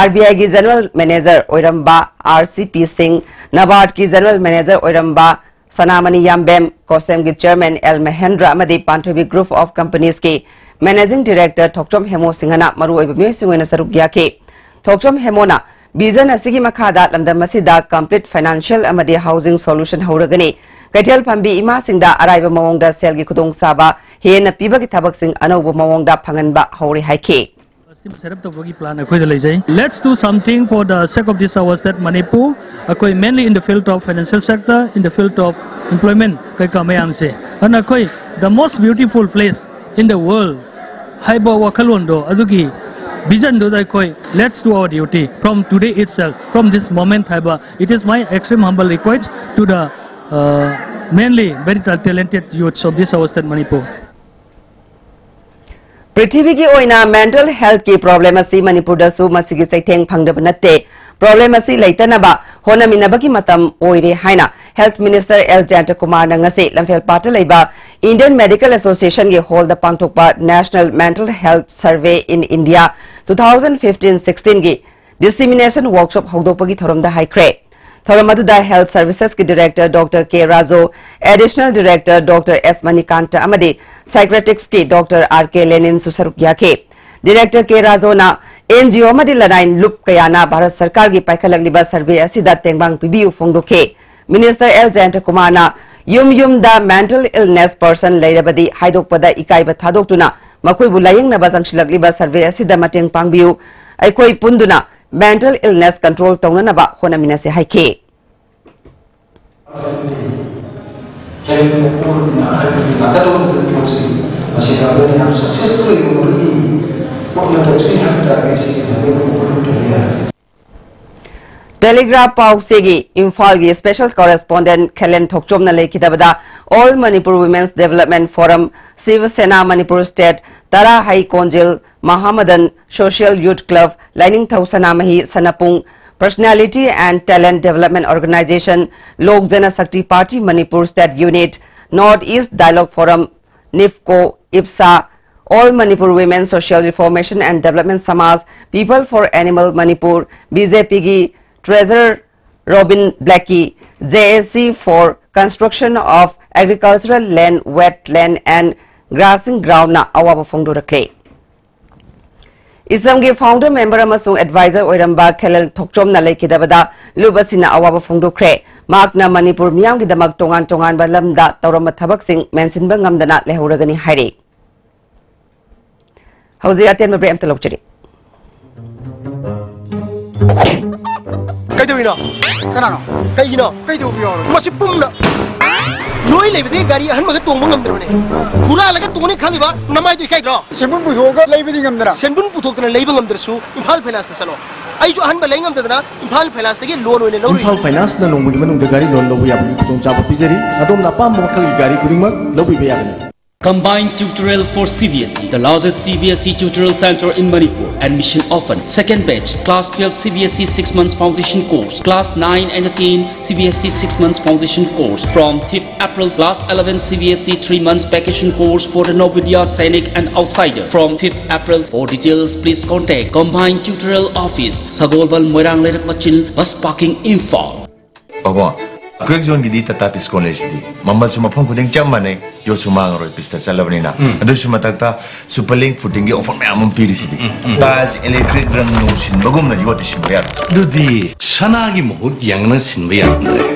RBI ꯒꯤ General Manager ꯑꯣꯏꯔꯝꯕ R C P ꯁꯤꯡ, NABARD ꯀꯤ General Manager ꯑꯣꯏꯔꯝꯕ ꯁꯅꯥꯃꯅꯤ ꯌꯥꯝꯕꯦꯝ, COSEM ꯒꯤ Chairman L ꯃꯍꯦꯟꯗ꯭ꯔ ꯑꯃꯗꯤ ꯄꯥꯟꯊꯣꯏꯕꯤ Group of Companies ꯀꯤ Managing Director ꯊꯣꯛꯆꯣꯝ ꯍꯦꯃꯣ ꯁꯤꯡꯍꯅ ꯃꯔꯨꯑꯣꯏꯕ ꯃꯤꯑꯣꯏꯁꯤꯡ ꯑꯣꯏꯅ ꯁꯔꯨꯛ ꯌꯥꯈꯤ꯫ ꯊꯣꯛꯆꯣꯝ ꯍꯦꯃꯣꯅ vision ꯑꯁꯤꯒꯤ ꯃꯈꯥꯗ ꯂꯝꯗꯝ ꯑꯁꯤꯗ complete financial ꯑꯃꯗꯤ housing solution ꯍꯧꯔꯒꯅꯤ꯫ ꯀꯩꯊꯦꯜ ꯐꯝꯕꯤ ꯏꯃꯥꯁꯤꯡꯗ ꯑꯔꯥꯏꯕ ꯃꯑꯣꯡꯗ ꯁꯦꯜꯒꯤ ꯈꯨꯗꯣꯡꯆꯥꯕ ꯍꯦꯟꯅ ꯄꯤꯕꯒꯤ ꯊꯕꯛꯁꯤꯡ ꯑꯅꯧꯕ ꯃꯑꯣꯡꯗ ꯐꯪꯍꯟꯕ ꯍꯧꯔꯦ ꯍꯥꯏꯈꯤ꯫ Scheme set up ꯇꯧꯕꯒꯤ plan ꯑꯩꯈꯣꯏꯗ ꯂꯩꯖꯩ꯫ Let's do something for the sake of this our state Manipur. ꯑꯩꯈꯣꯏ mainly in the field of financial sector, in the field of employment ꯀꯩꯀꯥ ꯃꯌꯥꯝꯁꯦ꯫ ꯑꯗꯨꯅ ꯑꯩꯈꯣꯏ the most beautiful place in the world ꯍꯥꯏꯕ ꯋꯥꯈꯜꯂꯣꯟꯗꯣ, ꯑꯗꯨꯒꯤ vision ꯗꯨꯗ ꯑꯩꯈꯣꯏ let's do our duty from today itself, from this moment ꯍꯥꯏꯕ, it is my extreme humble request to the uh, mainly very talented youths of this our state Manipur. ꯄ꯭ꯔꯤꯊꯤꯕꯤꯒꯤ ꯑꯣꯏꯅ mental health ꯀꯤ problem ꯑꯁꯤ ꯃꯅꯤꯄꯨꯔꯗꯁꯨ ꯃꯁꯤꯒꯤ ꯆꯩꯊꯦꯡ ꯐꯪꯗꯕ ꯅꯠꯇꯦ꯫ Problem ꯑꯁꯤ ꯂꯩꯇꯅꯕ ꯍꯣꯠꯅꯃꯤꯟꯅꯕꯒꯤ ꯃꯇꯝ ꯑꯣꯏꯔꯦ ꯍꯥꯏꯅ Health Minister L ꯖꯌꯟꯇ ꯀꯨꯃꯥꯔꯅ ꯉꯁꯤ ꯂꯝꯐꯦꯜꯄꯥꯠꯇ ꯂꯩꯕ Indian Medical Association ꯒꯤ hall ꯗ ꯄꯥꯡꯊꯣꯛꯄ National Mental Health Survey in India two thousand fifteen sixteen ꯒꯤ dissemination workshop ꯍꯧꯗꯣꯛꯄꯒꯤ ꯊꯧꯔꯝꯗ ꯍꯥꯏꯈ꯭ꯔꯦ꯫ ꯊꯧꯔꯝ ꯑꯗꯨꯗ Health Services ꯀꯤ Director Doctor K Raju, Additional Director Doctor S Manikanta ꯑꯃꯗꯤ Psychiatrics ꯀꯤ Doctor R K ꯂꯦꯅꯤꯟꯁꯨ ꯁꯔꯨꯛ ꯌꯥꯈꯤ꯫ Director K ꯔꯥꯖꯨꯅ NGO ꯑꯃꯗꯤ ꯂꯅꯥꯏ ꯂꯨꯞ ꯀꯌꯥꯅ ꯚꯥꯔꯠ ꯁꯔꯀꯥꯔꯒꯤ ꯄꯥꯏꯈꯠꯂꯛꯂꯤꯕ survey ꯑꯁꯤꯗ ꯇꯦꯡꯕꯥꯡ ꯄꯤꯕꯤꯌꯨ ꯐꯣꯡꯗꯣꯛꯈꯤ꯫ Minister L ꯖꯌꯟꯇ ꯀꯨꯃꯥꯔꯅ ꯌꯨꯝ ꯌꯨꯝꯗ mental illness person ꯂꯩꯔꯕꯗꯤ ꯍꯥꯏꯗꯣꯛꯄꯗ ꯏꯀꯥꯏꯕ ꯊꯥꯗꯣꯛꯇꯨꯅ ꯃꯈꯣꯏꯕꯨ ꯂꯥꯌꯦꯡꯅꯕ ꯆꯪꯁꯤꯜꯂꯛꯂꯤꯕ survey ꯑꯁꯤꯗ ꯃꯇꯦꯡ ꯄꯥꯡꯕꯤꯌꯨ꯫ ꯑꯩꯈꯣꯏ ꯄꯨꯟꯗꯨꯅ mental illness control ꯇꯧꯅꯅꯕ ꯍꯣꯠꯅꯃꯤꯟꯅꯁꯤ ꯍꯥꯏꯈꯤ꯫ ꯍꯥꯏꯕꯗꯤ ꯍꯦꯜꯊ ꯐꯣꯔꯝꯅ ꯍꯥꯏꯕꯗꯤ ꯂꯥꯛꯀꯗꯧꯔꯤꯕ ꯄꯣꯠꯁꯤ ꯃꯁꯤꯗ ꯑꯩꯈꯣꯏꯅ ꯌꯥꯝ ꯁꯛꯁꯦꯁꯐꯨꯜ ꯑꯣꯏꯕ ꯃꯈꯣꯏꯒꯤ ꯄꯣꯠ ꯑꯃ ꯇꯧꯁꯤ ꯍꯥꯏꯕ ꯇꯥꯔꯒꯗꯤ ꯁꯤꯒꯤ ꯁꯔꯚꯦ ꯑꯃ ꯄꯥꯡꯊꯣꯛꯄ ꯌꯥꯏ꯫ Telegraph ꯄꯥꯎꯆꯦꯒꯤ ꯏꯝꯐꯥꯜꯒꯤ special correspondent ꯈꯦꯂꯦꯟ ꯊꯣꯛꯆꯣꯝꯅ ꯂꯩꯈꯤꯗꯕꯗ All Manipur Women's Development Forum, Shiv Sena Manipur State, ꯇꯔꯥ ꯍꯩ ꯀꯣꯟꯖꯤꯜ, ꯃꯍꯥꯃꯗꯟ Social Youth Club, Lainingthou Sanamahi ꯁꯅꯥꯄꯨꯡ, Personality and Talent Development Organization, Lok Jana Shakti Party Manipur State Unit, North East Dialogue Forum, NIFCO, IPSA, All Manipur Women Social Reformation and Development Samaj, People for Animal Manipur, B J P ꯒꯤ treasurer Robin Blackie, J A C for Construction of Agricultural Land, Wetland and Grazing Ground ꯅ ꯑꯋꯥꯕ ꯐꯣꯡꯗꯣꯔꯛꯂꯦ꯫ ꯏꯁꯝꯒꯤ founder member ꯑꯃꯁꯨꯡ advisor ꯑꯣꯏꯔꯝꯕ ꯈꯦꯂꯦꯜ ꯊꯣꯛꯆꯣꯝꯅ ꯂꯩꯈꯤꯗꯕꯗ ꯂꯨꯞ ꯑꯁꯤꯅ ꯑꯋꯥꯕ ꯐꯣꯡꯗꯣꯛꯈ꯭ꯔꯦ꯫ ꯃꯍꯥꯛꯅ ꯃꯅꯤꯄꯨꯔ ꯃꯤꯌꯥꯝꯒꯤꯗꯃꯛ ꯇꯣꯉꯥꯟ ꯇꯣꯉꯥꯟꯕ ꯂꯝꯗ ꯇꯧꯔꯝꯕ ꯊꯕꯛꯁꯤꯡ ꯃꯦꯟꯁꯤꯟꯕ ꯉꯝꯗꯅ ꯂꯩꯍꯧꯔꯒꯅꯤ ꯍꯥꯏꯔꯤ꯫ ꯍꯧꯖꯤꯛ ꯑꯇꯦꯟꯕ break ꯑꯝꯇ ꯂꯧꯖꯔꯤ꯫ ꯀꯩꯗꯧꯔꯤꯅꯣ? ꯀꯅꯥꯅꯣ? ꯀꯩꯒꯤꯅꯣ? ꯀꯩꯗꯧꯕ ꯌꯥꯎꯔꯒꯦ? ꯃꯁꯤ ꯄꯨꯝꯅ ꯅꯣꯏ ꯂꯩꯕꯗꯒꯤ ꯒꯥꯔꯤ ꯑꯍꯟꯕꯒ ꯇꯣꯡꯕ ꯉꯝꯗ꯭ꯔꯕꯅꯦ꯫ ꯍꯨꯔꯥꯜꯂꯒ ꯇꯣꯡꯅꯤ ꯈꯜꯂꯤꯕ ꯅꯃꯥꯏꯗꯣ ꯏꯀꯥꯏꯗ꯭ꯔꯣ? ꯁꯦꯟꯕꯨꯟ ꯄꯨꯊꯣꯛꯑꯒ ꯂꯩꯕꯗꯤ ꯉꯝꯗꯅ꯫ ꯁꯦꯟꯕꯨꯟ ꯄꯨꯊꯣꯛꯇꯅ ꯂꯩꯕ ꯉꯝꯗ꯭ꯔꯁꯨ ꯏꯝꯐꯥꯜ ꯐꯥꯏꯅꯥꯟꯁꯇ ꯆꯠꯂꯣ꯫ ꯑꯩꯁꯨ ꯑꯍꯟꯕ ꯂꯩ ꯉꯝꯗꯗꯅ ꯏꯝꯐꯥꯜ ꯐꯥꯏꯅꯥꯟꯁꯇꯒꯤ loan ꯑꯣꯏꯅ ꯂꯧꯔꯨꯏ꯫ ꯏꯝꯐꯥꯜ ꯐꯥꯏꯅꯥꯟꯁꯅ ꯅꯣꯡꯃꯒꯤ ꯃꯅꯨꯡꯗ ꯒꯥꯔꯤ loan ꯂꯧꯕ ꯌꯥꯕꯒꯤ ꯈꯨꯗꯣꯡꯆꯥꯕ ꯄꯤꯖꯔꯤ꯫ ꯑꯗꯣꯝꯅ ꯑꯄꯥꯝꯕ ꯃꯈꯜꯒꯤ ꯒꯥꯔꯤ ꯈꯨꯗꯤꯡꯃꯛ ꯂꯧꯕꯤꯕ ꯌꯥꯒꯅꯤ꯫ Combined tutorial for C B S E, the largest C B S E tutorial center in Manipur. Admission open. Second batch, class twelve C B S E six months foundation course, class nine and ten C B S E six months foundation course. From fifth April, class eleven C B S E three months vacation course for the Navodaya Sainik and outsider. From fifth April, for details, please contact Combined Tutorial Office, Sagolbal, Moirang Leirak Machil, bus parking, Imphal. ꯄꯥꯕꯨꯡ, crack zoneꯒꯤꯗꯤ Tata Tiscon ꯂꯩꯁꯤꯗꯤ꯫ ꯃꯃꯜꯁꯨ ꯃꯐꯝ ꯈꯨꯗꯤꯡ ꯆꯞ ꯃꯥꯟꯅꯩ, ꯌꯣꯠꯁꯨ ꯃꯥꯡꯉꯔꯣꯏ ꯄꯤꯁꯇ ꯆꯠꯂꯕꯅꯤꯅ꯫ ꯎꯝ꯫ ꯑꯗꯨꯁꯨ ꯃꯊꯛꯇ Superlink Fittingꯒꯤ offer ꯃꯌꯥꯝ ꯑꯃ ꯄꯤꯔꯤꯁꯤꯗꯤ꯫ ꯎꯝ, ꯎꯝ꯫ Tiles, electric ꯔꯪ ꯅꯨꯡ ꯁꯤꯟꯕꯒꯨꯝꯅ ꯌꯣꯠꯇꯤ ꯁꯤꯟꯕ ꯌꯥꯔꯣꯏ꯫ ꯑꯗꯨꯗꯤ ꯁꯅꯥꯒꯤ ꯃꯍꯨꯠ ꯌꯦꯡꯅ ꯁꯤꯟꯕ ꯌꯥꯔꯝꯗ꯭ꯔꯦ꯫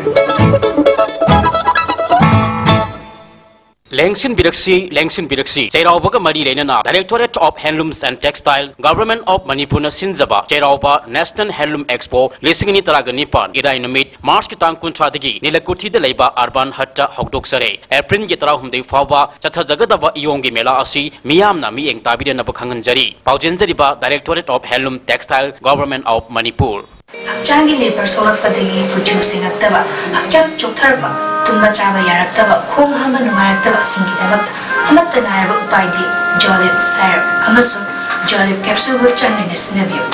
ꯂꯦꯡꯁꯤꯟꯕꯤꯔꯛꯁꯤ, ꯂꯦꯡꯁꯤꯟꯕꯤꯔꯛꯁꯤ꯫ ꯆꯩꯔꯥꯎꯕꯒ ꯃꯔꯤ ꯂꯩꯅꯅ Directorate of Handlooms and Textile, Government of ꯃꯅꯤꯄꯨꯔꯅ ꯁꯤꯟꯖꯕ ꯆꯩꯔꯥꯎꯕ National Handloom Expo ꯂꯤꯁꯤꯡ ꯑꯅꯤ ꯇꯔꯥꯒ ꯅꯤꯄꯥꯟ, ꯏꯔꯥꯏ ꯅꯨꯃꯤꯠ, ꯃꯥꯔꯆꯀꯤ ꯇꯥꯡ ꯀꯨꯟꯊ꯭ꯔꯥꯗꯒꯤ ꯅꯤꯂꯀꯨꯊꯤꯗ ꯂꯩꯕ Urban Hutꯇ ꯍꯧꯗꯣꯛꯆꯔꯦ꯫ ꯑꯦꯄ꯭ꯔꯤꯜꯒꯤ ꯇꯔꯥꯍꯨꯝꯗꯣꯏ ꯐꯥꯎꯕ ꯆꯠꯊꯖꯒꯗꯕ ꯏꯌꯣꯡꯒꯤ ꯃꯦꯂꯥ ꯑꯁꯤ ꯃꯤꯌꯥꯝꯅ ꯃꯤꯠꯌꯦꯡ ꯇꯥꯕꯤꯔꯅꯕ ꯈꯪꯍꯟꯖꯔꯤ꯫ ꯄꯥꯎꯖꯦꯟꯖꯔꯤꯕ Directorate of Handloom Textile, Government of Manipur. ꯍꯛꯆꯥꯡꯒꯤ ꯂꯦꯕꯔ ꯁꯣꯛꯂꯛꯄꯗꯒꯤ ꯀꯨꯆꯨ ꯁꯦꯡꯉꯛꯇꯕ, ꯍꯛꯆꯥꯡ ꯆꯣꯛꯊꯔꯛꯄ, ꯇꯨꯝꯕ ꯆꯥꯕ ꯌꯥꯔꯛꯇꯕ, ꯈꯣꯡ ꯍꯥꯝꯕ ꯅꯨꯡꯉꯥꯏꯔꯛꯇꯕ ꯑꯁꯤꯡꯒꯤꯗꯃꯛꯇ ꯑꯃꯠꯇ ꯉꯥꯏꯔꯕ ꯎꯄꯥꯏꯗꯤ Jolib syrup ꯑꯃꯁꯨꯡ Jolib capsule ꯒ ꯆꯥꯡ ꯅꯥꯏꯅ ꯁꯤꯖꯤꯟꯅꯕꯤꯌꯨ꯫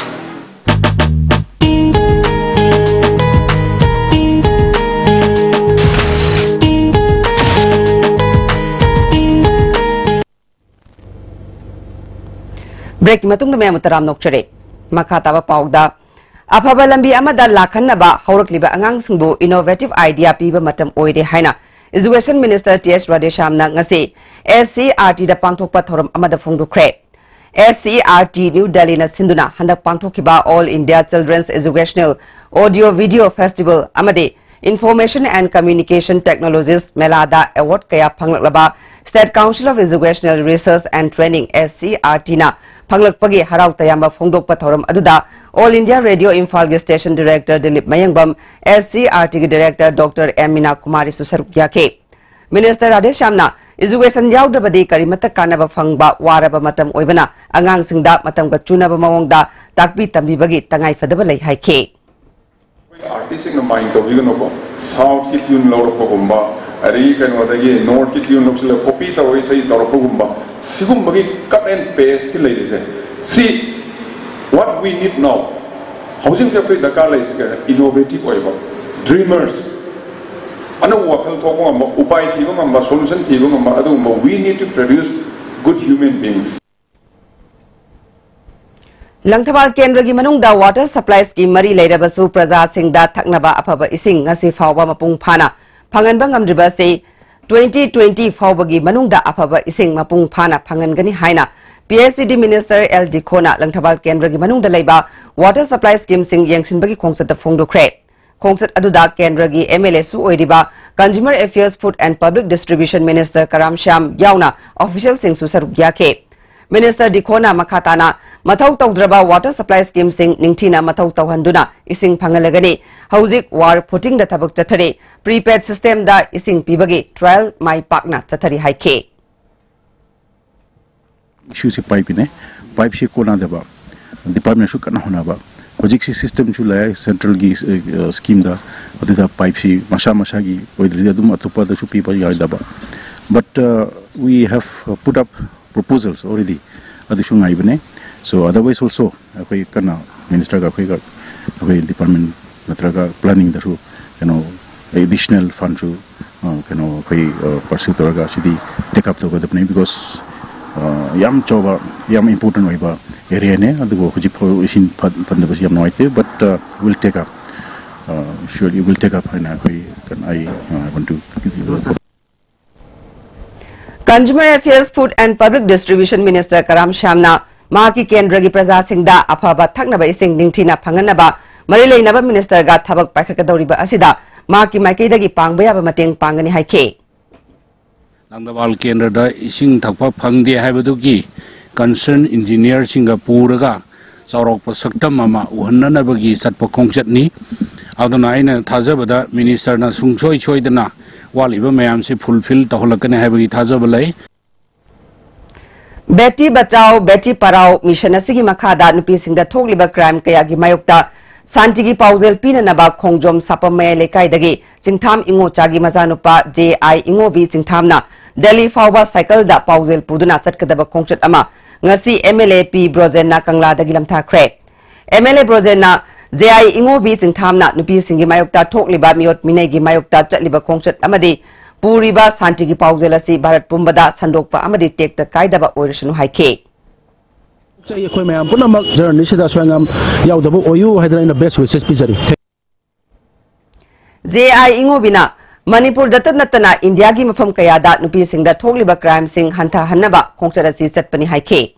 Break ꯀꯤ ꯃꯇꯨꯡꯗ ꯃꯌꯥꯝꯕꯨ ꯇꯔꯥꯝꯅ ꯑꯣꯛꯆꯔꯤ꯫ ꯃꯈꯥ ꯇꯥꯕ ꯄꯥꯎꯗ, ꯑꯐꯕ ꯂꯝꯕꯤ ꯑꯃꯗ ꯂꯥꯛꯍꯟꯅꯕ ꯍꯧꯔꯛꯂꯤꯕ ꯑꯉꯥꯡꯁꯤꯡꯕꯨ innovative idea ꯄꯤꯕ ꯃꯇꯝ ꯑꯣꯏꯔꯦ ꯍꯥꯏꯅ Education Minister ꯇꯤ ꯑꯦꯁ ꯔꯥꯙꯦꯁ꯭ꯌꯥꯝꯅ ꯉꯁꯤ S C E R T ꯗ ꯄꯥꯡꯊꯣꯛꯄ ꯊꯧꯔꯝ ꯑꯃꯗ ꯐꯣꯡꯗꯣꯛꯈ꯭ꯔꯦ꯫ S C E R T New Delhi ꯅ ꯁꯤꯟꯗꯨꯅ ꯍꯟꯗꯛ ꯄꯥꯡꯊꯣꯛꯈꯤꯕ All India Children's Educational Audio Video Festival ꯑꯃꯗꯤ Information and Communication Technologies ꯃꯦꯂꯥꯗ award ꯀꯌꯥ ꯐꯪꯂꯛꯂꯕ State Council of Educational Research and Training, S C E R T ꯅ ꯐꯪꯂꯛꯄꯒꯤ ꯍꯔꯥꯎ ꯇꯌꯥꯝꯕ ꯐꯣꯡꯗꯣꯛꯄ ꯊꯧꯔꯝ ꯑꯗꯨꯗ All India Radio ꯏꯝꯐꯥꯜꯒꯤ Station Director Dilip Mayengbam, S C E R T ꯒꯤ Director Doctor ꯑꯦꯝ ꯃꯤꯅꯥ ꯀꯨꯃꯥꯔꯤꯁꯨ ꯁꯔꯨꯛ ꯌꯥꯈꯤ꯫ Minister ꯔꯥꯙꯦꯁ꯭ꯌꯥꯝꯅ education ꯌꯥꯎꯗ꯭ꯔꯕꯗꯤ ꯀꯔꯤꯃꯠꯇ ꯀꯥꯟꯅꯕ ꯐꯪꯕ ꯋꯥꯔꯕ ꯃꯇꯝ ꯑꯣꯏꯕꯅ ꯑꯉꯥꯡꯁꯤꯡꯗ ꯃꯇꯝꯒ ꯆꯨꯅꯕ ꯃꯑꯣꯡꯗ ꯇꯥꯛꯄꯤ ꯇꯝꯕꯤꯕꯒꯤ ꯇꯉꯥꯏꯐꯗꯕ ꯂꯩ ꯍꯥꯏꯈꯤ꯫ ꯑꯩꯈꯣꯏ ꯑꯥꯔꯇꯤꯁꯁꯤꯡꯅ ꯃꯥꯏꯟ ꯇꯧꯕꯤꯒꯅꯨꯀꯣ, ꯁꯥꯎꯠꯀꯤ ꯇ꯭ꯌꯨꯟ ꯂꯧꯔꯛꯄꯒꯨꯝꯕ, ꯑꯗꯒꯤ ꯀꯩꯅꯣꯗꯒꯤ ꯅꯣꯔꯠꯀꯤ ꯇ꯭ꯌꯨꯟ ꯂꯧꯁꯤꯜꯂꯒ ꯀꯣꯄꯤ ꯇꯧꯔꯒ ꯏꯁꯩ ꯇꯧꯔꯛꯄꯒꯨꯝꯕ, ꯁꯤꯒꯨꯝꯕꯒꯤ cut and paste ꯀꯤ ꯂꯩꯔꯤꯁꯦ꯫ ꯁꯤ, what we need now, ꯍꯧꯖꯤꯛ ꯍꯧꯖꯤꯛ ꯑꯩꯈꯣꯏ ꯗꯔꯀꯥꯔ ꯂꯩꯔꯤꯁꯦ ꯀꯩꯅꯣ? Innovative ꯑꯣꯏꯕ, dreamers, ꯑꯅꯧꯕ ꯋꯥꯈꯜ ꯊꯣꯛꯄ ꯉꯝꯕ, ꯎꯄꯥꯏ ꯊꯤꯕ ꯉꯝꯕ, solution ꯊꯤꯕ ꯉꯝꯕ, ꯑꯗꯨꯒꯨꯝꯕ, we need to produce good human beings. Langthabal ꯀꯦꯟꯗ꯭ꯔꯒꯤ ꯃꯅꯨꯡꯗ water supplies ꯀꯤ ꯃꯔꯤ ꯂꯩꯔꯕꯁꯨ ꯄ꯭ꯔꯖꯥꯁꯤꯡꯗ ꯊꯛꯅꯕ ꯑꯐꯕ ꯏꯁꯤꯡ ꯉꯁꯤ ꯐꯥꯎꯕ ꯃꯄꯨꯡ ꯐꯥꯅ ꯐꯪꯍꯟꯕ ꯉꯝꯗ꯭ꯔꯤꯕ ꯑꯁꯤ twenty twenty ꯐꯥꯎꯕꯒꯤ ꯃꯅꯨꯡꯗ ꯑꯐꯕ ꯏꯁꯤꯡ ꯃꯄꯨꯡ ꯐꯥꯅ ꯐꯪꯍꯟꯒꯅꯤ ꯍꯥꯏꯅ P H E D Minister L ꯗꯤꯈꯣꯅ ꯂꯪꯊꯕꯥꯜ ꯀꯦꯟꯗ꯭ꯔꯒꯤ ꯃꯅꯨꯡꯗ ꯂꯩꯕ water supply scheme ꯁꯤꯡ ꯌꯦꯡꯁꯤꯟꯕꯒꯤ ꯈꯣꯡꯆꯠꯇ ꯐꯣꯡꯗꯣꯛꯈ꯭ꯔꯦ꯫ ꯈꯣꯡꯆꯠ ꯑꯗꯨꯗ ꯀꯦꯟꯗ꯭ꯔꯒꯤ M L A ꯁꯨ ꯑꯣꯏꯔꯤꯕ Consumer Affairs, Food and Public Distribution Minister ꯀꯔꯥꯝ ꯁ꯭ꯌꯥꯝ ꯌꯥꯎꯅ official ꯁꯤꯡꯁꯨ ꯁꯔꯨꯛ ꯌꯥꯈꯤ꯫ Minister ꯗꯤꯈꯣꯅ ꯃꯈꯥ ꯇꯥꯅ ꯃꯊꯧ ꯇꯧꯗ꯭ꯔꯕ water supply scheme ꯁꯤꯡ ꯅꯤꯡꯊꯤꯅ ꯃꯊꯧ ꯇꯧꯍꯟꯗꯨꯅ ꯏꯁꯤꯡ ꯐꯪꯍꯜꯂꯒꯅꯤ꯫ ꯍꯧꯖꯤꯛ wire footing ꯗ ꯊꯕꯛ ꯆꯠꯊꯔꯤ꯫ Prepaid system ꯗ ꯏꯁꯤꯡ ꯄꯤꯕꯒꯤ trial ꯃꯥꯏ ꯄꯥꯛꯅ ꯆꯠꯊꯔꯤ ꯍꯥꯏꯈꯤ꯫ Issue ꯁꯤ pipe ꯀꯤꯅꯦ꯫ Pipe ꯁꯤ ꯀꯣꯟꯅꯗꯕ꯫ Department ꯁꯨ ꯀꯟꯅ ꯍꯣꯠꯅꯕ꯫ ꯍꯧꯖꯤꯛꯁꯤ system ꯁꯨ ꯂꯩ, central ꯒꯤ, ꯑ, scheme ꯗ꯫ ꯑꯗꯨꯗ pipe ꯁꯤ ꯃꯁꯥ ꯃꯁꯥꯒꯤ ꯑꯣꯏꯗ꯭ꯔꯗꯤ ꯑꯗꯨꯝ ꯑꯇꯣꯞꯄꯗꯁꯨ ꯄꯤꯕ ꯌꯥꯏꯗꯕ꯫ But, uh, we have put up proposals already. ꯑꯗꯨꯁꯨ ꯉꯥꯏꯕꯅꯦ꯫ So, otherwise also, ꯑꯩꯈꯣꯏ ꯀꯟꯅ minister ꯒ ꯑꯩꯈꯣꯏꯒ, ꯑꯩꯈꯣꯏ department ꯅꯠꯇ꯭ꯔꯒ planning ꯗꯁꯨ, ꯀꯩꯅꯣ, additional fund ꯁꯨ, ꯑ, ꯀꯩꯅꯣ, ꯑꯩꯈꯣꯏ, ꯑ, pursue ꯇꯧꯔꯒ ꯁꯤꯗꯤ take up ꯇꯧꯒꯗꯕꯅꯤ, because, ꯑ, ꯌꯥꯝ ꯆꯥꯎꯕ, ꯌꯥꯝ important ꯑꯣꯏꯕ areaꯅꯦ꯫ ꯑꯗꯨꯕꯨ ꯍꯧꯖꯤꯛ ꯐꯥꯎ ꯏꯁꯤꯡ ꯐꯠ-, ꯐꯠꯇꯕꯁꯤ ꯌꯥꯝ ꯅꯨꯡꯉꯥꯏꯇꯦ꯫ But, uh, we'll take up. Uh, sure, we'll take up ꯍꯥꯏꯅ ꯑꯩꯈꯣꯏ, I, uh, want to give you the Consumer Affairs, Food and Public Distribution Minister ꯀꯔꯥꯝ ꯁ꯭ꯌꯥꯝꯅ ꯃꯍꯥꯛꯀꯤ ꯀꯦꯟꯗ꯭ꯔꯒꯤ ꯄ꯭ꯔꯖꯥꯁꯤꯡꯗ ꯑꯐꯕ ꯊꯛꯅꯕ ꯏꯁꯤꯡ ꯅꯤꯡꯊꯤꯅ ꯐꯪꯍꯟꯅꯕ ꯃꯔꯤ ꯂꯩꯅꯕ ministerꯒ ꯊꯕꯛ ꯄꯥꯏꯈꯠꯀꯗꯧꯔꯤꯕ ꯑꯁꯤꯗ ꯃꯍꯥꯛꯀꯤ ꯃꯥꯏꯀꯩꯗꯒꯤ ꯄꯥꯡꯕ ꯌꯥꯕ ꯃꯇꯦꯡ ꯄꯥꯡꯒꯅꯤ ꯍꯥꯏꯈꯤ꯫ ꯂꯥꯡꯗꯕꯥꯜ ꯀꯦꯟꯗ꯭ꯔꯗ ꯏꯁꯤꯡ ꯊꯛꯄ ꯐꯪꯗꯦ ꯍꯥꯏꯕꯗꯨꯒꯤ concern engineerꯁꯤꯡꯒ ꯄꯨꯔꯒ ꯆꯥꯎꯔꯥꯛꯄ ꯁꯛꯇꯝ ꯑꯃ ꯎꯍꯟꯅꯅꯕꯒꯤ ꯆꯠꯄ ꯈꯣꯡꯆꯠꯅꯤ꯫ ꯑꯗꯨꯅ ꯑꯩꯅ ꯊꯥꯖꯕꯗ ministerꯅ ꯁꯨꯡꯁꯣꯏ ꯁꯣꯏꯗꯅ ꯋꯥꯠꯂꯤꯕ ꯃꯌꯥꯝꯁꯤ fulfill ꯇꯧꯍꯜꯂꯛꯀꯅꯤ ꯍꯥꯏꯕꯒꯤ ꯊꯥꯖꯕ ꯂꯩ꯫ ꯕꯦꯇꯤ ꯕꯆꯥꯎ, ꯕꯦꯇꯤ ꯄꯔꯥꯎ ꯃꯤꯁꯟ ꯑꯁꯤꯒꯤ ꯃꯈꯥꯗ ꯅꯨꯄꯤꯁꯤꯡꯗ ꯊꯣꯛꯂꯤꯕ crime ꯀꯌꯥꯒꯤ ꯃꯥꯌꯣꯛꯇ ꯁꯥꯟꯇꯤꯒꯤ ꯄꯥꯎꯖꯦꯜ ꯄꯤꯅꯅꯕ ꯈꯣꯡꯖꯣꯝ ꯁꯥꯄꯝ ꯃꯌꯥꯏ ꯂꯩꯀꯥꯏꯗꯒꯤ ꯆꯤꯡꯊꯥꯝ ꯏꯉꯣꯆꯥꯒꯤ ꯃꯆꯥꯅꯨꯄꯥ ꯖꯦ ꯑꯥꯏ ꯏꯉꯣꯕꯤ ꯆꯤꯡꯊꯥꯝꯅ ꯗꯦꯜꯂꯤ ꯐꯥꯎꯕ ꯁꯥꯏꯀꯜꯗ ꯄꯥꯎꯖꯦꯜ ꯄꯨꯗꯨꯅ ꯆꯠꯀꯗꯕ ꯈꯣꯡꯆꯠ ꯑꯃ ꯉꯁꯤ MLA ꯄꯤ ꯕ꯭ꯔꯣꯖꯦꯟꯅ ꯀꯪꯂꯥꯗꯒꯤ ꯂꯝꯊꯥꯈ꯭ꯔꯦ꯫ MLA ꯕ꯭ꯔꯣꯖꯦꯟꯅ ꯖꯦ ꯑꯥꯏ ꯏꯉꯣꯕꯤ ꯆꯤꯡꯊꯥꯝꯅ ꯅꯨꯄꯤꯁꯤꯡꯒꯤ ꯃꯥꯌꯣꯛꯇ ꯊꯣꯛꯂꯤꯕ ꯃꯤꯑꯣꯠ ꯃꯤꯅꯩꯒꯤ ꯃꯥꯌꯣꯛꯇ ꯆꯠꯂꯤꯕ ꯈꯣꯡꯆꯠ ꯑꯃꯗꯤ ꯄꯨꯔꯤꯕ ꯁꯥꯟꯇꯤꯒꯤ ꯄꯥꯎꯖꯦꯜ ꯑꯁꯤ ꯚꯥꯔꯠ ꯄꯨꯝꯕꯗ ꯁꯟꯗꯣꯛꯄ ꯑꯃꯗꯤ ꯇꯦꯛꯇ ꯀꯥꯏꯗꯕ ꯑꯣꯏꯔꯁꯅꯨ ꯍꯥꯏꯈꯤ꯫ ꯑꯩꯈꯣꯏ ꯃꯌꯥꯝ ꯄꯨꯝꯅꯃꯛ journeyꯁꯤꯗ ꯑꯁꯣꯏ ꯑꯉꯥꯝ ꯌꯥꯎꯗꯕ ꯑꯣꯏꯌꯨ ꯍꯥꯏꯗꯅ ꯑꯩꯅ best wishes ꯄꯤꯖꯔꯤ꯫ ꯖꯦ ꯑꯥꯏ ꯏꯉꯣꯕꯤꯅ ꯃꯅꯤꯄꯨꯔꯗꯇ ꯅꯠꯇꯅ ꯏꯟꯗꯤꯌꯥꯒꯤ ꯃꯐꯝ ꯀꯌꯥꯗ ꯅꯨꯄꯤꯁꯤꯡꯗ ꯊꯣꯛꯂꯤꯕ crimeꯁꯤꯡ ꯍꯟꯊꯍꯟꯅꯕ ꯈꯣꯡꯆꯠ ꯑꯁꯤ ꯆꯠꯄꯅꯤ ꯍꯥꯏꯈꯤ꯫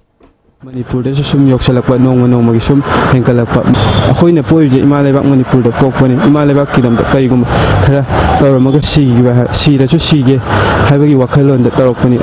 ꯃꯅꯤꯄꯨꯔꯗꯁꯨ ꯁꯨꯝ ꯌꯧꯁꯜꯂꯛꯄ, ꯅꯣꯡꯃ ꯅꯣꯡꯃꯒꯤ ꯁꯨꯝ ꯍꯦꯟꯒꯠꯂꯛꯄ꯫ ꯑꯩꯈꯣꯏꯅ ꯄꯣꯛꯏꯕꯁꯦ ꯏꯃꯥ ꯂꯩꯕꯥꯛ ꯃꯅꯤꯄꯨꯔꯗ ꯄꯣꯛꯄꯅꯤ꯫ ꯏꯃꯥ ꯂꯩꯕꯥꯛꯀꯤꯗꯃꯛꯇ ꯀꯔꯤꯒꯨꯝꯕ ꯈꯔ ꯇꯧꯔꯝꯃꯒ ꯁꯤꯈꯤꯕ ꯍꯥꯏ-, ꯁꯤꯔꯁꯨ ꯁꯤꯒꯦ ꯍꯥꯏꯕꯒꯤ ꯋꯥꯈꯜꯂꯣꯟꯗ ꯇꯧꯔꯛꯄꯅꯤ꯫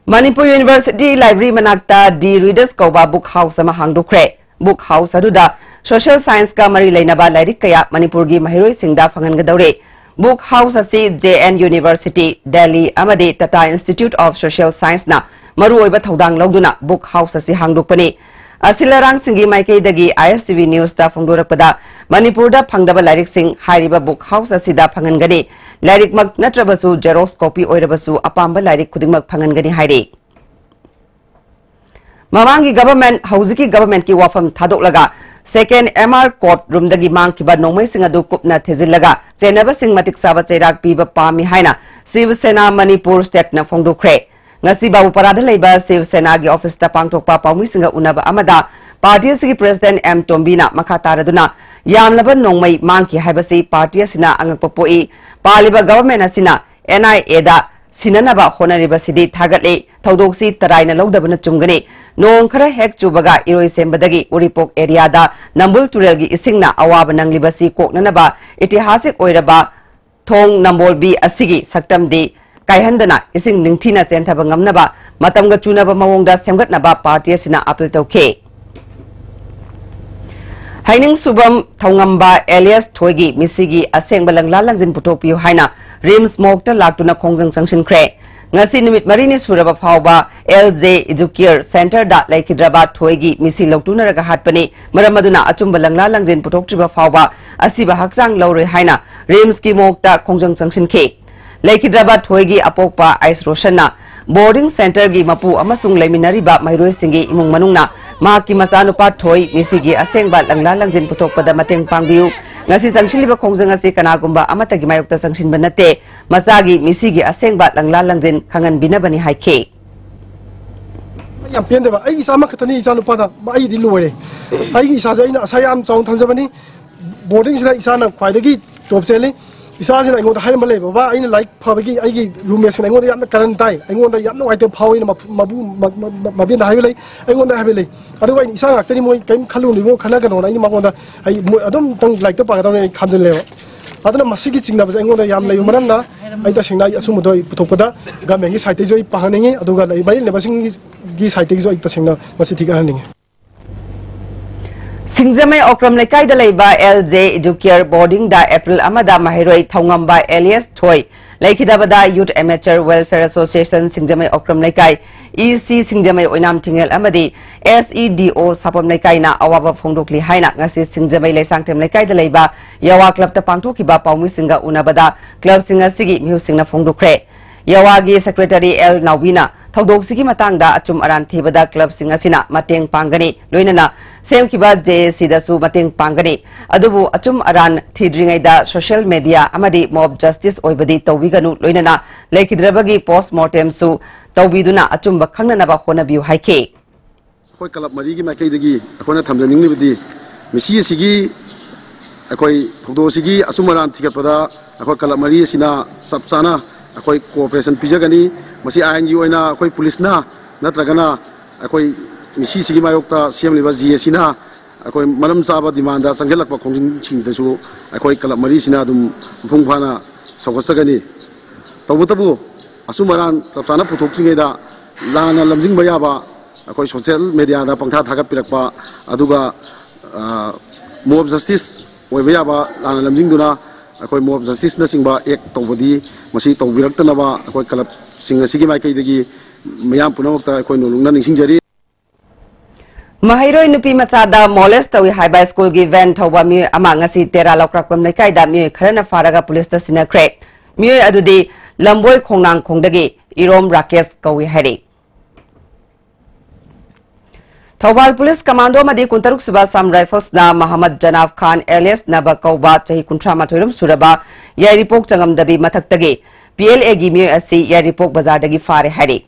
ꯃꯅꯤꯄꯨꯔ University library ꯃꯅꯥꯛꯇ The Readers ꯀꯧꯕ book house ꯑꯃ ꯍꯥꯡꯗꯣꯛꯈ꯭ꯔꯦ꯫ Book house ꯑꯗꯨꯗ social scienceꯀ ꯃꯔꯤ ꯂꯩꯅꯕ ꯂꯥꯏꯔꯤꯛ ꯀꯌꯥ ꯃꯅꯤꯄꯨꯔꯒꯤ ꯃꯍꯩꯔꯣꯏꯁꯤꯡꯗ ꯐꯪꯍꯟꯒꯗꯧꯔꯦ꯫ Book house ꯑꯁꯤ J N University, Delhi ꯑꯃꯗꯤ Tata Institute of Social Scienceꯅ ꯃꯔꯨꯑꯣꯏꯕ ꯊꯧꯗꯥꯡ ꯂꯧꯗꯨꯅ book house ꯑꯁꯤ ꯍꯥꯡꯗꯣꯛꯄꯅꯤ꯫ ꯑꯁꯤꯜ ꯑꯔꯥꯡꯁꯤꯡꯒꯤ ꯃꯥꯏꯀꯩꯗꯒꯤ I S T V Newsꯇ ꯐꯣꯡꯗꯣꯔꯛꯄꯗ, ꯃꯅꯤꯄꯨꯔꯗ ꯐꯪꯗꯕ ꯂꯥꯏꯔꯤꯛꯁꯤꯡ ꯍꯥꯏꯔꯤꯕ book house ꯑꯁꯤꯗ ꯐꯪꯍꯟꯒꯅꯤ꯫ ꯂꯥꯏꯔꯤꯛꯃꯛ ꯅꯠꯇ꯭ꯔꯕꯁꯨ xerox copy ꯑꯣꯏꯔꯕꯁꯨ ꯑꯄꯥꯝꯕ ꯂꯥꯏꯔꯤꯛ ꯈꯨꯗꯤꯡꯃꯛ ꯐꯪꯍꯟꯒꯅꯤ ꯍꯥꯏꯔꯤ꯫ ꯃꯃꯥꯡꯒꯤ government, ꯍꯧꯖꯤꯛꯀꯤ governmentꯀꯤ ꯋꯥꯐꯝ ꯊꯥꯗꯣꯛꯂꯒ second M R court roomꯗꯒꯤ ꯃꯥꯡꯈꯤꯕ ꯅꯣꯡꯃꯩꯁꯤꯡ ꯑꯗꯨ ꯀꯨꯞꯅ ꯊꯤꯖꯤꯜꯂꯒ ꯆꯦꯟꯅꯕꯁꯤꯡ ꯃꯇꯤꯛ ꯆꯥꯕ ꯆꯩꯔꯥꯛ ꯄꯤꯕ ꯄꯥꯝꯃꯤ ꯍꯥꯏꯅ ꯁꯤꯕ ꯁꯦꯅꯥ ꯃꯅꯤꯄꯨꯔ stateꯅ ꯐꯣꯡꯗꯣꯛꯈ꯭ꯔꯦ꯫ ꯉꯁꯤ ꯕꯥꯕꯨꯄꯥꯔꯥꯗ ꯂꯩꯕ ꯁꯤꯕ ꯁꯦꯅꯥꯒꯤ ꯑꯣꯐꯤꯁꯇ ꯄꯥꯡꯊꯣꯛꯄ ꯄꯥꯎꯃꯤꯁꯤꯡꯒ ꯎꯅꯕ ꯑꯃꯗ ꯄꯥꯔꯇꯤ ꯑꯁꯤꯒꯤ ꯄ꯭ꯔꯦꯁꯤꯗꯦꯟꯠ ꯑꯦꯝ ꯇꯣꯝꯕꯤꯅ ꯃꯈꯥ ꯇꯥꯔꯗꯨꯅ ꯌꯥꯝꯂꯕ ꯅꯣꯡꯃꯩ ꯃꯥꯡꯈꯤ ꯍꯥꯏꯕꯁꯤ ꯄꯥꯔꯇꯤ ꯑꯁꯤꯅ ꯑꯉꯛꯄ ꯄꯣꯛꯏ꯫ ꯄꯥꯜꯂꯤꯕ ꯒꯚꯔꯟꯃꯦꯟꯠ ꯑꯁꯤꯅ ꯑꯦꯟ ꯑꯥꯏ ꯑꯦꯗ ꯁꯤꯟꯅꯅꯕ ꯍꯣꯠꯅꯔꯤꯕꯁꯤꯗꯤ ꯊꯥꯒꯠꯂꯤ꯫ ꯊꯧꯗꯣꯛꯁꯤ ꯇꯔꯥꯏꯅ ꯂꯧꯗꯕꯅ ꯆꯨꯝꯒꯅꯤ꯫ ꯅꯣꯡ ꯈꯔ ꯍꯦꯛ ꯆꯨꯕꯒ ꯏꯔꯣꯏ ꯁꯦꯝꯕꯗꯒꯤ ꯎꯔꯤꯄꯣꯛ ꯑꯦꯔꯤꯌꯥꯗ ꯅꯝꯕꯨꯜ ꯇꯨꯔꯦꯜꯒꯤ ꯏꯁꯤꯡꯅ ꯑꯋꯥꯕ ꯅꯪꯂꯤꯕꯁꯤ ꯀꯣꯛꯅꯅꯕ ꯏꯇꯤꯍꯥꯁꯤꯛ ꯑꯣꯏꯔꯕ ꯊꯣꯡ ꯅꯝꯕꯣꯜꯕꯤ ꯑꯁꯤꯒꯤ ꯁꯛꯇꯝꯗꯤ ꯀꯥꯏꯍꯟꯗꯅ ꯏꯁꯤꯡ ꯅꯤꯡꯊꯤꯅ ꯆꯦꯟꯊꯕ ꯉꯝꯅꯕ ꯃꯇꯝꯒ ꯆꯨꯅꯕ ꯃꯑꯣꯡꯗ ꯁꯦꯝꯒꯠꯅꯕ ꯄꯥꯔꯇꯤ ꯑꯁꯤꯅ ꯑꯥꯄꯤꯜ ꯇꯧꯈꯤ꯫ ꯍꯩꯅꯤꯡꯁꯨꯕꯝ ꯊꯧꯉꯝꯕ ꯑꯦꯂꯤꯌꯥꯁ ꯊꯣꯏꯒꯤ ꯃꯤꯁꯤꯒꯤ ꯑꯁꯦꯡꯕ ꯂꯪꯂꯥ ꯂꯪꯖꯤꯟ ꯄꯨꯊꯣꯛꯄꯤꯌꯨ ꯍꯥꯏꯅ ꯔꯤꯝꯁ ꯃꯣꯔꯒꯇ ꯂꯥꯛꯇꯨꯅ ꯈꯣꯡꯖꯪ ꯆꯪꯁꯤꯟꯈ꯭ꯔꯦ꯫ ꯉꯁꯤ ꯅꯨꯃꯤꯠ ꯃꯔꯤꯅꯤ ꯁꯨꯔꯕ ꯐꯥꯎꯕ ꯑꯦꯜ ꯖꯦ ꯏꯖꯨꯀꯤꯌꯔ ꯁꯦꯟꯇꯔꯗ ꯂꯩꯈꯤꯗ꯭ꯔꯕ ꯊꯣꯏꯒꯤ ꯃꯤꯁꯤ ꯂꯧꯇꯨꯅꯔꯒ ꯍꯥꯠꯄꯅꯤ꯫ ꯃꯔꯝ ꯑꯗꯨꯅ ꯑꯆꯨꯝꯕ ꯂꯪꯂꯥ ꯂꯪꯖꯤꯟ ꯄꯨꯊꯣꯛꯇ꯭ꯔꯤꯕ ꯐꯥꯎꯕ ꯑꯁꯤꯕ ꯍꯛꯆꯥꯡ ꯂꯧꯔꯣꯏ ꯍꯥꯏꯅ ꯔꯤꯝꯁꯀꯤ ꯃꯣꯔꯒꯇ ꯈꯣꯡꯖꯪ ꯆꯪꯁꯤꯟꯈꯤ꯫ ꯂꯩꯈꯤꯗ꯭ꯔꯕ ꯊꯣꯏꯒꯤ ꯑꯄꯣꯛꯄ ꯑꯥꯏꯁ ꯔꯣꯁꯟꯅ ꯕꯣꯔꯗꯤꯡ ꯁꯦꯟꯇꯔꯒꯤ ꯃꯄꯨ ꯑꯃꯁꯨꯡ ꯂꯩꯃꯤꯟꯅꯔꯤꯕ ꯃꯍꯩꯔꯣꯏꯁꯤꯡꯒꯤ ꯏꯃꯨꯡ ꯃꯅꯨꯡꯅ ꯃꯍꯥꯛꯀꯤ ꯃꯆꯥꯅꯨꯄꯥ ꯊꯣꯏ ꯃꯤꯁꯤꯒꯤ ꯑꯁꯦꯡꯕ ꯂꯪꯂꯥ ꯂꯪꯖꯤꯟ ꯄꯨꯊꯣꯛꯄꯗ ꯃꯇꯦꯡ ꯄꯥꯡꯕꯤꯌꯨ꯫ ꯉꯁꯤ ꯆꯪꯁꯤꯜꯂꯤꯕ ꯈꯣꯡꯖꯪ ꯑꯁꯤ ꯀꯅꯥꯒꯨꯝꯕ ꯑꯃꯠꯇꯒꯤ ꯃꯥꯌꯣꯛꯇ ꯆꯪꯁꯤꯟꯕ ꯅꯠꯇꯦ, ꯃꯆꯥꯒꯤ ꯃꯤꯁꯤꯒꯤ ꯑꯁꯦꯡꯕ ꯂꯪꯂꯥ ꯂꯪꯖꯤꯟ ꯈꯪꯍꯟꯕꯤꯅꯕꯅꯤ ꯍꯥꯏꯈꯤ꯫ ꯑꯩ ꯌꯥꯝ ꯄꯦꯟꯗꯕ, ꯑꯩ ꯏꯆꯥ ꯑꯃꯈꯛꯇꯅꯤ, ꯏꯆꯥ ꯅꯨꯄꯥꯗ ꯑꯩꯗꯤ ꯂꯣꯏꯔꯦ꯫ ꯑꯩꯒꯤ ꯏꯆꯥꯁꯦ ꯑꯩꯅ ꯑꯁꯥ ꯌꯥꯝ ꯆꯥꯎꯅ ꯊꯝꯖꯕꯅꯤ꯫ ꯕꯣꯔꯗꯤꯡꯁꯤꯗ ꯏꯆꯥꯅ ꯈ꯭ꯋꯥꯏꯗꯒꯤ ꯇꯣꯞ ꯆꯦꯜꯂꯤ꯫ ꯏꯆꯥꯁꯤꯅ ꯑꯩꯉꯣꯟꯗ ꯍꯥꯏꯔꯝꯕ ꯂꯩ, "ꯕꯕꯥ, ꯑꯩꯅ ꯂꯥꯏꯔꯤꯛ ꯐꯕꯒꯤ ꯑꯩꯒꯤ ꯔꯨꯝꯃꯦꯠꯁꯤꯡꯅ ꯑꯩꯉꯣꯟꯗ ꯌꯥꯝꯅ ꯀꯔꯟ ꯇꯥꯏ, ꯑꯩꯉꯣꯟꯗ ꯌꯥꯝ ꯅꯨꯡꯉꯥꯏꯇꯕ ꯐꯥꯎꯏꯅ" ꯃꯄꯨ- ꯃꯕꯨ- ꯃ- ꯃ- ꯃ- ꯃꯕꯦꯟꯗ ꯍꯥꯏꯕ ꯂꯩ꯫ ꯑꯩꯉꯣꯟꯗ ꯍꯥꯏꯕ ꯂꯩ꯫ ꯑꯗꯨꯒ ꯑꯩꯅ ꯏꯆꯥ ꯉꯥꯛꯇꯅꯤ, ꯃꯣꯏ ꯀꯔꯤꯝ ꯈꯜꯂꯨꯅꯨ ꯏꯕꯨꯡꯉꯣ, ꯈꯟꯅꯒꯅꯣꯅ ꯑꯩꯅ ꯃꯉꯣꯟꯗ, ꯑꯩ ꯃꯣꯏ ꯑꯗꯨꯝꯇꯪ ꯂꯥꯏꯔꯤꯛꯇ ꯄꯥꯒꯗꯕꯅꯤ ꯑꯩ ꯈꯟꯖꯤꯜꯂꯦꯕ꯫ ꯑꯗꯨꯅ ꯃꯁꯤꯒꯤ ꯆꯤꯡꯅꯕꯁꯦ ꯑꯩꯉꯣꯟꯗ ꯌꯥꯝ ꯂꯩꯕ ꯃꯔꯝꯅ ꯑꯩ ꯇꯁꯦꯡꯅ ꯑꯩ ꯑꯁꯨꯝꯕꯗꯣ ꯑꯩ ꯄꯨꯊꯣꯛꯄꯗ ꯒꯃꯦꯟꯒꯤ ꯁꯥꯏꯠꯇꯒꯤꯁꯨ ꯑꯩ ꯄꯥꯍꯟꯅꯤꯡꯉꯤ, ꯑꯗꯨꯒ ꯂꯩ- ꯃꯔꯤ ꯂꯩꯅꯕꯁꯤꯡꯒꯤ ꯁꯥꯏꯠꯇꯒꯤꯁꯨ ꯑꯩ ꯇꯁꯦꯡꯅ ꯃꯁꯤ ꯊꯤꯒꯠꯍꯟꯅꯤꯡꯉꯤ꯫ ꯁꯤꯡꯖꯃꯩ ꯑꯣꯀ꯭ꯔꯝ ꯂꯩꯀꯥꯏꯗ ꯂꯩꯕ ꯑꯦꯜ ꯖꯦ ꯏꯖꯨꯀꯤꯌꯔ ꯕꯣꯔꯗꯤꯡꯗ ꯑꯦꯄ꯭ꯔꯤꯜ ꯑꯃꯗ ꯃꯍꯩꯔꯣꯏ ꯊꯧꯉꯝꯕ ꯑꯦꯂꯤꯌꯥꯁ ꯊꯣꯏ ꯂꯩꯈꯤꯗꯕꯗ ꯌꯨꯊ ꯑꯦꯃꯦꯆꯔ ꯋꯦꯜꯐꯤꯌꯔ ꯑꯦꯁꯣꯁꯤꯌꯦꯁꯟ ꯁꯤꯡꯖꯃꯩ ꯑꯣꯀ꯭ꯔꯝ ꯂꯩꯀꯥꯏ, ꯏ ꯁꯤ ꯁꯤꯡꯖꯃꯩ ꯑꯣꯏꯅꯥꯝ ꯊꯤꯡꯉꯦꯜ ꯑꯃꯗꯤ ꯑꯦꯁ ꯏ ꯗꯤ ꯑꯣ ꯁꯥꯄꯝ ꯂꯩꯀꯥꯏꯅ ꯑꯋꯥꯕ ꯐꯣꯡꯗꯣꯛꯂꯤ ꯍꯥꯏꯅ ꯉꯁꯤ ꯁꯤꯡꯖꯃꯩ ꯂꯩꯁꯥꯡꯊꯦꯝ ꯂꯩꯀꯥꯏꯗ ꯂꯩꯕ ꯌꯥꯋꯥ ꯀ꯭ꯂꯕꯇ ꯄꯥꯡꯊꯣꯛꯈꯤꯕ ꯄꯥꯎꯃꯤꯁꯤꯡꯒ ꯎꯅꯕꯗ ꯀ꯭ꯂꯕꯁꯤꯡ ꯑꯁꯤꯒꯤ ꯃꯤꯍꯨꯠꯁꯤꯡꯅ ꯐꯣꯡꯗꯣꯛꯈ꯭ꯔꯦ꯫ ꯌꯥꯋꯥꯒꯤ ꯁꯦꯀ꯭ꯔꯦꯇꯔꯤ ꯑꯦꯜ ꯅꯥꯎꯕꯤꯅ ꯊꯧꯗꯣꯛꯁꯤꯒꯤ ꯃꯇꯥꯡꯗ ꯑꯆꯨꯝ ꯑꯔꯥꯟ ꯊꯤꯕꯗ ꯀ꯭ꯂꯕꯁꯤꯡ ꯑꯁꯤꯅ ꯃꯇꯦꯡ ꯄꯥꯡꯒꯅꯤ, ꯂꯣꯏꯅꯅ ꯁꯦꯝꯈꯤꯕ ꯖꯦ ꯑꯦ ꯁꯤꯗꯁꯨ ꯃꯇꯦꯡ ꯄꯥꯡꯒꯅꯤ꯫ ꯑꯗꯨꯕꯨ ꯑꯆꯨꯝ ꯑꯔꯥꯟ ꯊꯤꯗ꯭ꯔꯤꯉꯩꯗ ꯁꯣꯁꯤꯌꯦꯜ ꯃꯦꯗꯤꯌꯥ ꯑꯃꯗꯤ ꯃꯣꯕ ꯖꯁꯇꯤꯁ ꯑꯣꯏꯕꯗꯤ ꯇꯧꯕꯤꯒꯅꯨ, ꯂꯣꯏꯅꯅ ꯂꯩꯈꯤꯗ꯭ꯔꯕꯒꯤ ꯄꯣꯁ꯭ꯠꯃꯣꯔꯇꯦꯝꯁꯨ ꯇꯧꯕꯤꯗꯨꯅ ꯑꯆꯨꯝꯕ ꯈꯪꯅꯅꯕ ꯍꯣꯠꯅꯕꯤꯌꯨ ꯍꯥꯏꯈꯤ꯫ ꯑꯩꯈꯣꯏ ꯀ꯭ꯂꯕ ꯃꯔꯤꯒꯤ ꯃꯥꯏꯀꯩꯗꯒꯤ ꯑꯩꯈꯣꯏꯅ ꯊꯝꯖꯅꯤꯡꯂꯤꯕꯗꯤ, ꯃꯤꯁꯤ ꯑꯁꯤꯒꯤ, ꯑꯩꯈꯣꯏ ꯊꯧꯗꯣꯛ ꯑꯁꯤꯒꯤ ꯑꯆꯨꯝ ꯑꯔꯥꯟ ꯊꯤꯒꯠꯄꯗ ꯑꯩꯈꯣꯏ ꯀ꯭ꯂꯕ ꯃꯔꯤ ꯑꯁꯤꯅ ꯆꯞ ꯆꯥꯅ ꯑꯩꯈꯣꯏ ꯀꯣꯑꯣꯄꯔꯦꯁꯟ ꯄꯤꯖꯒꯅꯤ꯫ ꯃꯁꯤ ꯑꯥꯏꯟꯒꯤ ꯑꯣꯏꯅ ꯑꯩꯈꯣꯏ ꯄꯨꯂꯤꯁꯅ ꯅꯠꯇ꯭ꯔꯒꯅ ꯑꯩꯈꯣꯏ ꯃꯤꯁꯤꯁꯤꯒꯤ ꯃꯥꯌꯣꯛꯇ ꯁꯦꯝꯂꯤꯕ ꯖꯤ ꯑꯦ ꯁꯤꯅ ꯑꯩꯈꯣꯏ ꯃꯔꯝ ꯆꯥꯕ ꯗꯤꯃꯥꯟꯗ ꯆꯪꯁꯤꯜꯂꯛꯄ ꯈꯣꯡꯖꯪꯁꯤꯡꯗꯁꯨ ꯑꯩꯈꯣꯏ ꯀ꯭ꯂꯕ ꯃꯔꯤꯁꯤꯅ ꯑꯗꯨꯝ ꯃꯄꯨꯡ ꯐꯥꯅ ꯁꯧꯒꯠꯆꯒꯅꯤ꯫ ꯇꯧꯕꯇꯕꯨ, ꯑꯆꯨꯝ ꯑꯔꯥꯟ ꯆꯞ ꯆꯥꯅ ꯄꯨꯊꯣꯛꯇ꯭ꯔꯤꯉꯩꯗ ꯂꯥꯟꯅ ꯂꯝꯖꯤꯡꯕ ꯌꯥꯕ, ꯑꯩꯈꯣꯏ ꯁꯣꯁꯤꯌꯦꯜ ꯃꯦꯗꯤꯌꯥꯗ ꯄꯪꯊꯥ ꯊꯥꯒꯠꯄꯤꯔꯛꯄ, ꯑꯗꯨꯒ ꯃꯣꯕ ꯖꯁꯇꯤꯁ ꯑꯣꯏꯕ ꯌꯥꯕ ꯂꯥꯟꯅ ꯂꯝꯖꯤꯡꯗꯨꯅ ꯑꯩꯈꯣꯏ ꯃꯣꯕ ꯖꯁꯇꯤꯁꯅꯆꯤꯡꯕ ꯑꯦꯛ ꯇꯧꯕꯗꯤ ꯃꯁꯤ ꯇꯧꯕꯤꯔꯛꯇꯅꯕ ꯑꯩꯈꯣꯏ ꯀ꯭ꯂꯕꯁꯤꯡ ꯑꯁꯤꯒꯤ ꯃꯥꯏꯀꯩꯗꯒꯤ ꯃꯤꯌꯥꯝ ꯄꯨꯝꯅꯃꯛꯇ ꯑꯩꯈꯣꯏ ꯅꯣꯂꯨꯛꯅ ꯅꯤꯡꯁꯤꯡꯖꯔꯤ꯫ ꯃꯍꯩꯔꯣꯏ ꯅꯨꯄꯤ ꯃꯆꯥꯗ ꯃꯣꯂꯦꯁ ꯇꯧꯏ ꯍꯥꯏꯕ ꯁ꯭ꯀꯨꯜꯒꯤ ꯚꯦꯟ ꯊꯧꯕ ꯃꯤꯑꯣꯏ ꯑꯃ ꯉꯁꯤ ꯇꯦꯔꯥ ꯂꯧꯀ꯭ꯔꯥꯛꯄꯝ ꯂꯩꯀꯥꯏꯗ ꯃꯤꯑꯣꯏ ꯈꯔꯅ ꯐꯥꯔꯒ ꯄꯨꯂꯤꯁꯇ ꯁꯤꯟꯅꯈ꯭ꯔꯦ꯫ ꯃꯤꯑꯣꯏ ꯑꯗꯨꯗꯤ ꯂꯝꯕꯣꯏ ꯈꯣꯡꯅꯥꯡꯈꯣꯡꯗꯒꯤ ꯏꯔꯣꯝ ꯔꯥꯀꯦꯁ ꯀꯧꯏ ꯍꯥꯏꯔꯤ꯫ ꯊꯧꯕꯥꯜ ꯄꯨꯂꯤꯁ ꯀꯃꯥꯟꯗꯣ ꯑꯃꯗꯤ ꯀꯨꯟꯇꯔꯨꯛ ꯁꯨꯕ ꯑꯁꯥꯝ ꯔꯥꯏꯐꯜꯁꯅ ꯃꯍꯃꯗ ꯖꯅꯥꯐ ꯈꯥꯟ ꯑꯦꯂꯤꯌꯁ ꯅꯕ ꯀꯧꯕ ꯆꯍꯤ ꯀꯨꯟꯊ꯭ꯔꯥ ꯃꯥꯊꯣꯏꯔꯣꯝ ꯁꯨꯔꯕ ꯌꯥꯏꯔꯤꯄꯣꯛ ꯆꯉꯝꯗꯕꯤ ꯃꯊꯛꯇꯒꯤ ꯄꯤ ꯑꯦꯜ ꯑꯦꯒꯤ ꯃꯤꯑꯣꯏ ꯑꯁꯤ ꯌꯥꯏꯔꯤꯄꯣꯛ ꯕꯖꯥꯔꯗꯒꯤ ꯐꯥꯔꯦ ꯍꯥꯏꯔꯤ꯫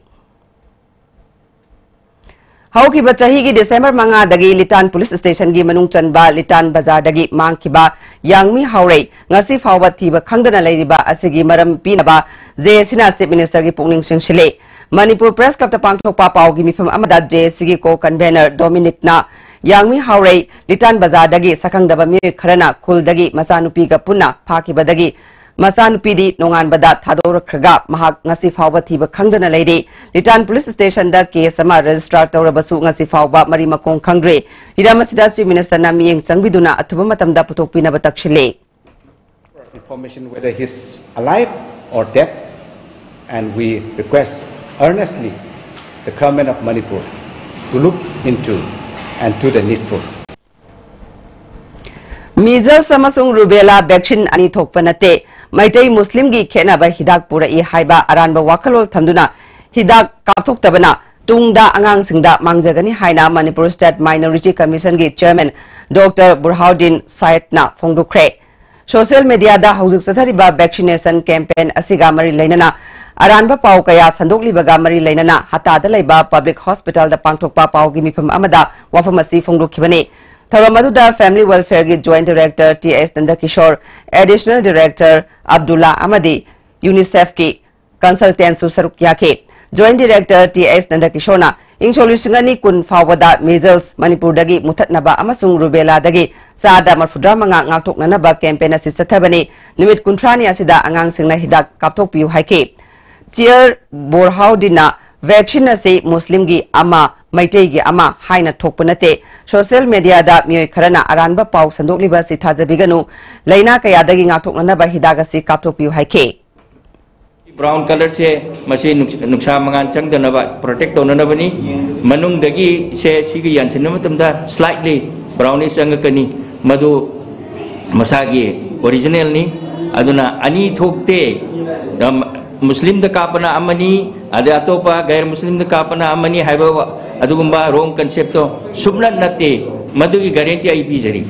ꯍꯧꯈꯤꯕ ꯆꯍꯤꯒꯤ ꯗꯤꯁꯦꯝꯕꯔ ꯃꯉꯥꯗꯒꯤ ꯂꯤꯇꯥꯟ ꯄꯨꯂꯤꯁ ꯁ꯭ꯇꯦꯁꯟꯒꯤ ꯃꯅꯨꯡ ꯆꯟꯕ ꯂꯤꯇꯥꯟ ꯕꯖꯥꯔꯗꯒꯤ ꯃꯥꯡꯈꯤꯕ ꯌꯥꯡꯃꯤ ꯍꯥꯎꯔꯩ ꯉꯁꯤ ꯐꯥꯎꯕ ꯊꯤꯕ ꯈꯪꯗꯅ ꯂꯩꯔꯤꯕ ꯑꯁꯤꯒꯤ ꯃꯔꯝ ꯄꯤꯅꯕ ꯖꯦ ꯑꯦ ꯁꯤꯅ ꯆꯤꯐ ꯃꯤꯅꯤꯁꯇꯔꯒꯤ ꯄꯨꯛꯅꯤꯡ ꯆꯤꯡꯁꯤꯜꯂꯤ꯫ ꯃꯅꯤꯄꯨꯔ ꯄ꯭ꯔꯦꯁ ꯀ꯭ꯂꯕꯇ ꯄꯥꯡꯊꯣꯛꯄ ꯄꯥꯎꯒꯤ ꯃꯤꯐꯝ ꯑꯃꯗ ꯖꯦ ꯑꯦ ꯁꯤꯒꯤ ꯀꯣ ꯀꯟꯚꯦꯅꯔ ꯗꯣꯃꯤꯅꯤꯛꯅ ꯌꯥꯡꯃꯤ ꯍꯥꯎꯔꯩ ꯂꯤꯇꯥꯟ ꯕꯖꯥꯔꯗꯒꯤ ꯁꯛꯈꯪꯗꯕ ꯃꯤꯑꯣꯏ ꯈꯔꯅ ꯈꯨꯜꯗꯒꯤ ꯃꯆꯥꯅꯨꯄꯤꯒ ꯄꯨꯟꯅ ꯐꯥꯈꯤꯕꯗꯒꯤ ꯃꯆꯥꯅꯨꯄꯤꯗꯤ ꯅꯣꯡꯉꯥꯟꯕꯗ ꯊꯥꯗꯣꯔꯛꯈ꯭ꯔꯒ ꯃꯍꯥꯛ ꯉꯁꯤ ꯐꯥꯎꯕ ꯊꯤꯕ ꯈꯪꯗꯅ ꯂꯩꯔꯤ꯫ ꯂꯤꯇꯥꯟ ꯄꯨꯂꯤꯁ ꯁ꯭ꯇꯦꯁꯟꯗ ꯀꯦꯁ ꯑꯃ ꯔꯦꯖꯤꯁꯇꯥꯔ ꯇꯧꯔꯕꯁꯨ ꯉꯁꯤ ꯐꯥꯎꯕ ꯃꯔꯤ ꯃꯈꯣꯡ ꯈꯪꯗ꯭ꯔꯤ꯫ ꯍꯤꯔꯝ ꯑꯁꯤꯗ ꯆꯤꯐ ꯃꯤꯅꯤꯁꯇꯔꯅ ꯃꯤꯠꯌꯦꯡ ꯆꯪꯕꯤꯗꯨꯅ ꯑꯊꯨꯕ ꯃꯇꯝꯗ ꯄꯨꯊꯣꯛꯄꯤꯅꯕ ꯇꯛꯁꯤꯜꯂꯤ꯫ Information whether he's alive or dead, and we request earnestly the government of Manipur to look into and do the needful. Measles ꯑꯃꯁꯨꯡ ꯔꯨꯕꯦꯂꯥ ꯚꯦꯛꯁꯤꯟ ꯑꯅꯤ ꯊꯣꯛꯄ ꯅꯠꯇꯦ, ꯃꯩꯇꯩ ꯃꯨꯁꯂꯤꯝꯒꯤ ꯈꯦꯠꯅꯕ ꯍꯤꯗꯥꯛ ꯄꯨꯔꯛꯏ ꯍꯥꯏꯕ ꯑꯔꯥꯟꯕ ꯋꯥꯈꯜꯂꯣꯟ ꯊꯝꯗꯨꯅ ꯍꯤꯗꯥꯛ ꯀꯥꯞꯊꯣꯛꯇꯕꯅ ꯇꯨꯡꯗ ꯑꯉꯥꯡꯁꯤꯡꯗ ꯃꯥꯡꯖꯒꯅꯤ ꯍꯥꯏꯅ ꯃꯅꯤꯄꯨꯔ ꯁ꯭ꯇꯦꯠ ꯃꯥꯏꯅꯣꯔꯤꯇꯤ ꯀꯃꯤꯁꯟꯒꯤ ꯆꯤꯌꯔꯃꯦꯟ ꯗꯣꯛꯇꯔ ꯕꯨꯔꯍꯥꯎꯗꯤꯟ ꯁꯥꯌꯦꯗꯅ ꯐꯣꯡꯗꯣꯛꯈ꯭ꯔꯦ꯫ ꯁꯣꯁꯤꯌꯦꯜ ꯃꯤꯗꯤꯌꯥꯗ ꯍꯧꯖꯤꯛ ꯆꯠꯊꯔꯤꯕ ꯚꯦꯛꯁꯤꯅꯦꯁꯟ ꯀꯦꯝꯄꯦꯟ ꯑꯁꯤꯒ ꯃꯔꯤ ꯂꯩꯅꯅ ꯑꯔꯥꯟꯕ ꯄꯥꯎ ꯀꯌꯥ ꯁꯟꯗꯣꯛꯂꯤꯕꯒ ꯃꯔꯤ ꯂꯩꯅꯅ ꯍꯇꯥꯗ ꯂꯩꯕ ꯄꯕ꯭ꯂꯤꯛ ꯍꯣꯁꯄꯤꯇꯥꯜꯗ ꯄꯥꯡꯊꯣꯛꯄ ꯄꯥꯎꯒꯤ ꯃꯤꯐꯝ ꯑꯃꯗ ꯋꯥꯐꯝ ꯑꯁꯤ ꯐꯣꯡꯗꯣꯛꯈꯤꯕꯅꯤ꯫ ꯊꯧꯔꯝ ꯑꯗꯨꯗ ꯐꯦꯃꯤꯂꯤ ꯋꯦꯜꯐꯦꯌꯔꯒꯤ ꯖꯣꯏꯟꯠ ꯗꯥꯏꯔꯦꯛꯇꯔ ꯇꯤ ꯑꯦꯁ ꯅꯟꯗꯀꯤꯁꯣꯔ, ꯑꯦꯗꯤꯁꯅꯦꯜ ꯗꯥꯏꯔꯦꯛꯇꯔ ꯑꯕꯗꯨꯜꯂꯥ ꯑꯃꯗꯤ ꯌꯨꯅꯤꯁꯦꯐꯀꯤ ꯀꯟꯁꯜꯇꯦꯟꯠꯁꯨ ꯁꯔꯨꯛ ꯌꯥꯈꯤ꯫ ꯖꯣꯏꯟꯠ ꯗꯥꯏꯔꯦꯛꯇꯔ ꯇꯤ ꯑꯦꯁ ꯅꯟꯗꯀꯤꯁꯣꯔꯅ ꯏꯪ ꯁꯣꯛ ꯂꯤꯁꯤꯡ ꯑꯅꯤ ꯀꯨꯟ ꯐꯥꯎꯕꯗ ꯃꯤꯖꯜꯁ ꯃꯅꯤꯄꯨꯔꯗꯒꯤ ꯃꯨꯊꯠꯅꯕ ꯑꯃꯁꯨꯡ ꯔꯨꯕꯦꯂꯥꯗꯒꯤ ꯆꯥꯗ ꯃꯔꯐꯨꯇꯔꯥ ꯃꯉꯥ ꯉꯥꯛꯊꯣꯛꯅꯅꯕ ꯀꯦꯝꯄꯦꯟ ꯑꯁꯤ ꯆꯠꯊꯕꯅꯤ꯫ ꯅꯨꯃꯤꯠ ꯀꯨꯟꯊ꯭ꯔꯥꯅꯤ ꯑꯁꯤꯗ ꯑꯉꯥꯡꯁꯤꯡꯅ ꯍꯤꯗꯥꯛ ꯀꯥꯞꯊꯣꯛꯄꯤꯌꯨ ꯍꯥꯏꯈꯤ꯫ ꯆꯤꯌꯔ ꯕꯣꯔꯍꯥꯎꯗꯤꯟꯅ ꯚꯦꯛꯁꯤꯟ ꯑꯁꯤ ꯃꯨꯁꯂꯤꯝꯒꯤ ꯑꯃ, ꯃꯩꯇꯩꯒꯤ ꯑꯃ ꯍꯥꯏꯅ ꯊꯣꯛꯄ ꯅꯠꯇꯦ꯫ ꯁꯣꯁꯤꯌꯦꯜ ꯃꯦꯗꯤꯌꯥꯗ ꯃꯤꯑꯣꯏ ꯈꯔꯅ ꯑꯔꯥꯟꯕ ꯄꯥꯎ ꯁꯟꯗꯣꯛꯂꯤꯕ ꯑꯁꯤ ꯊꯥꯖꯕꯤꯒꯅꯨ꯫ ꯂꯥꯏꯅꯥ ꯀꯌꯥꯗꯒꯤ ꯉꯥꯛꯊꯣꯛꯅꯅꯕ ꯍꯤꯗꯥꯛ ꯑꯁꯤ ꯀꯥꯞꯊꯣꯛꯄꯤꯌꯨ ꯍꯥꯏꯈꯤ꯫ ꯕ꯭ꯔꯥꯎꯟ ꯀꯂꯔꯁꯦ ꯃꯁꯤ ꯅꯨꯡꯁꯥ ꯃꯉꯥꯜ ꯆꯪꯗꯅꯕ ꯄ꯭ꯔꯣꯇꯦꯛ ꯇꯧꯅꯅꯕꯅꯤ꯫ ꯃꯅꯨꯡꯗꯒꯤ ꯁꯦ ꯁꯤꯒ ꯌꯥꯟꯁꯤꯟꯕ ꯃꯇꯝꯗ ꯁ꯭ꯂꯥꯏꯠꯂꯤ ꯕ꯭ꯔꯥꯎꯅꯤꯁ ꯆꯪꯉꯛꯀꯅꯤ꯫ ꯃꯗꯨ ꯃꯁꯥꯒꯤ ꯑꯣꯔꯤꯖꯤꯅꯦꯜꯅꯤ꯫ ꯑꯗꯨꯅ ꯑꯅꯤ ꯊꯣꯛꯇꯦ꯫ ꯃꯨꯁꯂꯤꯝꯗ ꯀꯥꯞꯄꯅ ꯑꯃꯅꯤ, ꯑꯗꯩ ꯑꯇꯣꯞꯄ ꯒꯩꯔ ꯃꯨꯁꯂꯤꯝꯗ ꯀꯥꯞꯄꯅ ꯑꯃꯅꯤ ꯍꯥꯏꯕ ꯑꯗꯨꯒꯨꯝꯕ ꯔꯣꯡ ꯀꯟꯁꯦꯞꯇꯣ ꯁꯨꯞꯅꯠ ꯅꯠꯇꯦ꯫ ꯃꯗꯨꯒꯤ ꯒꯥꯔꯦꯟꯇꯤ ꯑꯩ ꯄꯤꯖꯔꯤ꯫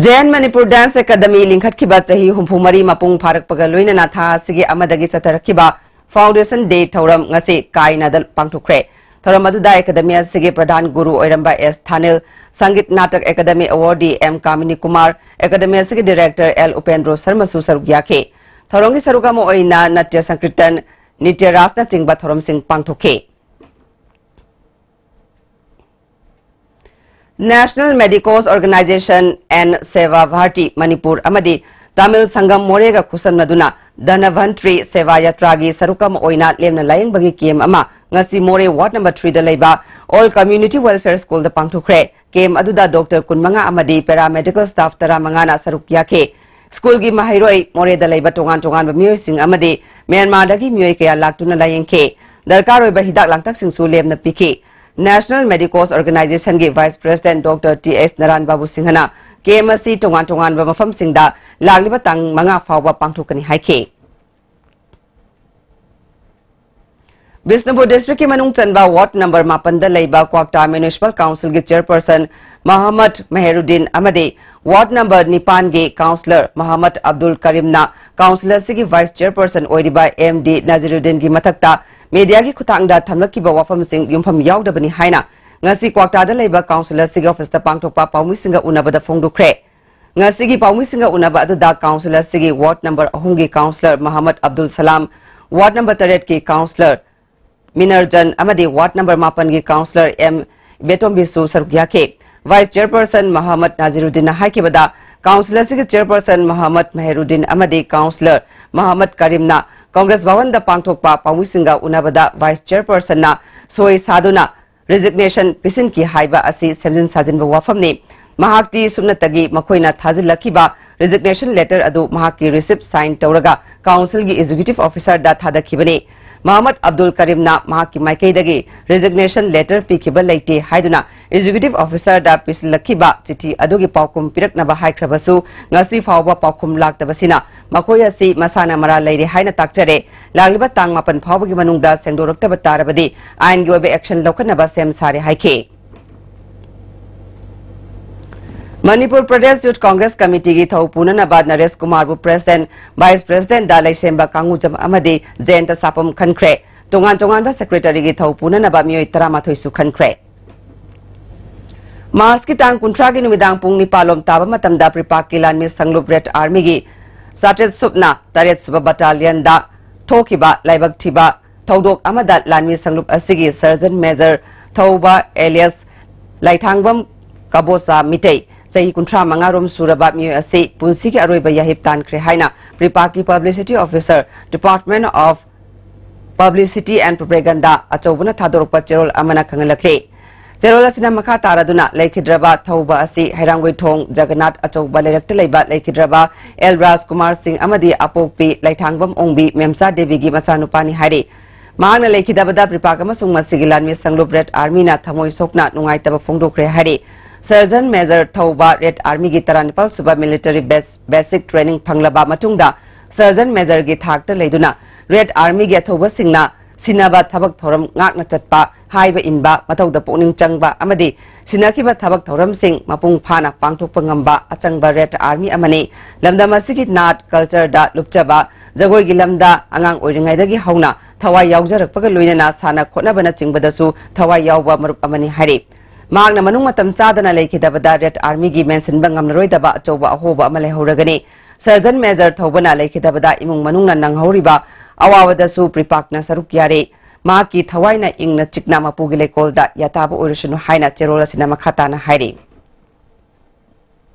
ꯖꯦꯟ ꯃꯅꯤꯄꯨꯔ ꯗꯥꯟꯁ ꯑꯦꯀꯥꯗꯃꯤ ꯂꯤꯡꯈꯠꯈꯤꯕ ꯆꯍꯤ ꯍꯨꯝꯐꯨ ꯃꯔꯤ ꯃꯄꯨꯡ ꯐꯥꯔꯛꯄꯒ ꯂꯣꯏꯅꯅ ꯊꯥ ꯑꯁꯤꯒꯤ ꯑꯃꯗꯒꯤ ꯆꯠꯊꯔꯛꯈꯤꯕ ꯐꯥꯎꯟꯗꯦꯁꯟ ꯗꯦ ꯊꯧꯔꯝ ꯉꯁꯤ ꯀꯥꯏꯅꯗ ꯄꯥꯡꯊꯣꯛꯈ꯭ꯔꯦ꯫ ꯊꯧꯔꯝ ꯑꯗꯨꯗ ꯑꯦꯀꯥꯗꯃꯤ ꯑꯁꯤꯒꯤ ꯄ꯭ꯔꯙꯥꯟ ꯒꯨꯔꯨ ꯑꯣꯏꯔꯝꯕ ꯑꯦꯁ ꯊꯥꯅꯤꯜ, ꯁꯪꯒꯤꯠ ꯅꯥꯇꯛ ꯑꯦꯀꯥꯗꯃꯤ ꯑꯦꯋꯥꯔꯗꯤ ꯑꯦꯝ ꯀꯥꯃꯤꯅꯤ ꯀꯨꯃꯥꯔ, ꯑꯦꯀꯥꯗꯃꯤ ꯑꯁꯤꯒꯤ ꯗꯤꯔꯦꯛꯇꯔ ꯑꯦꯜ ꯎꯄꯦꯟꯗ꯭ꯔꯣ ꯁꯔꯃꯁꯨ ꯁꯔꯨꯛ ꯌꯥꯈꯤ꯫ ꯊꯧꯔꯝꯒꯤ ꯁꯔꯨꯛ ꯑꯃ ꯑꯣꯏꯅ ꯅꯠꯇ꯭ꯌ ꯁꯪꯀꯤꯔꯇꯟ, ꯅꯤꯇ꯭ꯌ ꯔꯥꯁꯅꯆꯤꯡꯕ ꯊꯧꯔꯝꯁꯤꯡ ꯄꯥꯡꯊꯣꯛꯈꯤ꯫ National Medicos Organization and Seva Bharati Manipur ꯑꯃꯗꯤ ꯇꯥꯃꯤꯜ ꯁꯪꯒꯝ ꯃꯣꯔꯦꯒ ꯈꯨꯠꯁꯝꯅꯗꯨꯅ ꯙꯅꯚꯟꯇ꯭ꯔꯤ ꯁꯦꯚꯥ ꯌꯥꯇ꯭ꯔꯥꯒꯤ ꯁꯔꯨꯛ ꯑꯃ ꯑꯣꯏꯅ ꯂꯦꯝꯅ ꯂꯥꯌꯦꯡꯕꯒꯤ ꯀꯦꯝ ꯑꯃ ꯉꯁꯤ ꯃꯣꯔꯦ ꯋꯥꯔꯗ ꯅꯝꯕꯔ ꯊ꯭ꯔꯤꯗ ꯂꯩꯕ ꯑꯣꯜ ꯀꯝꯃ꯭ꯌꯨꯅꯤꯇꯤ ꯋꯦꯜꯐꯤꯌꯔ ꯁ꯭ꯀꯨꯜꯗ ꯄꯥꯡꯊꯣꯛꯈ꯭ꯔꯦ꯫ ꯀꯦꯝ ꯑꯗꯨꯗ ꯗꯣꯛꯇꯔ ꯀꯨꯟꯃꯉꯥ ꯑꯃꯗꯤ ꯄꯦꯔꯥꯃꯦꯗꯤꯀꯦꯜ ꯁ꯭ꯇꯥꯐ ꯇꯔꯥꯃꯉꯥꯅ ꯁꯔꯨꯛ ꯌꯥꯈꯤ꯫ ꯁ꯭ꯀꯨꯜꯒꯤ ꯃꯍꯩꯔꯣꯏ, ꯃꯣꯔꯦꯗ ꯂꯩꯕ ꯇꯣꯉꯥꯟ ꯇꯣꯉꯥꯟꯕ ꯃꯤꯑꯣꯏꯁꯤꯡ ꯑꯃꯗꯤ ꯃ꯭ꯌꯥꯟꯃꯥꯔꯗꯒꯤ ꯃꯤꯑꯣꯏ ꯀꯌꯥ ꯂꯥꯛꯇꯨꯅ ꯂꯥꯌꯦꯡꯈꯤ꯫ ꯗꯔꯀꯥꯔ ꯑꯣꯏꯕ ꯍꯤꯗꯥꯛ ꯂꯥꯡꯊꯛꯁꯤꯡꯁꯨ ꯂꯦꯝꯅ ꯄꯤꯈꯤ꯫ ꯅꯦꯁꯅꯦꯜ ꯃꯦꯗꯤꯀꯣꯁ ꯑꯣꯔꯒꯅꯥꯏꯖꯦꯁꯟꯒꯤ vice president doctor T S Naran Babu ꯁꯤꯡꯍꯅ ꯀꯦꯝ ꯑꯁꯤ ꯇꯣꯉꯥꯟ ꯇꯣꯉꯥꯟꯕ ꯃꯐꯝꯁꯤꯡꯗ ꯂꯥꯛꯂꯤꯕ ꯇꯥꯡ ꯃꯉꯥ ꯐꯥꯎꯕ ꯄꯥꯡꯊꯣꯛꯀꯅꯤ ꯍꯥꯏꯈꯤ꯫ ꯕꯤꯁꯅꯨꯄꯨꯔ ꯗꯤꯁꯇ꯭ꯔꯤꯛꯀꯤ ꯃꯅꯨꯡ ꯆꯟꯕ ꯋꯥꯔꯗ ꯅꯝꯕꯔ ꯃꯥꯄꯟꯗ ꯂꯩꯕ ꯀ꯭ꯋꯥꯛꯇꯥ ꯃ꯭ꯌꯨꯅꯤꯁꯤꯄꯥꯜ ꯀꯥꯎꯟꯁꯤꯜꯒꯤ ꯆꯦꯌꯔꯄꯔꯁꯟ ꯃꯍꯝꯃꯗ ꯃꯦꯍꯔꯨꯗꯤꯟ ꯑꯃꯗꯤ ꯋꯥꯔꯗ ꯅꯝꯕꯔ ꯅꯤꯄꯥꯟꯒꯤ ꯀꯥꯎꯟꯁꯤꯂꯔ ꯃꯍꯝꯃꯗ ꯑꯕꯗꯨꯜ ꯀꯔꯤꯝꯅ council ꯑꯁꯤꯒꯤ vice chairperson ꯑꯣꯏꯔꯤꯕ ꯑꯦꯝ ꯗꯤ ꯅꯖꯤꯔꯨꯗꯤꯟꯒꯤ ꯃꯊꯛꯇ mediaꯒꯤ ꯈꯨꯠꯊꯥꯡꯗ ꯊꯝꯂꯛꯈꯤꯕ ꯋꯥꯐꯝꯁꯤꯡ ꯌꯨꯝꯐꯝ ꯌꯥꯎꯗꯕꯅꯤ ꯍꯥꯏꯅ ꯉꯁꯤ ꯀ꯭ꯋꯥꯛꯇꯥꯗ ꯂꯩꯕ council ꯑꯁꯤꯒꯤ officeꯇ ꯄꯥꯡꯊꯣꯛꯄ ꯄꯥꯎꯃꯤꯁꯤꯡꯒ ꯎꯅꯕꯗ ꯐꯣꯡꯗꯣꯛꯈ꯭ꯔꯦ꯫ ꯉꯁꯤꯒꯤ ꯄꯥꯎꯃꯤꯁꯤꯡꯒ ꯎꯅꯕ ꯑꯗꯨꯗ council ꯑꯁꯤꯒꯤ ward number ꯑꯍꯨꯝꯒꯤ councillor ꯃꯍꯃꯗ ꯑꯕꯗꯨꯜ ꯁꯂꯥꯝ, ward number ꯇꯔꯦꯠꯀꯤ councillor ꯃꯤꯅꯔꯖꯟ ꯑꯃꯗꯤ ward number ꯃꯥꯄꯟꯒꯤ councillor ꯑꯦꯝ ꯏꯕꯦꯇꯣꯝꯕꯤꯁꯨ ꯁꯔꯨꯛ ꯌꯥꯈꯤ꯫ Vice chairperson ꯃꯍꯃꯗ ꯅꯥꯖꯤꯔꯨꯗꯤꯟꯅ ꯍꯥꯏꯈꯤꯕꯗ, council ꯑꯁꯤꯒꯤ chairperson ꯃꯍꯃꯗ ꯃꯦꯍꯔꯨꯗꯤꯟ ꯑꯃꯗꯤ councillor ꯃꯍꯃꯗ ꯀꯔꯤꯝꯅ Congress ꯚꯋꯟꯗ ꯄꯥꯡꯊꯣꯛꯄ ꯄꯥꯎꯃꯤꯁꯤꯡꯒ ꯎꯅꯕꯗ vice chairpersonꯅ ꯁꯣꯏ ꯁꯥꯗꯨꯅ resignation ꯄꯤꯁꯤꯟꯈꯤ ꯍꯥꯏꯕ ꯑꯁꯤ ꯁꯦꯝꯖꯤꯟ ꯁꯥꯖꯤꯟꯕ ꯋꯥꯐꯝꯅꯤ꯫ ꯃꯍꯥꯛꯇꯤ ꯁꯨꯞꯅꯇꯒꯤ ꯃꯈꯣꯏꯅ ꯊꯥꯖꯤꯜꯂꯛꯈꯤꯕ resignation letter ꯑꯗꯨ ꯃꯍꯥꯛꯀꯤ receipt sign ꯇꯧꯔꯒ councilꯒꯤ executive officerꯗ ꯊꯥꯗꯈꯤꯕꯅꯤ꯫ ꯃꯍꯃꯗ ꯑꯕꯗꯨꯜ ꯀꯔꯤꯝꯅ ꯃꯍꯥꯛꯀꯤ ꯃꯥꯏꯀꯩꯗꯒꯤ resignation letter ꯄꯤꯈꯤꯕ ꯂꯩꯇꯦ ꯍꯥꯏꯗꯨꯅ executive officerꯗ ꯄꯤꯁꯤꯜꯂꯛꯈꯤꯕ ꯆꯤꯊꯤ ꯑꯗꯨꯒꯤ ꯄꯥꯎꯈꯨꯝ ꯄꯤꯔꯛꯅꯕ ꯍꯥꯏꯈ꯭ꯔꯕꯁꯨ ꯉꯁꯤ ꯐꯥꯎꯕ ꯄꯥꯎꯈꯨꯝ ꯂꯥꯛꯇꯕꯁꯤꯅ ꯃꯈꯣꯏ ꯑꯁꯤ ꯃꯁꯥꯅ ꯃꯔꯥꯜ ꯂꯩꯔꯦ ꯍꯥꯏꯅ ꯇꯥꯛꯆꯔꯦ꯫ ꯂꯥꯛꯂꯤꯕ ꯇꯥꯡ ꯃꯥꯄꯟ ꯐꯥꯎꯕꯒꯤ ꯃꯅꯨꯡꯗ ꯁꯦꯡꯗꯣꯔꯛꯇꯕ ꯇꯥꯔꯕꯗꯤ ꯑꯥꯏꯟꯒꯤ ꯑꯣꯏꯕ action ꯂꯧꯈꯠꯅꯕ ꯁꯦꯝ ꯁꯥꯔꯦ ꯍꯥꯏꯈꯤ꯫ ꯃꯅꯤꯄꯨꯔ ꯄ꯭ꯔꯗꯦꯁ ꯌꯨꯊ ꯀꯣꯡꯒ꯭ꯔꯦꯁ ꯀꯃꯤꯇꯤꯒꯤ ꯊꯧ ꯄꯨꯅꯅꯕ ꯅꯔꯦꯁ ꯀꯨꯃꯥꯔꯕꯨ president, vice presidentꯗ ꯂꯩꯁꯦꯝꯕ ꯀꯥꯡꯉꯨꯖꯝ ꯑꯃꯗꯤ ꯖꯌꯟꯇ ꯁꯥꯄꯝ ꯈꯟꯈ꯭ꯔꯦ꯫ ꯇꯣꯉꯥꯟ ꯇꯣꯉꯥꯟꯕ secretaryꯒꯤ ꯊꯧ ꯄꯨꯅꯅꯕ ꯃꯤꯑꯣꯏ ꯇꯔꯥꯃꯥꯊꯣꯏꯁꯨ ꯈꯟꯈ꯭ꯔꯦ꯫ ꯃꯥꯔꯆꯀꯤ ꯇꯥꯡ ꯀꯨꯟꯊ꯭ꯔꯥꯒꯤ ꯅꯨꯃꯤꯗꯥꯡ ꯄꯨꯡ ꯅꯤꯄꯥꯟ ꯂꯣꯝ ꯇꯥꯕ ꯃꯇꯝꯗ ꯄ꯭ꯔꯤꯄꯥꯛꯀꯤ ꯂꯥꯟꯃꯤ ꯁꯪꯂꯨꯞ ꯔꯦꯗ ꯑꯥꯔꯃꯤꯒꯤ ꯆꯥꯇ꯭ꯔꯦꯠ ꯁꯨꯞꯅ ꯇꯔꯦꯠ ꯁꯨꯕ battalionꯗ ꯊꯣꯛꯈꯤꯕ ꯂꯥꯏꯕꯛ ꯊꯤꯕ ꯊꯧꯗꯣꯛ ꯑꯃꯗ ꯂꯥꯟꯃꯤ ꯁꯪꯂꯨꯞ ꯑꯁꯤꯒꯤ Sergeant Major ꯊꯧꯕ alias ꯂꯥꯏꯊꯥꯡꯕꯝ ꯀꯕꯣꯆꯥ ꯃꯤꯇꯩ, ꯆꯍꯤ ꯀꯨꯟꯊ꯭ꯔꯥ ꯃꯉꯥ ꯔꯣꯝ ꯁꯨꯔꯕ ꯃꯤꯑꯣꯏ ꯑꯁꯤ ꯄꯨꯟꯁꯤꯒꯤ ꯑꯔꯣꯏꯕ ꯌꯥꯍꯤꯞ ꯇꯥꯟꯈ꯭ꯔꯦ ꯍꯥꯏꯅ ꯄ꯭ꯔꯤꯄꯥꯛꯀꯤ publicity officer, Department of Publicity and Propaganda ꯑꯆꯧꯕꯅ ꯊꯥꯗꯣꯔꯛꯄ ꯆꯦꯔꯣꯜ ꯑꯃꯅ ꯈꯪꯍꯜꯂꯛꯂꯤ꯫ ꯆꯦꯔꯣꯜ ꯑꯁꯤꯅ ꯃꯈꯥ ꯇꯥꯔꯗꯨꯅ ꯂꯩꯈꯤꯗ꯭ꯔꯕ ꯊꯧꯕ ꯑꯁꯤ ꯍꯩꯔꯥꯡꯒꯣꯏꯊꯣꯡ ꯖꯒꯟꯅꯥꯊ ꯑꯆꯧꯕ ꯂꯩꯔꯛꯇ ꯂꯩꯕ ꯂꯩꯈꯤꯗ꯭ꯔꯕ ꯑꯦꯜ ꯔꯥꯖꯀꯨꯃꯥꯔ ꯁꯤꯡ ꯑꯃꯗꯤ ꯑꯄꯣꯛꯄꯤ ꯂꯩꯊꯥꯡꯕꯝ ꯑꯣꯡꯕꯤ ꯃꯦꯝꯆꯥ ꯗꯦꯕꯤꯒꯤ ꯃꯆꯥꯅꯨꯄꯥꯅꯤ ꯍꯥꯏꯔꯤ꯫ ꯃꯍꯥꯛꯅ ꯂꯩꯈꯤꯗꯕꯗ ꯄ꯭ꯔꯤꯄꯥꯛ ꯑꯃꯁꯨꯡ ꯃꯁꯤꯒꯤ ꯂꯥꯟꯃꯤ ꯁꯪꯂꯨꯞ ꯔꯦꯗ ꯑꯥꯔꯃꯤꯅ ꯊꯃꯣꯏ ꯁꯣꯛꯅ ꯅꯨꯡꯉꯥꯏꯇꯕ ꯐꯣꯡꯗꯣꯛꯈ꯭ꯔꯦ ꯍꯥꯏꯔꯤ꯫ Sergeant Major ꯊꯧꯕ ꯔꯦꯗ ꯑꯥꯔꯃꯤꯒꯤ ꯇꯔꯥꯅꯤꯄꯥꯜ ꯁꯨꯕ military base, basic training ꯐꯪꯂꯕ ꯃꯇꯨꯡꯗ Sergeant Majorꯒꯤ ꯊꯥꯛꯇ ꯂꯩꯗꯨꯅ ꯔꯦꯗ ꯑꯥꯔꯃꯤꯒꯤ ꯑꯊꯧꯕꯁꯤꯡꯅ ꯁꯤꯟꯅꯕ ꯊꯕꯛ ꯊꯧꯔꯝ ꯉꯥꯛꯅ ꯆꯠꯄ ꯍꯥꯏꯕ ꯏꯟꯕ, ꯃꯊꯧꯗ ꯄꯨꯛꯅꯤꯡ ꯆꯪꯕ ꯑꯃꯗꯤ ꯁꯤꯟꯅꯈꯤꯕ ꯊꯕꯛ ꯊꯧꯔꯝꯁꯤꯡ ꯃꯄꯨꯡ ꯐꯥꯅ ꯄꯥꯡꯊꯣꯛꯄ ꯉꯝꯕ ꯑꯆꯪꯕ Red Army ꯑꯃꯅꯤ꯫ ꯂꯝꯗꯝ ꯑꯁꯤꯒꯤ ꯅꯥꯠ, culture ꯗ ꯂꯨꯞꯆꯕ, ꯖꯒꯣꯏꯒꯤ ꯂꯝꯗ ꯑꯉꯥꯡ ꯑꯣꯏꯔꯤꯉꯩꯗꯒꯤ ꯍꯧꯅ ꯊꯋꯥꯏ ꯌꯥꯎꯖꯔꯛꯄꯒ ꯂꯣꯏꯅꯅ ꯁꯥꯟꯅ ꯈꯣꯠꯅꯕꯅꯆꯤꯡꯕꯗꯁꯨ ꯊꯋꯥꯏ ꯌꯥꯎꯕ ꯃꯔꯨꯞ ꯑꯃꯅꯤ ꯍꯥꯏꯔꯤ꯫ ꯃꯍꯥꯛꯅ ꯃꯅꯨꯡ ꯃꯇꯝ ꯆꯥꯗꯅ ꯂꯩꯈꯤꯗꯕꯗ Red Army ꯒꯤ ꯃꯦꯟꯁꯤꯟꯕ ꯉꯝꯂꯔꯣꯏꯗꯕ ꯑꯆꯧꯕ ꯑꯍꯣꯕ ꯑꯃ ꯂꯩꯍꯧꯔꯒꯅꯤ꯫ Sergeant Major ꯊꯧꯕꯅ ꯂꯩꯈꯤꯗꯕꯗ ꯏꯃꯨꯡ ꯃꯅꯨꯡꯅ ꯅꯪꯍꯧꯔꯤꯕ ꯑꯋꯥꯕꯗꯁꯨ ꯄ꯭ꯔꯤꯄꯥꯛꯅ ꯁꯔꯨꯛ ꯌꯥꯔꯤ꯫ ꯃꯍꯥꯛꯀꯤ ꯊꯋꯥꯏꯅ ꯏꯪꯅ ꯆꯤꯛꯅ ꯃꯄꯨꯒꯤ ꯂꯩꯀꯣꯜꯗ ꯌꯥꯇꯥꯕ ꯑꯣꯏꯔꯁꯅꯨ ꯍꯥꯏꯅ ꯆꯦꯔꯣꯜ ꯑꯁꯤꯅ ꯃꯈꯥ ꯇꯥꯅ ꯍꯥꯏꯔꯤ꯫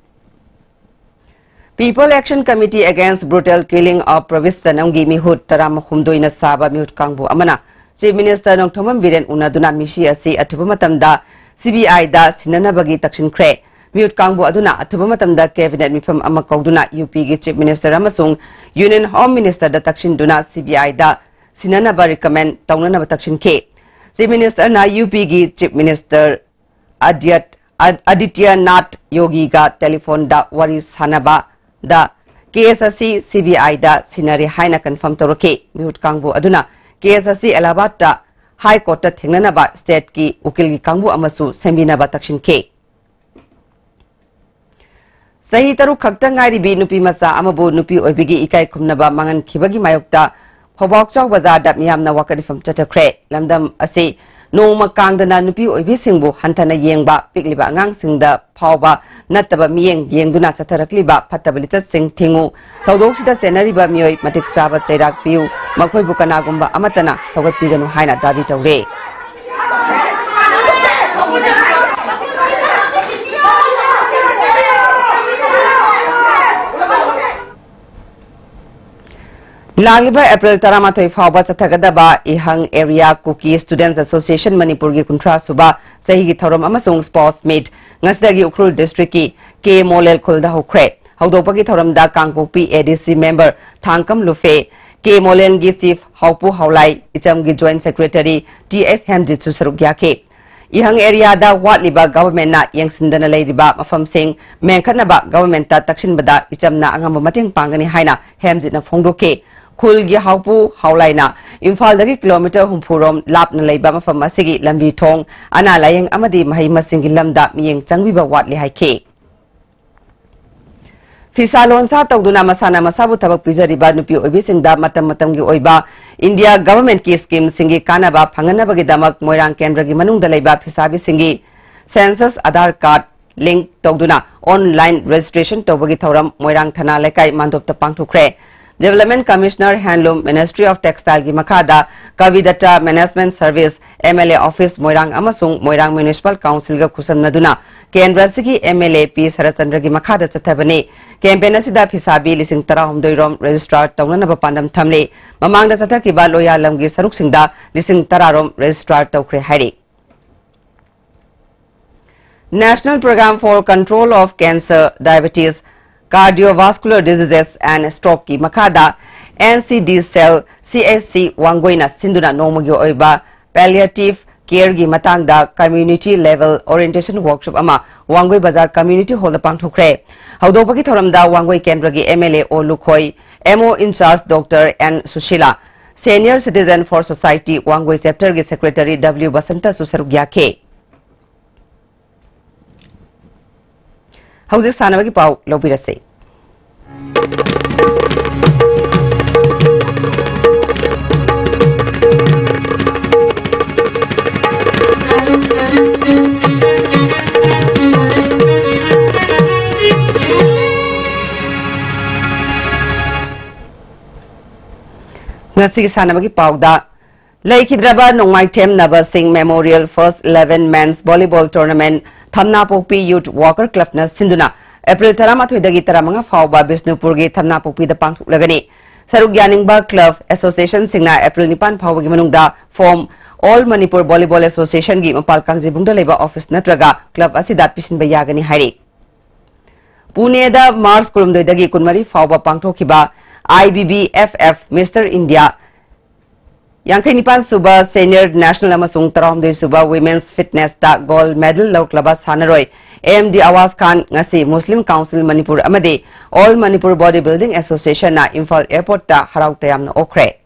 People Action Committee Against Brutal Killing of Pravish ꯆꯅꯝꯒꯤ ꯃꯤꯍꯨꯠ ꯇꯔꯥꯍꯨꯝꯗꯣꯏꯅ ꯁꯥꯕ ꯃꯤꯍꯨꯠ ꯀꯥꯡꯕꯨ ꯑꯃꯅ Chief Minister ꯅꯣꯡꯊꯣꯝꯕꯝ ꯕꯤꯔꯦꯟ ꯎꯅꯗꯨꯅ ꯃꯤꯁꯤ ꯑꯁꯤ ꯑꯊꯨꯕ ꯃꯇꯝꯗ C B I ꯗ ꯁꯤꯟꯅꯅꯕꯒꯤ ꯇꯛꯁꯤꯟꯈ꯭ꯔꯦ꯫ ꯃꯤꯍꯨꯠ ꯀꯥꯡꯕꯨ ꯑꯗꯨꯅ ꯑꯊꯨꯕ ꯃꯇꯝꯗ Cabinet ꯃꯤꯐꯝ ꯑꯃ ꯀꯧꯗꯨꯅ U P ꯒꯤ Chief Minister ꯑꯃꯁꯨꯡ Union Home Minister the ꯇꯛꯁꯤꯟꯗꯨꯅ C B I the ꯁꯤꯟꯅꯅꯕ recommend ꯇꯧꯅꯅꯕ ꯇꯛꯁꯤꯟꯈꯤ꯫ Chief Minister ꯅ U P ꯒꯤ Chief Minister ꯑꯗ꯭ꯌꯠ-, ꯑ-, ꯑꯗꯤꯇ꯭ꯌ ꯅꯥꯊ ꯌꯣꯒꯤꯒ telephone ꯗ ꯋꯥꯔꯤ ꯁꯥꯟꯅꯕꯗ case ꯑꯁꯤ C B I ꯗ ꯁꯤꯟꯅꯔꯦ ꯍꯥꯏꯅ confirm ꯇꯧꯔꯛꯈꯤ꯫ ꯃꯤꯍꯨꯠ ꯀꯥꯡꯕꯨ ꯑꯗꯨꯅ case ꯑꯁꯤ ꯑꯦꯂꯥꯍꯥꯕꯥꯗꯇ High Court ꯇ ꯊꯦꯡꯅꯅꯕ state ꯀꯤ ꯎꯀꯤꯜꯒꯤ ꯀꯥꯡꯕꯨ ꯑꯃꯁꯨ ꯁꯦꯝꯕꯤꯅꯕ ꯇꯛꯁꯤꯟꯈꯤ꯫ ꯆꯍꯤ ꯇꯔꯨꯛ ꯈꯛꯇ ꯉꯥꯏꯔꯤꯕꯤ ꯅꯨꯄꯤ ꯃꯆꯥ ꯑꯃꯕꯨ ꯅꯨꯄꯤ ꯑꯣꯏꯕꯤꯒꯤ ꯏꯀꯥꯏ ꯈꯨꯝꯅꯕ ꯃꯥꯡꯍꯟꯈꯤꯕꯒꯤ ꯃꯥꯌꯣꯛꯇ ꯐꯧꯕꯥꯛꯆꯥꯎ ꯕꯖꯥꯔꯗ ꯃꯤꯌꯥꯝꯅ ꯋꯥꯀꯠ ꯃꯤꯐꯝ ꯆꯠꯊꯈ꯭ꯔꯦ꯫ ꯂꯝꯗꯝ ꯑꯁꯤ ꯅꯣꯡꯃ ꯀꯥꯡꯗꯅ ꯅꯨꯄꯤ ꯑꯣꯏꯕꯤꯁꯤꯡꯕꯨ ꯍꯟꯊꯅ ꯌꯦꯡꯕ, ꯄꯤꯛꯂꯤꯕ ꯑꯉꯥꯡꯁꯤꯡꯗ ꯐꯥꯎꯕ ꯅꯠꯇꯕ ꯃꯤꯠꯌꯦꯡ ꯌꯦꯡꯗꯨꯅ ꯆꯠꯊꯔꯛꯂꯤꯕ ꯐꯠꯇꯕ ꯂꯤꯆꯠꯁꯤꯡ ꯊꯤꯡꯉꯨ꯫ ꯊꯧꯗꯣꯛꯁꯤꯗ ꯆꯦꯟꯅꯔꯤꯕ ꯃꯤꯑꯣꯏ ꯃꯇꯤꯛ ꯆꯥꯕ ꯆꯩꯔꯥꯛ ꯄꯤꯌꯨ, ꯃꯈꯣꯏꯕꯨ ꯀꯅꯥꯒꯨꯝꯕ ꯑꯃꯠꯇꯅ ꯁꯧꯒꯠꯄꯤꯒꯅꯨ ꯍꯥꯏꯅ ꯗꯥꯕꯤ ꯇꯧꯔꯦ꯫ ꯂꯥꯛꯂꯤꯕ April ꯇꯔꯥꯃꯥꯊꯣꯏ ꯐꯥꯎꯕ ꯆꯠꯊꯒꯗꯕ ꯏꯍꯪ Area Kuki Students Association ꯃꯅꯤꯄꯨꯔꯒꯤ ꯀꯨꯟꯊ꯭ꯔꯥ ꯁꯨꯕ ꯆꯍꯤꯒꯤ ꯊꯧꯔꯝ ꯑꯃꯁꯨꯡ sports meet ꯉꯁꯤꯗꯒꯤ ꯎꯈ꯭ꯔꯨꯜ district ꯀꯤ ꯀꯦ ꯃꯣꯂꯦꯜ ꯈꯨꯜꯗ ꯍꯧꯈ꯭ꯔꯦ꯫ ꯍꯧꯗꯣꯛꯄꯒꯤ ꯊꯧꯔꯝꯗ Kangpokpi A D C member Thangkam Luphe, K ꯃꯣꯂꯦꯜꯒꯤ chief ꯍꯥꯎꯄꯨ ꯍꯥꯎꯂꯥꯏ, ꯏꯆꯝꯒꯤ joint secretary ꯇꯤ ꯑꯦꯁ ꯍꯦꯝꯖꯤꯠꯁꯨ ꯁꯔꯨꯛ ꯌꯥꯈꯤ꯫ ꯏꯍꯪ area ꯗ ꯋꯥꯠꯂꯤꯕ government ꯅ ꯌꯦꯡꯁꯤꯟꯗꯅ ꯂꯩꯔꯤꯕ ꯃꯐꯝꯁꯤꯡ ꯃꯦꯟꯈꯠꯅꯕ government ꯇ ꯇꯛꯁꯤꯟꯕꯗ ꯏꯆꯝꯅ ꯑꯉꯝꯕ ꯃꯇꯦꯡ ꯄꯥꯡꯒꯅꯤ ꯍꯥꯏꯅ ꯍꯦꯝꯖꯤꯠꯅ ꯐꯣꯡꯗꯣꯛꯈꯤ꯫ ꯈꯨꯜꯒꯤ ꯍꯥꯎꯄꯨ ꯍꯥꯎꯂꯥꯏꯅ ꯏꯝꯐꯥꯜꯗꯒꯤ ꯀꯤꯂꯣꯃꯤꯇꯔ ꯍꯨꯝꯐꯨ ꯔꯣꯝ ꯂꯥꯞꯅ ꯂꯩꯕ ꯃꯐꯝ ꯑꯁꯤꯒꯤ ꯂꯝꯕꯤ ꯊꯣꯡ, ꯑꯅꯥ ꯂꯥꯌꯦꯡ ꯑꯃꯗꯤ ꯃꯍꯩ ꯃꯁꯤꯡꯒꯤ ꯂꯝꯗ ꯃꯤꯠꯌꯦꯡ ꯆꯪꯕꯤꯕ ꯋꯥꯠꯂꯤ ꯍꯥꯏꯈꯤ꯫ ꯐꯤꯁꯥ ꯂꯣꯟꯁꯥ ꯇꯧꯗꯨꯅ ꯃꯁꯥꯅ ꯃꯁꯥꯕꯨ ꯊꯕꯛ ꯄꯤꯖꯔꯤꯕ ꯅꯨꯄꯤ ꯑꯣꯏꯕꯤꯁꯤꯡꯗ ꯃꯇꯝ ꯃꯇꯝꯒꯤ ꯑꯣꯏꯕ ꯏꯟꯗꯤꯌꯥ ꯒꯚꯔꯟꯃꯦꯟꯠꯀꯤ ꯁ꯭ꯀꯤꯝꯁꯤꯡꯒꯤ ꯀꯥꯟꯅꯕ ꯐꯪꯍꯟꯅꯕꯒꯤꯗꯃꯛ ꯃꯣꯏꯔꯥꯡ ꯀꯦꯟꯗ꯭ꯔꯒꯤ ꯃꯅꯨꯡꯗ ꯂꯩꯕ ꯐꯤꯁꯥꯕꯤꯁꯤꯡꯒꯤ ꯁꯦꯟꯁꯁ ꯑꯙꯥꯔ ꯀꯥꯔꯗ ꯂꯤꯡꯛ ꯇꯧꯗꯨꯅ ꯑꯣꯟꯂꯥꯏꯟ ꯔꯦꯖꯤꯁꯇ꯭ꯔꯦꯁꯟ ꯇꯧꯕꯒꯤ ꯊꯧꯔꯝ ꯃꯣꯏꯔꯥꯡ ꯊꯅꯥ ꯂꯩꯀꯥꯏ ꯃꯥꯟꯗꯣꯞꯇ ꯄꯥꯡꯊꯣꯛꯈ꯭ꯔꯦ꯫ ꯗꯤꯕꯦꯂꯞꯃꯦꯟꯠ ꯀꯃꯤꯁꯅꯔ ꯍꯦꯟꯂꯨꯝ, ꯃꯤꯅꯤꯁꯇ꯭ꯔꯤ ꯑꯣꯐ ꯇꯦꯛꯁꯇꯥꯏꯜꯒꯤ ꯃꯈꯥꯗ ꯀꯕꯤꯗꯠꯇ management service, M L A office Moirang ꯑꯃꯁꯨꯡ ꯃꯣꯏꯔꯥꯡ ꯃ꯭ꯌꯨꯅꯤꯁꯤꯄꯥꯜ ꯀꯥꯎꯟꯁꯤꯜꯒ ꯈꯨꯠꯁꯝꯅꯗꯨꯅ ꯀꯦꯟꯗ꯭ꯔ ꯑꯁꯤꯒꯤ ꯑꯦꯝ ꯑꯦꯜ ꯑꯦ ꯄꯤ ꯁꯔꯠꯆꯟꯗ꯭ꯔꯒꯤ ꯃꯈꯥꯗ ꯆꯠꯊꯕꯅꯤ꯫ ꯀꯦꯝꯄꯦꯟ ꯑꯁꯤꯗ ꯐꯤꯁꯥꯕꯤ ꯂꯤꯁꯤꯡ ꯇꯔꯥꯍꯨꯝꯗꯣꯏ ꯔꯣꯝ ꯔꯦꯖꯤꯁꯇ꯭ꯔꯥꯔ ꯇꯧꯅꯅꯕ ꯄꯥꯟꯗꯝ ꯊꯝꯂꯤ꯫ ꯃꯃꯥꯡꯗ ꯆꯠꯊꯈꯤꯕ ꯂꯣꯌꯥꯂꯝꯒꯤ ꯁꯔꯨꯛꯁꯤꯡꯗ ꯂꯤꯁꯤꯡ ꯇꯔꯥ ꯔꯣꯝ ꯔꯦꯖꯤꯁꯇ꯭ꯔꯥꯔ ꯇꯧꯈ꯭ꯔꯦ ꯍꯥꯏꯔꯤ꯫ National Program for Control of Cancer, Diabetes, Cardiovascular Diseases and Stroke ꯀꯤ ꯃꯈꯥꯗ ꯑꯦꯟ ꯁꯤ ꯗꯤ ꯁꯦꯜ ꯁꯤ ꯑꯦꯁ ꯁꯤ ꯋꯥꯡꯒꯣꯏꯅ ꯁꯤꯟꯗꯨꯅ ꯅꯣꯡꯃꯒꯤ ꯑꯣꯏꯕ palliative care ꯒꯤ ꯃꯇꯥꯡꯗ community level orientation workshop ꯑꯃ ꯋꯥꯡꯒꯣꯏ ꯕꯖꯥꯔ community hall ꯗ ꯄꯥꯡꯊꯣꯛꯈ꯭ꯔꯦ꯫ ꯍꯧꯗꯣꯛꯄꯒꯤ ꯊꯧꯔꯝꯗ ꯋꯥꯡꯒꯣꯏ ꯀꯦꯟꯗ꯭ꯔꯒꯤ M L A O Lukhoi, M O in charge doctor N Sushila, Senior Citizen for Society Wangoi chapter ꯒꯤ secretary ꯗꯕ꯭ꯂꯤꯎ ꯕꯁꯟꯇꯁꯨ ꯁꯔꯨꯛ ꯌꯥꯈꯤ꯫ ꯍꯧꯖꯤꯛ ꯁꯥꯟꯅꯕꯒꯤ ꯄꯥꯎ ꯂꯧꯕꯤꯔꯁꯤ꯫ ꯉꯁꯤꯒꯤ ꯁꯥꯟꯅꯕꯒꯤ ꯄꯥꯎꯗ, ꯂꯩꯈꯤꯗ꯭ꯔꯕ ꯅꯣꯡꯃꯥꯏꯊꯦꯝ ꯅꯕ ꯁꯤꯡ Memorial First Eleven Men's Volleyball Tournament ꯊꯝꯅꯥꯄꯣꯛꯄꯤ Youth Worker Club ꯅ ꯁꯤꯟꯗꯨꯅ ꯑꯦꯄ꯭ꯔꯤꯜ ꯇꯔꯥꯃꯥꯊꯣꯏꯗꯒꯤ ꯇꯔꯥꯃꯉꯥ ꯐꯥꯎꯕ ꯕꯤꯁꯅꯨꯄꯨꯔꯒꯤ ꯊꯝꯅꯥꯄꯣꯛꯄꯤꯗ ꯄꯥꯡꯊꯣꯛꯂꯒꯅꯤ꯫ ꯁꯔꯨꯛ ꯌꯥꯅꯤꯡꯕ club association ꯁꯤꯡꯅ ꯑꯦꯄ꯭ꯔꯤꯜ ꯅꯤꯄꯥꯟ ꯐꯥꯎꯕꯒꯤ ꯃꯅꯨꯡꯗ form All Manipur Volleyball Association ꯒꯤ ꯃꯄꯥꯜ ꯀꯥꯡꯖꯩꯕꯨꯡꯗ ꯂꯩꯕ office ꯅꯠꯇ꯭ꯔꯒ club ꯑꯁꯤꯗ ꯄꯤꯁꯤꯟꯕ ꯌꯥꯒꯅꯤ ꯍꯥꯏꯔꯤ꯫ ꯄꯨꯅꯦꯗ ꯃꯥꯔꯆ ꯀꯨꯟꯍꯨꯝꯗꯣꯏꯗꯒꯤ ꯀꯨꯟꯃꯔꯤ ꯐꯥꯎꯕ ꯄꯥꯡꯊꯣꯛꯈꯤꯕ I B B F F Mister India ꯌꯥꯡꯈꯩ ꯅꯤꯄꯥꯟ ꯁꯨꯕ Senior National ꯑꯃꯁꯨꯡ ꯇꯔꯥꯍꯨꯝꯗꯣꯏ ꯁꯨꯕ Women's Fitness ꯇ gold medal ꯂꯧꯔꯛꯂꯕ ꯁꯥꯟꯅꯔꯣꯏ ꯑꯦꯝ ꯗꯤ ꯑꯋꯥꯖ ꯈꯥꯟ ꯉꯁꯤ Muslim Council Manipur ꯑꯃꯗꯤ All Manipur Body Building Association ꯅ ꯏꯝꯐꯥꯜ Airport ꯇ ꯍꯔꯥꯎ ꯇꯌꯥꯝꯅ ꯑꯣꯛꯈ꯭ꯔꯦ꯫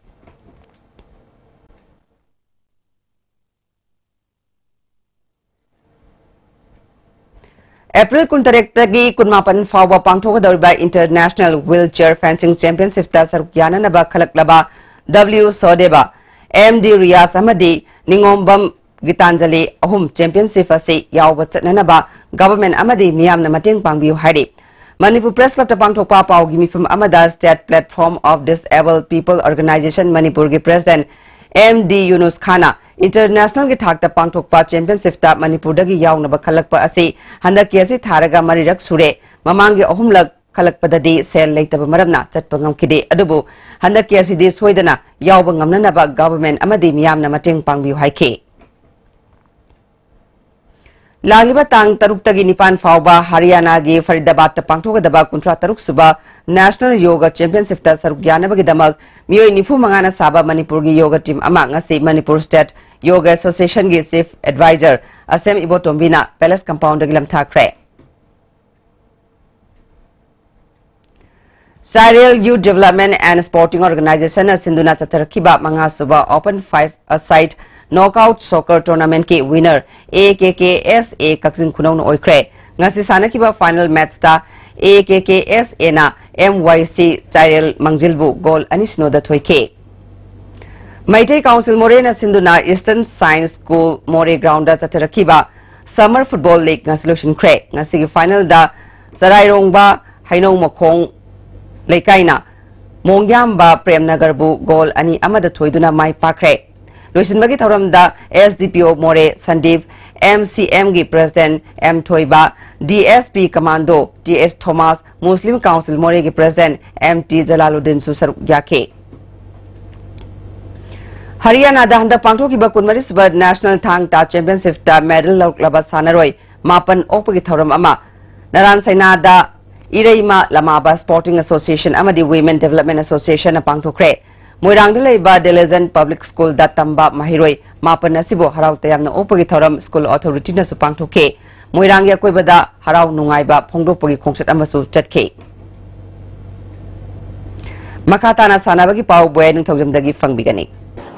ꯑꯦꯄ꯭ꯔꯤꯜ ꯀꯨꯟꯇꯔꯦꯠꯇꯒꯤ ꯀꯨꯟꯃꯥꯄꯟ ꯐꯥꯎꯕ ꯄꯥꯡꯊꯣꯛꯀꯗꯧꯔꯤꯕ International Wheelchair Fencing Championship ꯇ ꯁꯔꯨꯛ ꯌꯥꯅꯅꯕ ꯈꯜꯂꯛꯂꯕ ꯗꯕ꯭ꯂꯤꯎ ꯁꯣꯗꯦꯕ, ꯑꯦꯝ ꯗꯤ ꯔꯤꯌꯥꯖ ꯑꯃꯗꯤ ꯅꯤꯉꯣꯝꯕꯝ ꯒꯤꯇꯥꯟꯖꯂꯤ ꯑꯍꯨꯝ championship ꯑꯁꯤ ꯌꯥꯎꯕ ꯆꯠꯅꯅꯕ government ꯑꯃꯗꯤ ꯃꯤꯌꯥꯝꯅ ꯃꯇꯦꯡ ꯄꯥꯡꯕꯤꯌꯨ ꯍꯥꯏꯔꯤ꯫ ꯃꯅꯤꯄꯨꯔ Press Club ꯇ ꯄꯥꯡꯊꯣꯛꯄ ꯄꯥꯎꯒꯤ ꯃꯤꯐꯝ ꯑꯃꯗ State Platform of Disabled People Organisation ꯃꯅꯤꯄꯨꯔꯒꯤ President ꯑꯦꯝ ꯗꯤ ꯌꯨꯅꯨꯁ ꯈꯥꯟꯅ international ꯒꯤ ꯊꯥꯛꯇ ꯄꯥꯡꯊꯣꯛꯄ championship ꯇ ꯃꯅꯤꯄꯨꯔꯗꯒꯤ ꯌꯥꯎꯅꯕ ꯈꯜꯂꯛꯄ ꯑꯁꯤ ꯍꯟꯗꯛꯀꯤ ꯑꯁꯤ ꯊꯥꯔꯒ ꯃꯔꯤꯔꯛ ꯁꯨꯔꯦ꯫ ꯃꯃꯥꯡꯒꯤ ꯑꯍꯨꯝꯂꯛ ꯈꯜꯂꯛꯄꯗꯗꯤ ꯁꯦꯜ ꯂꯩꯇꯕ ꯃꯔꯝꯅ ꯆꯠꯄ ꯉꯝꯈꯤꯗꯦ꯫ ꯑꯗꯨꯕꯨ ꯍꯟꯗꯛꯀꯤ ꯑꯁꯤꯗꯤ ꯁꯣꯏꯗꯅ ꯌꯥꯎꯕ ꯉꯝꯅꯅꯕ government ꯑꯃꯗꯤ ꯃꯤꯌꯥꯝꯅ ꯃꯇꯦꯡ ꯄꯥꯡꯕꯤꯌꯨ ꯍꯥꯏꯈꯤ꯫ ꯂꯥꯛꯂꯤꯕ ꯇꯥꯡ ꯇꯔꯨꯛꯇꯒꯤ ꯅꯤꯄꯥꯟ ꯐꯥꯎꯕ ꯍꯔꯤꯌꯥꯅꯥꯒꯤ ꯐꯔꯤꯗꯥꯕꯥꯗꯇ ꯄꯥꯡꯊꯣꯛꯀꯗꯕ ꯀꯨꯟꯊ꯭ꯔꯥ ꯇꯔꯨꯛ ꯁꯨꯕ National Yoga Championship ꯇ ꯁꯔꯨꯛ ꯌꯥꯅꯕꯒꯤꯗꯃꯛ ꯃꯤꯑꯣꯏ ꯅꯤꯐꯨ ꯃꯉꯥꯅ ꯁꯥꯕ ꯃꯅꯤꯄꯨꯔꯒꯤ yoga team ꯑꯃ ꯉꯁꯤ Manipur State Yoga Association ꯒꯤ Chief Advisor ꯑꯁꯦꯝ ꯏꯕꯣꯇꯣꯝꯕꯤꯅ Palace Compound ꯗꯒꯤ ꯂꯝꯊꯥꯈ꯭ꯔꯦ꯫ ꯆꯥꯏꯔꯦꯜ Youth Development and Sporting Organisation ꯅ ꯁꯤꯟꯗꯨꯅ ꯆꯠꯊꯔꯛꯈꯤꯕ ꯃꯉꯥ ꯁꯨꯕ Open Five-a-Side Knockout Soccer Tournament ꯀꯤ winner ꯑꯦ ꯀꯦ ꯀꯦ ꯑꯦꯁ ꯑꯦ ꯀꯛꯆꯤꯡ ꯈꯨꯅꯧꯅ ꯑꯣꯏꯈ꯭ꯔꯦ꯫ ꯉꯁꯤ ꯁꯥꯟꯅꯈꯤꯕ final match ꯇ ꯑꯦ ꯀꯦ ꯀꯦ ꯑꯦꯁ ꯑꯦ ꯅ ꯑꯦꯝ ꯋꯥꯏ ꯁꯤ ꯆꯥꯏꯔꯦꯜ ꯃꯥꯡꯖꯤꯜꯕꯨ goal ꯑꯅꯤ ꯁꯤꯅꯣꯗ ꯊꯣꯏꯈꯤ꯫ ꯃꯩꯇꯩ Council ꯃꯣꯔꯦꯅ ꯁꯤꯟꯗꯨꯅ Eastern Science School ꯃꯣꯔꯦ ground ꯗ ꯆꯠꯊꯔꯛꯈꯤꯕ Summer Football League ꯉꯁꯤ ꯂꯣꯏꯁꯤꯟꯈ꯭ꯔꯦ꯫ ꯉꯁꯤꯒꯤ final ꯗ ꯆꯔꯥꯏꯔꯣꯡꯕ ꯍꯩꯅꯧ ꯃꯈꯣꯡ ꯂꯩꯀꯥꯏꯅ ꯃꯣꯡꯌꯥꯝꯕ ꯄ꯭ꯔꯦꯝꯅꯒꯔꯕꯨ goal ꯑꯅꯤ ꯑꯃꯗ ꯊꯣꯏꯗꯨꯅ ꯃꯥꯏ ꯄꯥꯛꯈ꯭ꯔꯦ꯫ ꯂꯣꯏꯁꯤꯟꯕꯒꯤ ꯊꯧꯔꯝꯗ S D P O Moreh Sandeep, M C M ꯒꯤ President M Thoiba, D S P Commando T S Thomas, Muslim Council ꯃꯣꯔꯦꯒꯤ President ꯑꯦꯝ ꯇꯤ ꯖꯂꯥꯂꯨꯗꯤꯟꯁꯨ ꯁꯔꯨꯛ ꯌꯥꯈꯤ꯫ ꯍꯔꯤꯌꯥꯅꯥꯗ ꯍꯟꯗꯛ ꯄꯥꯡꯊꯣꯛꯈꯤꯕ ꯀꯨꯟꯃꯔꯤ ꯁꯨꯕ National ꯊꯥꯡ ꯇꯥ Championship ꯇ medal ꯂꯧꯔꯛꯂꯕ ꯁꯥꯟꯅꯔꯣꯏ ꯃꯥꯄꯟ ꯑꯣꯛꯄꯒꯤ ꯊꯧꯔꯝ ꯑꯃ ꯅꯔꯥꯟ ꯁꯩꯅꯥꯗ ꯏꯔꯩꯃ ꯂꯃꯥꯕ Sporting Association ꯑꯃꯗꯤ Women Development Association ꯅ ꯄꯥꯡꯊꯣꯛꯈ꯭ꯔꯦ꯫ ꯃꯣꯏꯔꯥꯡꯗ ꯂꯩꯕ ꯗꯦꯂꯦꯖꯟ ꯄꯕ꯭ꯂꯤꯛ ꯁ꯭ꯀꯨꯜꯗ ꯇꯝꯕ ꯃꯍꯩꯔꯣꯏ ꯃꯥꯄꯟ ꯑꯁꯤꯕꯨ ꯍꯔꯥꯎ ꯇꯌꯥꯝꯅ ꯑꯣꯛꯄꯒꯤ ꯊꯧꯔꯝ ꯁ꯭ꯀꯨꯜ ꯑꯣꯊꯣꯔꯤꯇꯤꯅꯁꯨ ꯄꯥꯡꯊꯣꯛꯈꯤ꯫ ꯃꯣꯏꯔꯥꯡꯒꯤ ꯑꯀꯣꯏꯕꯗ ꯍꯔꯥꯎ ꯅꯨꯡꯉꯥꯏꯕ ꯐꯣꯡꯗꯣꯛꯄꯒꯤ ꯈꯣꯡꯆꯠ ꯑꯃꯁꯨ ꯆꯠꯈꯤ꯫ ꯃꯈꯥ ꯇꯥꯅ ꯁꯥꯟꯅꯕꯒꯤ ꯄꯥꯎ ꯕꯣꯌꯥ ꯅꯤꯡꯊꯧꯖꯝꯗꯒꯤ ꯐꯪꯕꯤꯒꯅꯤ꯫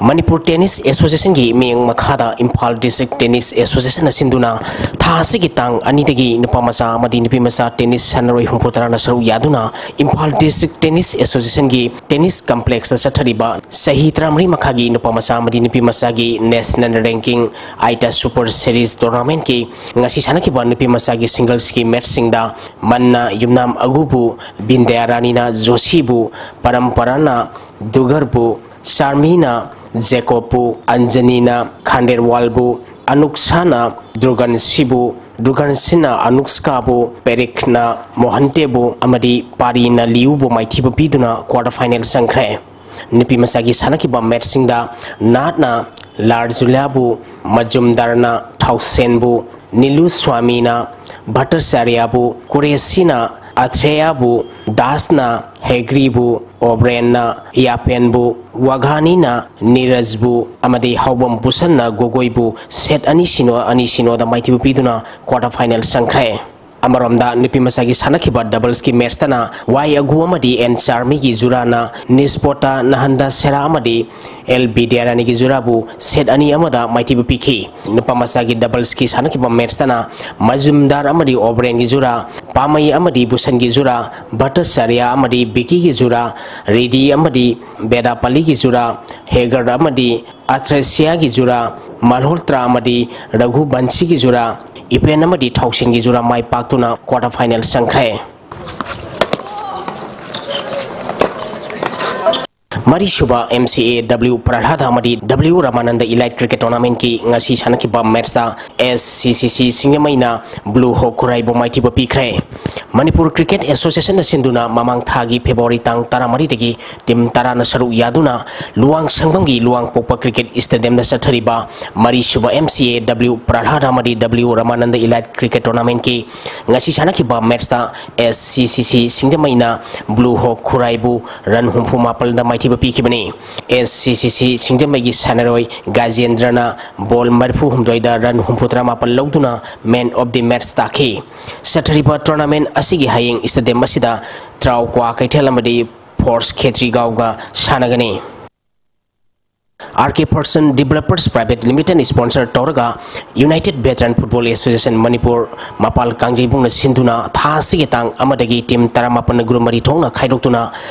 ꯃꯅꯤꯄꯨꯔ ꯇꯦꯅꯤꯁ ꯑꯦꯁꯣꯁꯤꯌꯦꯁꯟꯒꯤ ꯃꯤꯠꯌꯦꯡ ꯃꯈꯥꯗ ꯏꯝꯐꯥꯜ ꯗꯤꯁꯇ꯭ꯔꯤꯛ ꯇꯦꯅꯤꯁ ꯑꯦꯁꯣꯁꯤꯌꯦꯁꯟꯅ ꯁꯤꯟꯗꯨꯅ ꯊꯥ ꯑꯁꯤꯒꯤ ꯇꯥꯡ ꯑꯅꯤꯗꯒꯤ ꯅꯨꯄꯥ ꯃꯆꯥ ꯑꯃꯗꯤ ꯅꯨꯄꯤ ꯃꯆꯥ ꯇꯦꯅꯤꯁ ꯁꯥꯟꯅꯔꯣꯏ ꯍꯨꯝꯐꯨ ꯇꯔꯥꯅ ꯁꯔꯨꯛ ꯌꯥꯗꯨꯅ ꯏꯝꯐꯥꯜ ꯗꯤꯁꯇ꯭ꯔꯤꯛ ꯇꯦꯅꯤꯁ ꯑꯦꯁꯣꯁꯤꯌꯦꯁꯟꯒꯤ ꯇꯦꯅꯤꯁ ꯀꯝꯄ꯭ꯂꯦꯛꯁꯇ ꯆꯠꯊꯔꯤꯕ ꯆꯍꯤ ꯇꯔꯥꯃꯔꯤ ꯃꯈꯥꯒꯤ ꯅꯨꯄꯥ ꯃꯆꯥ ꯑꯃꯗꯤ ꯅꯨꯄꯤ ꯃꯆꯥꯒꯤ ꯅꯦꯁꯅꯦꯜ ꯔꯦꯡꯀꯤꯡ ꯑꯥꯏꯇꯥ ꯁꯨꯄꯔ ꯁꯦꯔꯤꯁ ꯇꯣꯔꯅꯥꯃꯦꯟꯠꯀꯤ ꯉꯁꯤ ꯁꯥꯟꯅꯈꯤꯕ ꯅꯨꯄꯤ ꯃꯆꯥꯒꯤ ꯁꯤꯡꯒꯜꯁꯀꯤ ꯃꯦꯠꯆꯁꯤꯡꯗ ꯃꯟꯅ ꯌꯨꯝꯅꯥꯝ ꯑꯒꯨꯕꯨ, ꯕꯤꯟꯗ꯭ꯌꯥꯔꯥꯅꯤꯅ ꯖꯣꯁꯤꯕꯨ, ꯄꯔꯝꯄꯔꯥꯅ ꯗꯨꯒꯔꯕꯨ, ꯆꯥꯔꯃꯤꯅ ꯖꯦꯀꯣꯕꯄꯨ, ꯑꯟꯖꯅꯤꯅ ꯈꯥꯟꯗꯦꯔꯋꯥꯜꯕꯨ, ꯑꯅꯨꯛꯁꯥꯅ ꯗ꯭ꯔꯨꯒꯟꯁꯤꯕꯨ, ꯗ꯭ꯔꯨꯒꯟꯁꯤꯅ ꯑꯅꯨꯛꯁꯀꯥꯕꯨ, ꯄꯦꯔꯤꯛꯅ ꯃꯣꯍꯟꯇꯦꯕꯨ ꯑꯃꯗꯤ ꯄꯥꯔꯤꯅ ꯂꯤꯌꯨꯕꯨ ꯃꯥꯏꯊꯤꯕ ꯄꯤꯗꯨꯅ ꯀ꯭ꯋꯥꯔꯇꯔ ꯐꯥꯏꯅꯦꯜ ꯆꯪꯈ꯭ꯔꯦ꯫ ꯅꯨꯄꯤ ꯃꯆꯥꯒꯤ ꯁꯥꯟꯅꯈꯤꯕ ꯃꯦꯠꯁꯁꯤꯡꯗ ꯅꯥꯠꯅ ꯂꯥꯔꯖꯨꯂꯥꯕꯨ, ꯃꯖꯨꯝꯗꯥꯔꯅ ꯊꯥꯎꯁꯦꯟꯕꯨ, ꯅꯤꯂꯨ ꯁ꯭ꯋꯥꯃꯤꯅ ꯚꯠꯇꯆꯥꯔꯌꯥꯕꯨ, ꯀꯨꯔꯦꯁꯤꯅ ꯑꯊ꯭ꯔꯦꯌꯥꯕꯨ, ꯗꯥꯁꯅ ꯍꯦꯒ꯭ꯔꯤꯕꯨ, ꯑꯣꯕ꯭ꯔꯦꯟꯅ ꯌꯥꯄꯦꯟꯕꯨ, ꯋꯥꯘꯥꯅꯤꯅ ꯅꯤꯔꯖꯕꯨ ꯑꯃꯗꯤ ꯍꯥꯎꯕꯝ ꯄꯨꯁꯟꯅ ꯒꯣꯒꯣꯏꯕꯨ ꯁꯦꯠ ꯑꯅꯤ ꯁꯤꯅꯣ, ꯑꯅꯤ ꯁꯤꯅꯣꯗ ꯃꯥꯏꯊꯤꯕ ꯄꯤꯗꯨꯅ ꯀ꯭ꯋꯥꯔꯇꯔ ꯐꯥꯏꯅꯦꯜ ꯆꯪꯈ꯭ꯔꯦ꯫ ꯑꯃꯔꯣꯝꯗ ꯅꯨꯄꯤ ꯃꯆꯥꯒꯤ ꯁꯥꯟꯅꯈꯤꯕ ꯗꯕꯜꯁꯀꯤ ꯃꯦꯠꯁꯇꯅ ꯋꯥꯏ ꯑꯒꯨ ꯑꯃꯗꯤ ꯑꯦꯟ ꯆꯥꯔꯃꯤꯒꯤ ꯖꯨꯔꯥꯅ ꯅꯤꯁꯄꯣꯇꯥ ꯅꯍꯟꯗ ꯁꯦꯔꯥ ꯑꯃꯗꯤ ꯑꯦꯜ ꯕꯤꯗ꯭ꯌꯥꯔꯥꯅꯤꯒꯤ ꯖꯨꯔꯥꯕꯨ ꯁꯦꯠ ꯑꯅꯤ ꯑꯃꯗ ꯃꯥꯏꯊꯤꯕ ꯄꯤꯈꯤ꯫ ꯅꯨꯄꯥ ꯃꯆꯥꯒꯤ ꯗꯕꯜꯁꯀꯤ ꯁꯥꯟꯅꯈꯤꯕ ꯃꯦꯠꯁꯇꯅ ꯃꯖꯨꯝꯗꯥꯔ ꯑꯃꯗꯤ ꯑꯣꯕ꯭ꯔꯦꯟꯒꯤ ꯖꯨꯔꯥ, ꯄꯥꯃꯩ ꯑꯃꯗꯤ ꯕꯨꯁꯟꯒꯤ ꯖꯨꯔꯥ, ꯚꯠꯇꯆꯥꯔꯌꯥ ꯑꯃꯗꯤ ꯕꯤꯀꯤꯒꯤ ꯖꯨꯔꯥ, ꯔꯦꯗꯤ ꯑꯃꯗꯤ ꯕꯦꯗꯥꯄꯜꯂꯤꯒꯤ ꯖꯨꯔꯥ, ꯍꯦꯒꯔ ꯑꯃꯗꯤ ꯑꯊ꯭ꯔꯦꯁꯤꯌꯥꯒꯤ ꯖꯨꯔꯥ, ꯃꯜꯍꯣꯜꯇ꯭ꯔꯥ ꯑꯃꯗꯤ ꯔꯘꯨꯕꯟꯁꯤꯒꯤ ꯖꯨꯔꯥ, ꯏꯄꯦꯟ ꯑꯃꯗꯤ ꯊꯥꯎꯁꯦꯟꯒꯤ ꯖꯨꯔꯥ ꯃꯥꯏ ꯄꯥꯛꯇꯨꯅ ꯀ꯭ꯋꯥꯔꯇꯔ ꯐꯥꯏꯅꯦꯜ ꯆꯪꯈ꯭ꯔꯦ꯫ ꯃꯔꯤꯁꯨꯕ ꯑꯦꯝ ꯁꯤ ꯑꯦ ꯗꯕ꯭ꯂꯤꯎ ꯄ꯭ꯔꯍꯂꯥꯗ ꯑꯃꯗꯤ ꯗꯕ꯭ꯂꯤꯎ ꯔꯃꯥꯅꯟꯗ ꯏꯂꯥꯏꯠ ꯀ꯭ꯔꯤꯀꯦꯠ ꯇꯣꯔꯅꯥꯃꯦꯟꯠꯀꯤ ꯉꯁꯤ ꯁꯥꯟꯅꯈꯤꯕ ꯃꯦꯠꯁꯇ ꯑꯦꯁ ꯁꯤ ꯁꯤ ꯁꯤ ꯁꯤꯡꯖꯃꯩꯅ ꯕ꯭ꯂꯨ ꯍꯣꯛ ꯈꯨꯔꯥꯏꯕꯨ ꯃꯥꯏꯊꯤꯕ ꯄꯤꯈ꯭ꯔꯦ꯫ ꯃꯅꯤꯄꯨꯔ ꯀ꯭ꯔꯤꯀꯦꯠ ꯑꯦꯁꯣꯁꯤꯌꯦꯁꯟꯅ ꯁꯤꯟꯗꯨꯅ ꯃꯃꯥꯡ ꯊꯥꯒꯤ ꯐꯦꯕ꯭ꯔꯨꯋꯥꯔꯤ ꯇꯥꯡ ꯇꯔꯥꯃꯔꯤꯗꯒꯤ ꯇꯤꯝ ꯇꯔꯥꯅ ꯁꯔꯨꯛ ꯌꯥꯗꯨꯅ ꯂꯨꯋꯥꯡ ꯁꯪꯕꯝꯒꯤ ꯂꯨꯋꯥꯡꯄꯣꯛꯄ ꯀ꯭ꯔꯤꯀꯦꯠ ꯁ꯭ꯇꯦꯗꯤꯌꯝꯗ ꯆꯠꯊꯔꯤꯕ ꯃꯔꯤꯁꯨꯕ ꯑꯦꯝ ꯁꯤ ꯑꯦ ꯗꯕ꯭ꯂꯤꯎ ꯄ꯭ꯔꯍꯂꯥꯗ ꯑꯃꯗꯤ ꯗꯕ꯭ꯂꯤꯎ ꯔꯃꯥꯅꯟꯗ ꯏꯂꯥꯏꯠ ꯀ꯭ꯔꯤꯀꯦꯠ ꯇꯣꯔꯅꯥꯃꯦꯟꯠꯀꯤ ꯉꯁꯤ ꯁꯥꯟꯅꯈꯤꯕ ꯃꯦꯠꯁꯇ ꯑꯦꯁ ꯁꯤ ꯁꯤ ꯁꯤ ꯁꯤꯡꯖꯃꯩꯅ ꯕ꯭ꯂꯨ ꯍꯣꯛ ꯈꯨꯔꯥꯏꯕꯨ ꯔꯟ ꯍꯨꯝꯐꯨ ꯃꯥꯄꯜꯗ ꯃꯥꯏꯊꯤꯕ ꯊꯤꯕ ꯄꯤꯈꯤꯕꯅꯤ꯫ ꯑꯦꯁ ꯁꯤ ꯁꯤ ꯁꯤ ꯁꯤꯡꯖꯃꯩꯒꯤ ꯁꯥꯟꯅꯔꯣꯏ ꯒꯥꯖꯦꯟꯗ꯭ꯔꯅ ꯕꯣꯜ ꯃꯔꯤꯐꯨ ꯍꯨꯝꯗꯣꯏꯗ ꯔꯟ ꯍꯨꯝꯐꯨꯇꯔꯥ ꯃꯥꯄꯜ ꯂꯧꯗꯨꯅ Man of the Match ꯇꯥꯈꯤ꯫ ꯆꯠꯊꯔꯤꯕ tournament ꯑꯁꯤꯒꯤ ꯍꯌꯦꯡ stadium ꯑꯁꯤꯗ ꯇ꯭ꯔꯥꯎ ꯀ꯭ꯋꯥꯀꯩꯊꯦꯜ ꯑꯃꯗꯤ ꯐꯣꯔꯁ ꯈꯦꯇ꯭ꯔꯤꯒꯥꯎꯒ ꯁꯥꯟꯅꯒꯅꯤ꯫ ꯑꯥꯔ ꯀꯦ ꯐꯣꯔꯆꯨꯟ ꯗꯤꯕꯦꯂꯄꯔꯁ ꯄ꯭ꯔꯥꯏꯚꯦꯠ ꯂꯤꯃꯤꯇꯦꯗꯅ sponsor ꯇꯧꯔꯒ United Veteran Football Association Manipur ꯃꯄꯥꯜ ꯀꯥꯡꯖꯩꯕꯨꯡꯅ ꯁꯤꯟꯗꯨꯅ ꯊꯥ ꯑꯁꯤꯒꯤ ꯇꯥꯡ ꯑꯃꯗꯒꯤ team ꯇꯔꯥꯃꯥꯄꯟ group ꯃꯔꯤ ꯊꯣꯛꯅ ꯈꯥꯏꯗꯣꯛꯇꯨꯅ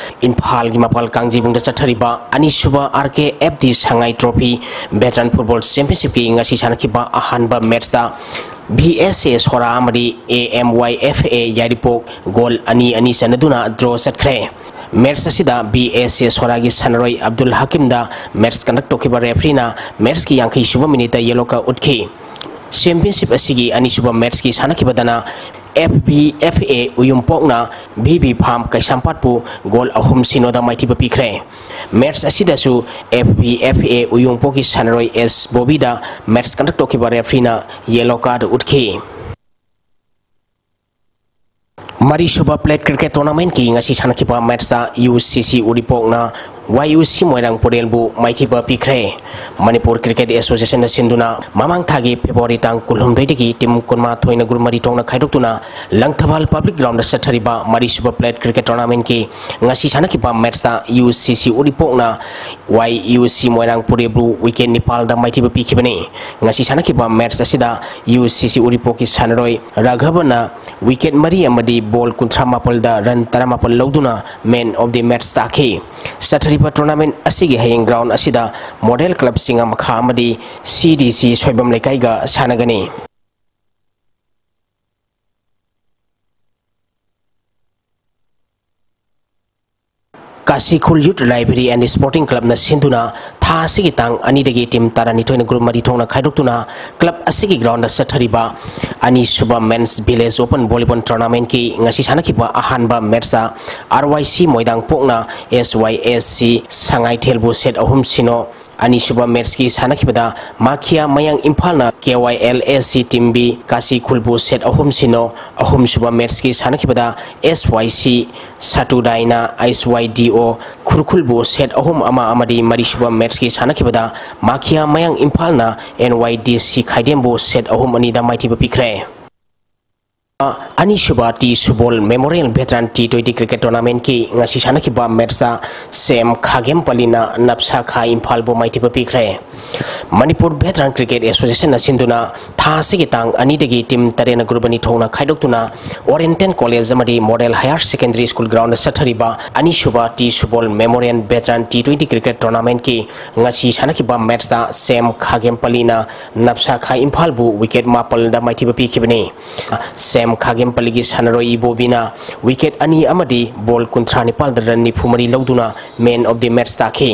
ꯏꯝꯐꯥꯜꯒꯤ ꯃꯄꯥꯜ ꯀꯥꯡꯖꯩꯕꯨꯡꯗ ꯆꯠꯊꯔꯤꯕ ꯑꯅꯤꯁꯨꯕ R K F D Sangai trophy veteran football ꯆꯦꯝꯄꯤꯌꯟꯁꯤꯞꯀꯤ ꯉꯁꯤ ꯁꯥꯟꯅꯈꯤꯕ ꯑꯍꯥꯟꯕ ꯃꯦꯠꯆꯇ ꯚꯤ ꯑꯦꯁ ꯑꯦ ꯁꯣꯔꯥ ꯑꯃꯗꯤ A M Y F A ꯌꯥꯏꯔꯤꯄꯣꯛ ꯒꯣꯜ ꯑꯅꯤ ꯑꯅꯤ ꯆꯟꯅꯗꯨꯅ ꯗ꯭ꯔꯣ ꯆꯠꯈ꯭ꯔꯦ꯫ ꯃꯦꯠꯆ ꯑꯁꯤꯗ ꯚꯤ ꯑꯦꯁ ꯑꯦ ꯁꯣꯔꯥꯒꯤ ꯁꯥꯟꯅꯔꯣꯏ ꯑꯕꯗꯨꯜ ꯍꯀꯤꯝꯗ ꯃꯦꯠꯆ ꯀꯟꯗꯛ ꯇꯧꯈꯤꯕ ꯔꯦꯐ꯭ꯔꯤꯅ ꯃꯦꯠꯆꯀꯤ ꯌꯥꯡꯈꯩ ꯁꯨꯕ ꯃꯤꯅꯤꯠꯇ ꯌꯦꯂꯣ ꯀꯥꯔꯗ ꯎꯠꯈꯤ꯫ ꯆꯦꯝꯄꯤꯌꯟꯁꯤꯞ ꯑꯁꯤꯒꯤ ꯑꯅꯤꯁꯨꯕ ꯃꯦꯠꯆꯀꯤ ꯁꯥꯟꯅꯈꯤꯕꯗꯅ F V F A ꯎꯌꯨꯝꯄꯣꯛꯅ V V farm ꯀꯩꯁꯥꯝꯄꯥꯠꯄꯨ goal ꯑꯍꯨꯝ ꯁꯤꯅꯣꯗ ꯃꯥꯏꯊꯤꯕ ꯄꯤꯈ꯭ꯔꯦ꯫ ꯃꯦꯠꯆ ꯑꯁꯤꯗꯁꯨ ꯑꯦꯐ ꯚꯤ ꯑꯦꯐ ꯑꯦ ꯎꯌꯨꯝꯄꯣꯛꯀꯤ ꯁꯥꯟꯅꯔꯣꯏ ꯑꯦꯁ ꯕꯣꯕꯤꯗ ꯃꯦꯠꯆ ꯀꯟꯗꯛ ꯇꯧꯈꯤꯕ ꯔꯦꯐ꯭ꯔꯤꯅ ꯌꯦꯂꯣ ꯀꯥꯔꯗ ꯎꯠꯈꯤ꯫ ꯃꯔꯤꯁꯨꯕ plate cricket tournamentꯀꯤ ꯉꯁꯤ ꯁꯥꯟꯅꯈꯤꯕ ꯃꯦꯠꯆꯇ ꯌꯨ ꯁꯤ ꯁꯤ ꯎꯔꯤꯄꯣꯛꯅ ꯋꯥꯏ ꯌꯨ ꯁꯤ ꯃꯣꯏꯔꯥꯡ ꯄꯨꯔꯦꯜꯕꯨ ꯃꯥꯏꯊꯤꯕ ꯄꯤꯈ꯭ꯔꯦ꯫ ꯃꯅꯤꯄꯨꯔ Cricket Associationꯅ ꯁꯤꯟꯗꯨꯅ ꯃꯃꯥꯡ ꯊꯥꯒꯤ ꯐꯦꯕ꯭ꯔꯨꯋꯥꯔꯤ ꯇꯥꯡ ꯀꯨꯟꯍꯨꯝꯗꯣꯏꯗꯒꯤ team ꯀꯨꯟꯃꯥꯊꯣꯏꯅ group ꯃꯔꯤ ꯊꯣꯛꯅ ꯈꯥꯏꯗꯣꯛꯇꯨꯅ ꯂꯪꯊꯕꯥꯜ public groundꯗ ꯆꯠꯊꯔꯤꯕ ꯃꯔꯤꯁꯨꯕ plate cricket tournamentꯀꯤ ꯉꯁꯤ ꯁꯥꯟꯅꯈꯤꯕ ꯃꯦꯠꯆꯇ ꯌꯨ ꯁꯤ ꯁꯤ ꯎꯔꯤꯄꯣꯛꯅ ꯋꯥꯏ ꯌꯨ ꯁꯤ ꯃꯣꯏꯔꯥꯡ ꯄꯨꯔꯦꯜꯕꯨ wicket ꯅꯤꯄꯥꯜꯗ ꯃꯥꯏꯊꯤꯕ ꯄꯤꯈꯤꯕꯅꯤ꯫ ꯉꯁꯤ ꯁꯥꯟꯅꯈꯤꯕ ꯃꯦꯠꯆ ꯑꯁꯤꯗ ꯌꯨ ꯁꯤ ꯁꯤ ꯎꯔꯤꯄꯣꯛꯀꯤ ꯁꯥꯟꯅꯔꯣꯏ ꯔꯥꯘꯕꯅ wicket ꯃꯔꯤ ꯑꯃꯗꯤ ꯕꯣꯜ ꯀꯨꯟꯊ꯭ꯔꯥ ꯃꯥꯄꯜꯗ ꯔꯟ ꯇꯔꯥꯃꯥꯄꯜ ꯂꯧꯗꯨꯅ Man of the Match ꯇꯥꯈꯤ꯫ ꯆꯠꯊꯔꯤꯕ tournament ꯑꯁꯤꯒꯤ ꯍꯌꯦꯡ ground ꯑꯁꯤꯗ Model Club ꯆꯤꯡꯉꯥꯃꯈꯥ ꯑꯃꯗꯤ ꯁꯤ ꯗꯤ ꯁꯤ ꯁꯣꯏꯕꯝ ꯂꯩꯀꯥꯏꯒ ꯁꯥꯟꯅꯒꯅꯤ꯫ ꯀꯥꯁꯤꯈꯨꯜ Youth Library and Sporting Clubꯅ ꯁꯤꯟꯗꯨꯅ ꯊꯥ ꯑꯁꯤꯒꯤ ꯇꯥꯡ ꯑꯅꯤꯗꯒꯤ team ꯇꯔꯥꯅꯤꯊꯣꯏꯅ group ꯃꯔꯤ ꯊꯣꯛꯅ ꯈꯥꯏꯗꯣꯛꯇꯨꯅ club ꯑꯁꯤꯒꯤ groundꯗ ꯆꯠꯊꯔꯤꯕ ꯑꯅꯤꯁꯨꯕ Men's Village Open Volleyball Tournamentꯀꯤ ꯉꯁꯤ ꯁꯥꯟꯅꯈꯤꯕ ꯑꯍꯥꯟꯕ ꯃꯦꯠꯆꯇ ꯑꯥꯔ ꯋꯥꯏ ꯁꯤ ꯃꯣꯏꯗꯥꯡꯄꯣꯛꯅ ꯑꯦꯁ ꯋꯥꯏ ꯑꯦꯁ ꯁꯤ ꯁꯉꯥꯏꯊꯦꯜꯕꯨ set ꯑꯍꯨꯝ ꯁꯤꯅꯣ, ꯑꯅꯤꯁꯨꯕ ꯃꯦꯠꯁꯀꯤ ꯁꯥꯟꯅꯈꯤꯕꯗ ꯃꯥꯈꯤꯌꯥ ꯃꯌꯥꯡ ꯏꯝꯐꯥꯜꯅ K Y L S C team B ꯀꯥꯁꯤ ꯈꯨꯜꯕꯨ ꯁꯦꯠ ꯑꯍꯨꯝ ꯁꯤꯅꯣ, ꯑꯍꯨꯝꯁꯨꯕ ꯃꯦꯠꯁꯀꯤ ꯁꯥꯟꯅꯈꯤꯕꯗ ꯑꯦꯁ ꯋꯥꯏ ꯁꯤ ꯁꯥꯇꯨꯗꯥꯏꯅ ꯑꯩꯆ ꯋꯥꯏ ꯗꯤ ꯑꯣ ꯈꯨꯔꯈꯨꯜꯕꯨ ꯁꯦꯠ ꯑꯍꯨꯝ ꯑꯃ ꯑꯃꯗꯤ ꯃꯔꯤꯁꯨꯕ ꯃꯦꯠꯁꯀꯤ ꯁꯥꯟꯅꯈꯤꯕꯗ ꯃꯥꯈꯤꯌꯥ ꯃꯌꯥꯡ ꯏꯝꯐꯥꯜꯅ ꯑꯦꯟ ꯋꯥꯏ ꯗꯤ ꯁꯤ ꯈꯥꯏꯗꯦꯝꯕꯨ ꯁꯦꯠ ꯑꯍꯨꯝ ꯑꯅꯤꯗ ꯃꯥꯏꯊꯤꯕ ꯄꯤꯈ꯭ꯔꯦ꯫ ꯑꯅꯤꯁꯨꯕ T Subol memorial veteran T twenty cricket ꯇꯣꯔꯅꯥꯃꯦꯟꯠꯀꯤ ꯉꯁꯤ ꯁꯥꯟꯅꯈꯤꯕ ꯃꯦꯠꯁꯇ ꯁꯦꯝ ꯈꯥꯒꯦꯝꯄꯜꯂꯤꯅ ꯅꯞꯁꯥ ꯈꯥ ꯏꯝꯐꯥꯜꯕꯨ ꯃꯥꯏꯊꯤꯕ ꯄꯤꯈ꯭ꯔꯦ꯫ ꯃꯅꯤꯄꯨꯔ ꯚꯦꯇꯔꯥꯟ ꯀ꯭ꯔꯤꯀꯦꯠ ꯑꯦꯁꯣꯁꯤꯌꯦꯁꯟꯅ ꯁꯤꯟꯗꯨꯅ ꯊꯥ ꯑꯁꯤꯒꯤ ꯇꯥꯡ ꯑꯅꯤꯗꯒꯤ ꯇꯤꯝ ꯇꯔꯦꯠꯅ ꯒ꯭ꯔꯨꯞ ꯑꯅꯤ ꯊꯣꯛꯅ ꯈꯥꯏꯗꯣꯛꯇꯨꯅ ꯑꯣꯔꯤꯌꯦꯟꯇꯦꯜ ꯀꯣꯂꯦꯖ ꯑꯃꯗꯤ model higher secondary school ground ꯆꯠꯊꯔꯤꯕ ꯑꯅꯤꯁꯨꯕ T Subol memorial veteran T twenty cricket ꯇꯣꯔꯅꯥꯃꯦꯟꯠꯀꯤ ꯉꯁꯤ ꯁꯥꯟꯅꯈꯤꯕ ꯃꯦꯠꯁꯇ ꯁꯦꯝ ꯈꯥꯒꯦꯝꯄꯜꯂꯤꯅ ꯅꯞꯁꯥ ꯈꯥ ꯏꯝꯐꯥꯜꯕꯨ ꯋꯤꯀꯦꯠ ꯃꯥꯄꯜꯗ ꯃꯥꯏꯊꯤꯕ ꯄꯤꯈꯤꯕꯅꯤ꯫ ꯁꯦꯝ ꯈꯥꯒꯦꯝꯄꯜꯂꯤꯒꯤ ꯁꯥꯟꯅꯔꯣꯏ ꯏꯕꯣꯕꯤꯅ ꯋꯤꯀꯦꯠ ꯑꯅꯤ ꯑꯃꯗꯤ ꯕꯣꯜ ꯀꯨꯟꯊ꯭ꯔꯥ ꯅꯤꯄꯥꯜꯗ ꯔꯟ ꯅꯤꯐꯨ ꯃꯔꯤ ꯂꯧꯗꯨꯅ ꯃꯦꯟ ꯑꯣꯐ ꯗꯤ ꯃꯦꯠꯁ ꯇꯥꯈꯤ꯫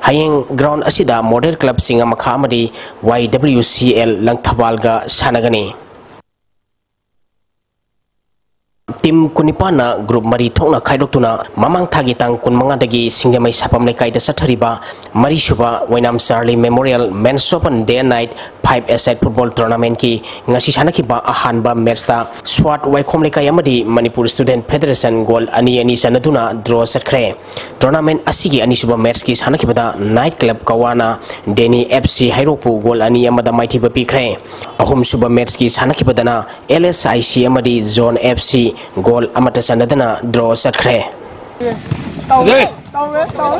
ꯍꯌꯦꯡ ꯒ꯭ꯔꯥꯎꯟ ꯑꯁꯤꯗ ꯃꯣꯗꯦꯜ ꯀ꯭ꯂꯕ ꯆꯤꯡꯉꯃꯈꯥ ꯑꯃꯗꯤ ꯋꯥꯏ ꯗꯕ꯭ꯂꯤꯎ ꯁꯤ ꯑꯦꯜ ꯂꯪꯊꯕꯥꯜꯒ ꯁꯥꯟꯅꯒꯅꯤ꯫ ꯇꯤꯝ ꯀꯨꯟꯅꯤꯄꯥꯟꯅ ꯒ꯭ꯔꯨꯞ ꯃꯔꯤ ꯊꯣꯛꯅ ꯈꯥꯏꯗꯣꯛꯇꯨꯅ ꯃꯃꯥꯡ ꯊꯥꯒꯤ ꯇꯥꯡ ꯀꯨꯟꯃꯉꯥꯗꯒꯤ ꯁꯤꯡꯖꯃꯩ ꯁꯥꯄꯝ ꯂꯩꯀꯥꯏꯗ ꯆꯠꯊꯔꯤꯕ ꯃꯔꯤꯁꯨꯕ Oinam Charlie memorial men's open day and night five a side football ꯇꯣꯔꯅꯥꯃꯦꯟꯠꯀꯤ ꯉꯁꯤ ꯁꯥꯟꯅꯈꯤꯕ ꯑꯍꯥꯟꯕ ꯃꯦꯠꯁꯇ ꯁ꯭ꯋꯥꯠ ꯋꯥꯏꯈꯣꯝ ꯂꯩꯀꯥꯏ ꯑꯃꯗꯤ ꯃꯅꯤꯄꯨꯔ ꯁ꯭ꯇꯨꯗꯦꯟꯠ ꯐꯦꯗꯔꯦꯁꯟ ꯒꯣꯜ ꯑꯅꯤ ꯑꯅꯤ ꯆꯟꯅꯗꯨꯅ ꯗ꯭ꯔꯣ ꯆꯠꯈ꯭ꯔꯦ꯫ ꯇꯣꯔꯅꯥꯃꯦꯟꯠ ꯑꯁꯤꯒꯤ ꯑꯅꯤꯁꯨꯕ ꯃꯦꯠꯁꯀꯤ ꯁꯥꯟꯅꯈꯤꯕꯗ ꯅꯥꯏꯠ ꯀ꯭ꯂꯕ ꯀꯋꯥꯅ ꯗꯦꯅꯤ ꯑꯦꯐ ꯁꯤ ꯍꯩꯔꯣꯛꯄꯨ ꯒꯣꯜ ꯑꯅꯤ ꯑꯃꯗ ꯃꯥꯏꯊꯤꯕ ꯄꯤꯈ꯭ꯔꯦ꯫ ꯑꯍꯨꯝꯁꯨꯕ ꯃꯦꯠꯁꯀꯤ ꯁꯥꯟꯅꯈꯤꯕꯗꯅ ꯑꯦꯜ ꯑꯦꯁ ꯑꯥꯏ ꯁꯤ ꯑꯃꯗꯤ ꯖꯣꯟ ꯑꯦꯐ ꯁꯤ ꯒꯣꯜ ꯑꯃꯠꯇ ꯆꯟꯅꯗꯅ ꯗ꯭ꯔꯣ ꯆꯠꯈ꯭ꯔꯦ꯫ ꯇꯧꯋꯦ, ꯇꯧꯋꯦ, ꯇꯧꯋꯦ꯫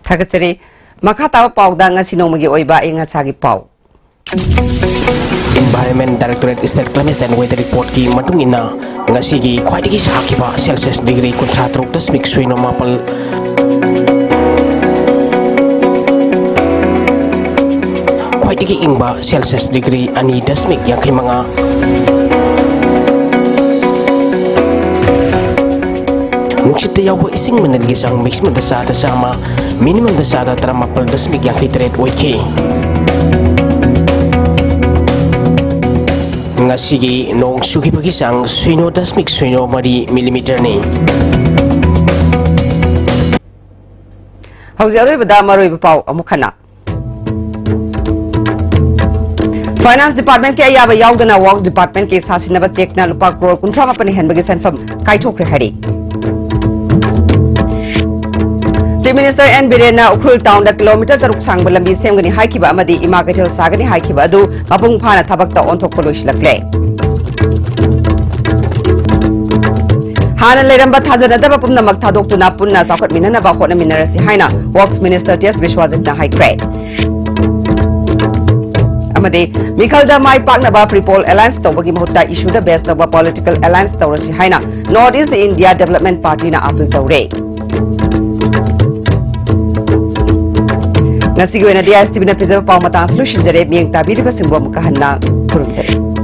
ꯊꯥꯒꯠꯆꯔꯤ꯫ ꯃꯈꯥ ꯇꯥꯕ ꯄꯥꯎꯗ ꯉꯁꯤ ꯅꯣꯡꯃꯒꯤ ꯑꯣꯏꯕ ꯑꯏꯪ ꯑꯁꯥꯒꯤ ꯄꯥꯎ꯫ Environment Directorate State Climate and Weather Reportꯀꯤ ꯃꯇꯨꯡ ꯏꯟꯅ, ꯉꯁꯤꯒꯤ ꯈ꯭ꯋꯥꯏꯗꯒꯤ ꯁꯥꯈꯤꯕ ꯁꯦꯜꯁꯤꯌꯁ ꯗꯤꯒ꯭ꯔꯤ ꯀꯨꯟꯊ꯭ꯔꯥ ꯇꯔꯨꯛ ꯗꯁꯃꯤꯛ ꯁꯤꯅꯣ ꯃꯥꯄꯜ, ꯈ꯭ꯋꯥꯏꯗꯒꯤ ꯏꯪꯕ ꯁꯦꯜꯁꯤꯌꯁ ꯗꯤꯒ꯭ꯔꯤ ꯑꯅꯤ ꯗꯁꯃꯤꯛ ꯌꯥꯡꯈꯩ ꯃꯉꯥ, ꯅꯨꯡꯁꯤꯠꯇ ꯌꯥꯎꯕ ꯏꯁꯤꯡ ꯃꯅꯤꯜꯒꯤ ꯆꯥꯡ ꯃꯦꯛꯁꯤꯃꯝꯗ ꯆꯥꯗ ꯆꯥꯝꯃ, ꯃꯤꯅꯤꯃꯝꯗ ꯆꯥꯗ ꯇꯔꯥꯃꯥꯄꯜ ꯗꯁꯃꯤꯛ ꯌꯥꯡꯈꯩ ꯇꯔꯦꯠ ꯑꯣꯏꯈꯤ꯫ ꯉꯁꯤꯒꯤ ꯅꯣꯡ ꯆꯨꯈꯤꯕꯒꯤ ꯆꯥꯡ ꯁꯤꯅꯣ ꯗꯁꯃꯤꯛ ꯁꯤꯅꯣ ꯃꯔꯤ ꯃꯤꯂꯤꯃꯤꯇꯔꯅꯤ꯫ ꯍꯧꯖꯤꯛ ꯑꯔꯣꯏꯕꯗ ꯃꯔꯨꯑꯣꯏꯕ ꯄꯥꯎ ꯑꯃꯨꯛ ꯍꯟꯅ꯫ Finance Department ꯀꯤ ꯑꯌꯥꯕ ꯌꯥꯎꯗꯅ Works Department ꯀꯤ ꯁꯥꯁꯤꯟꯅꯕ cheque ꯅ ꯂꯨꯄꯥ ꯀ꯭ꯔꯣꯔ ꯀꯨꯟꯊ꯭ꯔꯥ ꯃꯥꯄꯟ ꯍꯦꯟꯕꯒꯤ ꯁꯦꯟꯐꯝ ꯀꯥꯏꯊꯣꯛꯈ꯭ꯔꯦ ꯍꯥꯏꯔꯤ꯫ Chief Minister N ꯕꯤꯔꯦꯟꯅ ꯎꯈ꯭ꯔꯨꯜ town ꯗ kilometre ꯇꯔꯨꯛ ꯁꯥꯡꯕ ꯂꯝꯕꯤ ꯁꯦꯝꯒꯅꯤ ꯍꯥꯏꯈꯤꯕ ꯑꯃꯗꯤ ꯏꯃꯥ ꯀꯩꯊꯦꯜ ꯁꯥꯒꯅꯤ ꯍꯥꯏꯈꯤꯕ ꯑꯗꯨ ꯃꯄꯨꯡ ꯐꯥꯅ ꯊꯕꯛꯇ ꯑꯣꯟꯊꯣꯛꯄ ꯂꯣꯏꯁꯤꯜꯂꯛꯂꯦ꯫ ꯍꯥꯟꯅ ꯂꯩꯔꯝꯕ ꯊꯥꯖꯅꯗꯕ ꯄꯨꯝꯅꯃꯛ ꯊꯥꯗꯣꯛꯇꯨꯅ ꯄꯨꯟꯅ ꯆꯥꯎꯈꯠꯃꯤꯟꯅꯅꯕ ꯍꯣꯠꯅꯃꯤꯟꯅꯔꯁꯤ ꯍꯥꯏꯅ Works Minister ꯇꯤ ꯑꯦꯁ ꯕꯤꯁ꯭ꯋꯥꯖꯤꯠꯅ ꯍꯥꯏꯈ꯭ꯔꯦ꯫ ꯑꯃꯗꯤ ꯃꯤꯈꯜꯗ ꯃꯥꯏ ꯄꯥꯛꯅꯕ pre-poll alliance ꯇꯧꯕꯒꯤ ꯃꯍꯨꯠꯇ issue ꯗ base ꯇꯧꯕ political alliance ꯇꯧꯔꯁꯤ ꯍꯥꯏꯅ North East India Development Party ꯅ appeal ꯇꯧꯔꯦ꯫ ꯉꯁꯤꯒꯤ ꯑꯣꯏꯅꯗꯤ ꯑꯥꯏ ꯑꯦꯁ ꯇꯤ ꯚꯤ ꯅ ꯄꯤꯖꯕ ꯄꯥꯎ ꯃꯇꯥꯡ ꯑꯁꯤ ꯂꯣꯏꯁꯤꯟꯖꯔꯦ꯫ ꯃꯤꯠꯌꯦꯡ ꯇꯥꯕꯤꯔꯤꯕꯁꯤꯡꯕꯨ ꯑꯃꯨꯛꯀ ꯍꯟꯅ ꯈꯨꯔꯨꯝꯖꯔꯤ꯫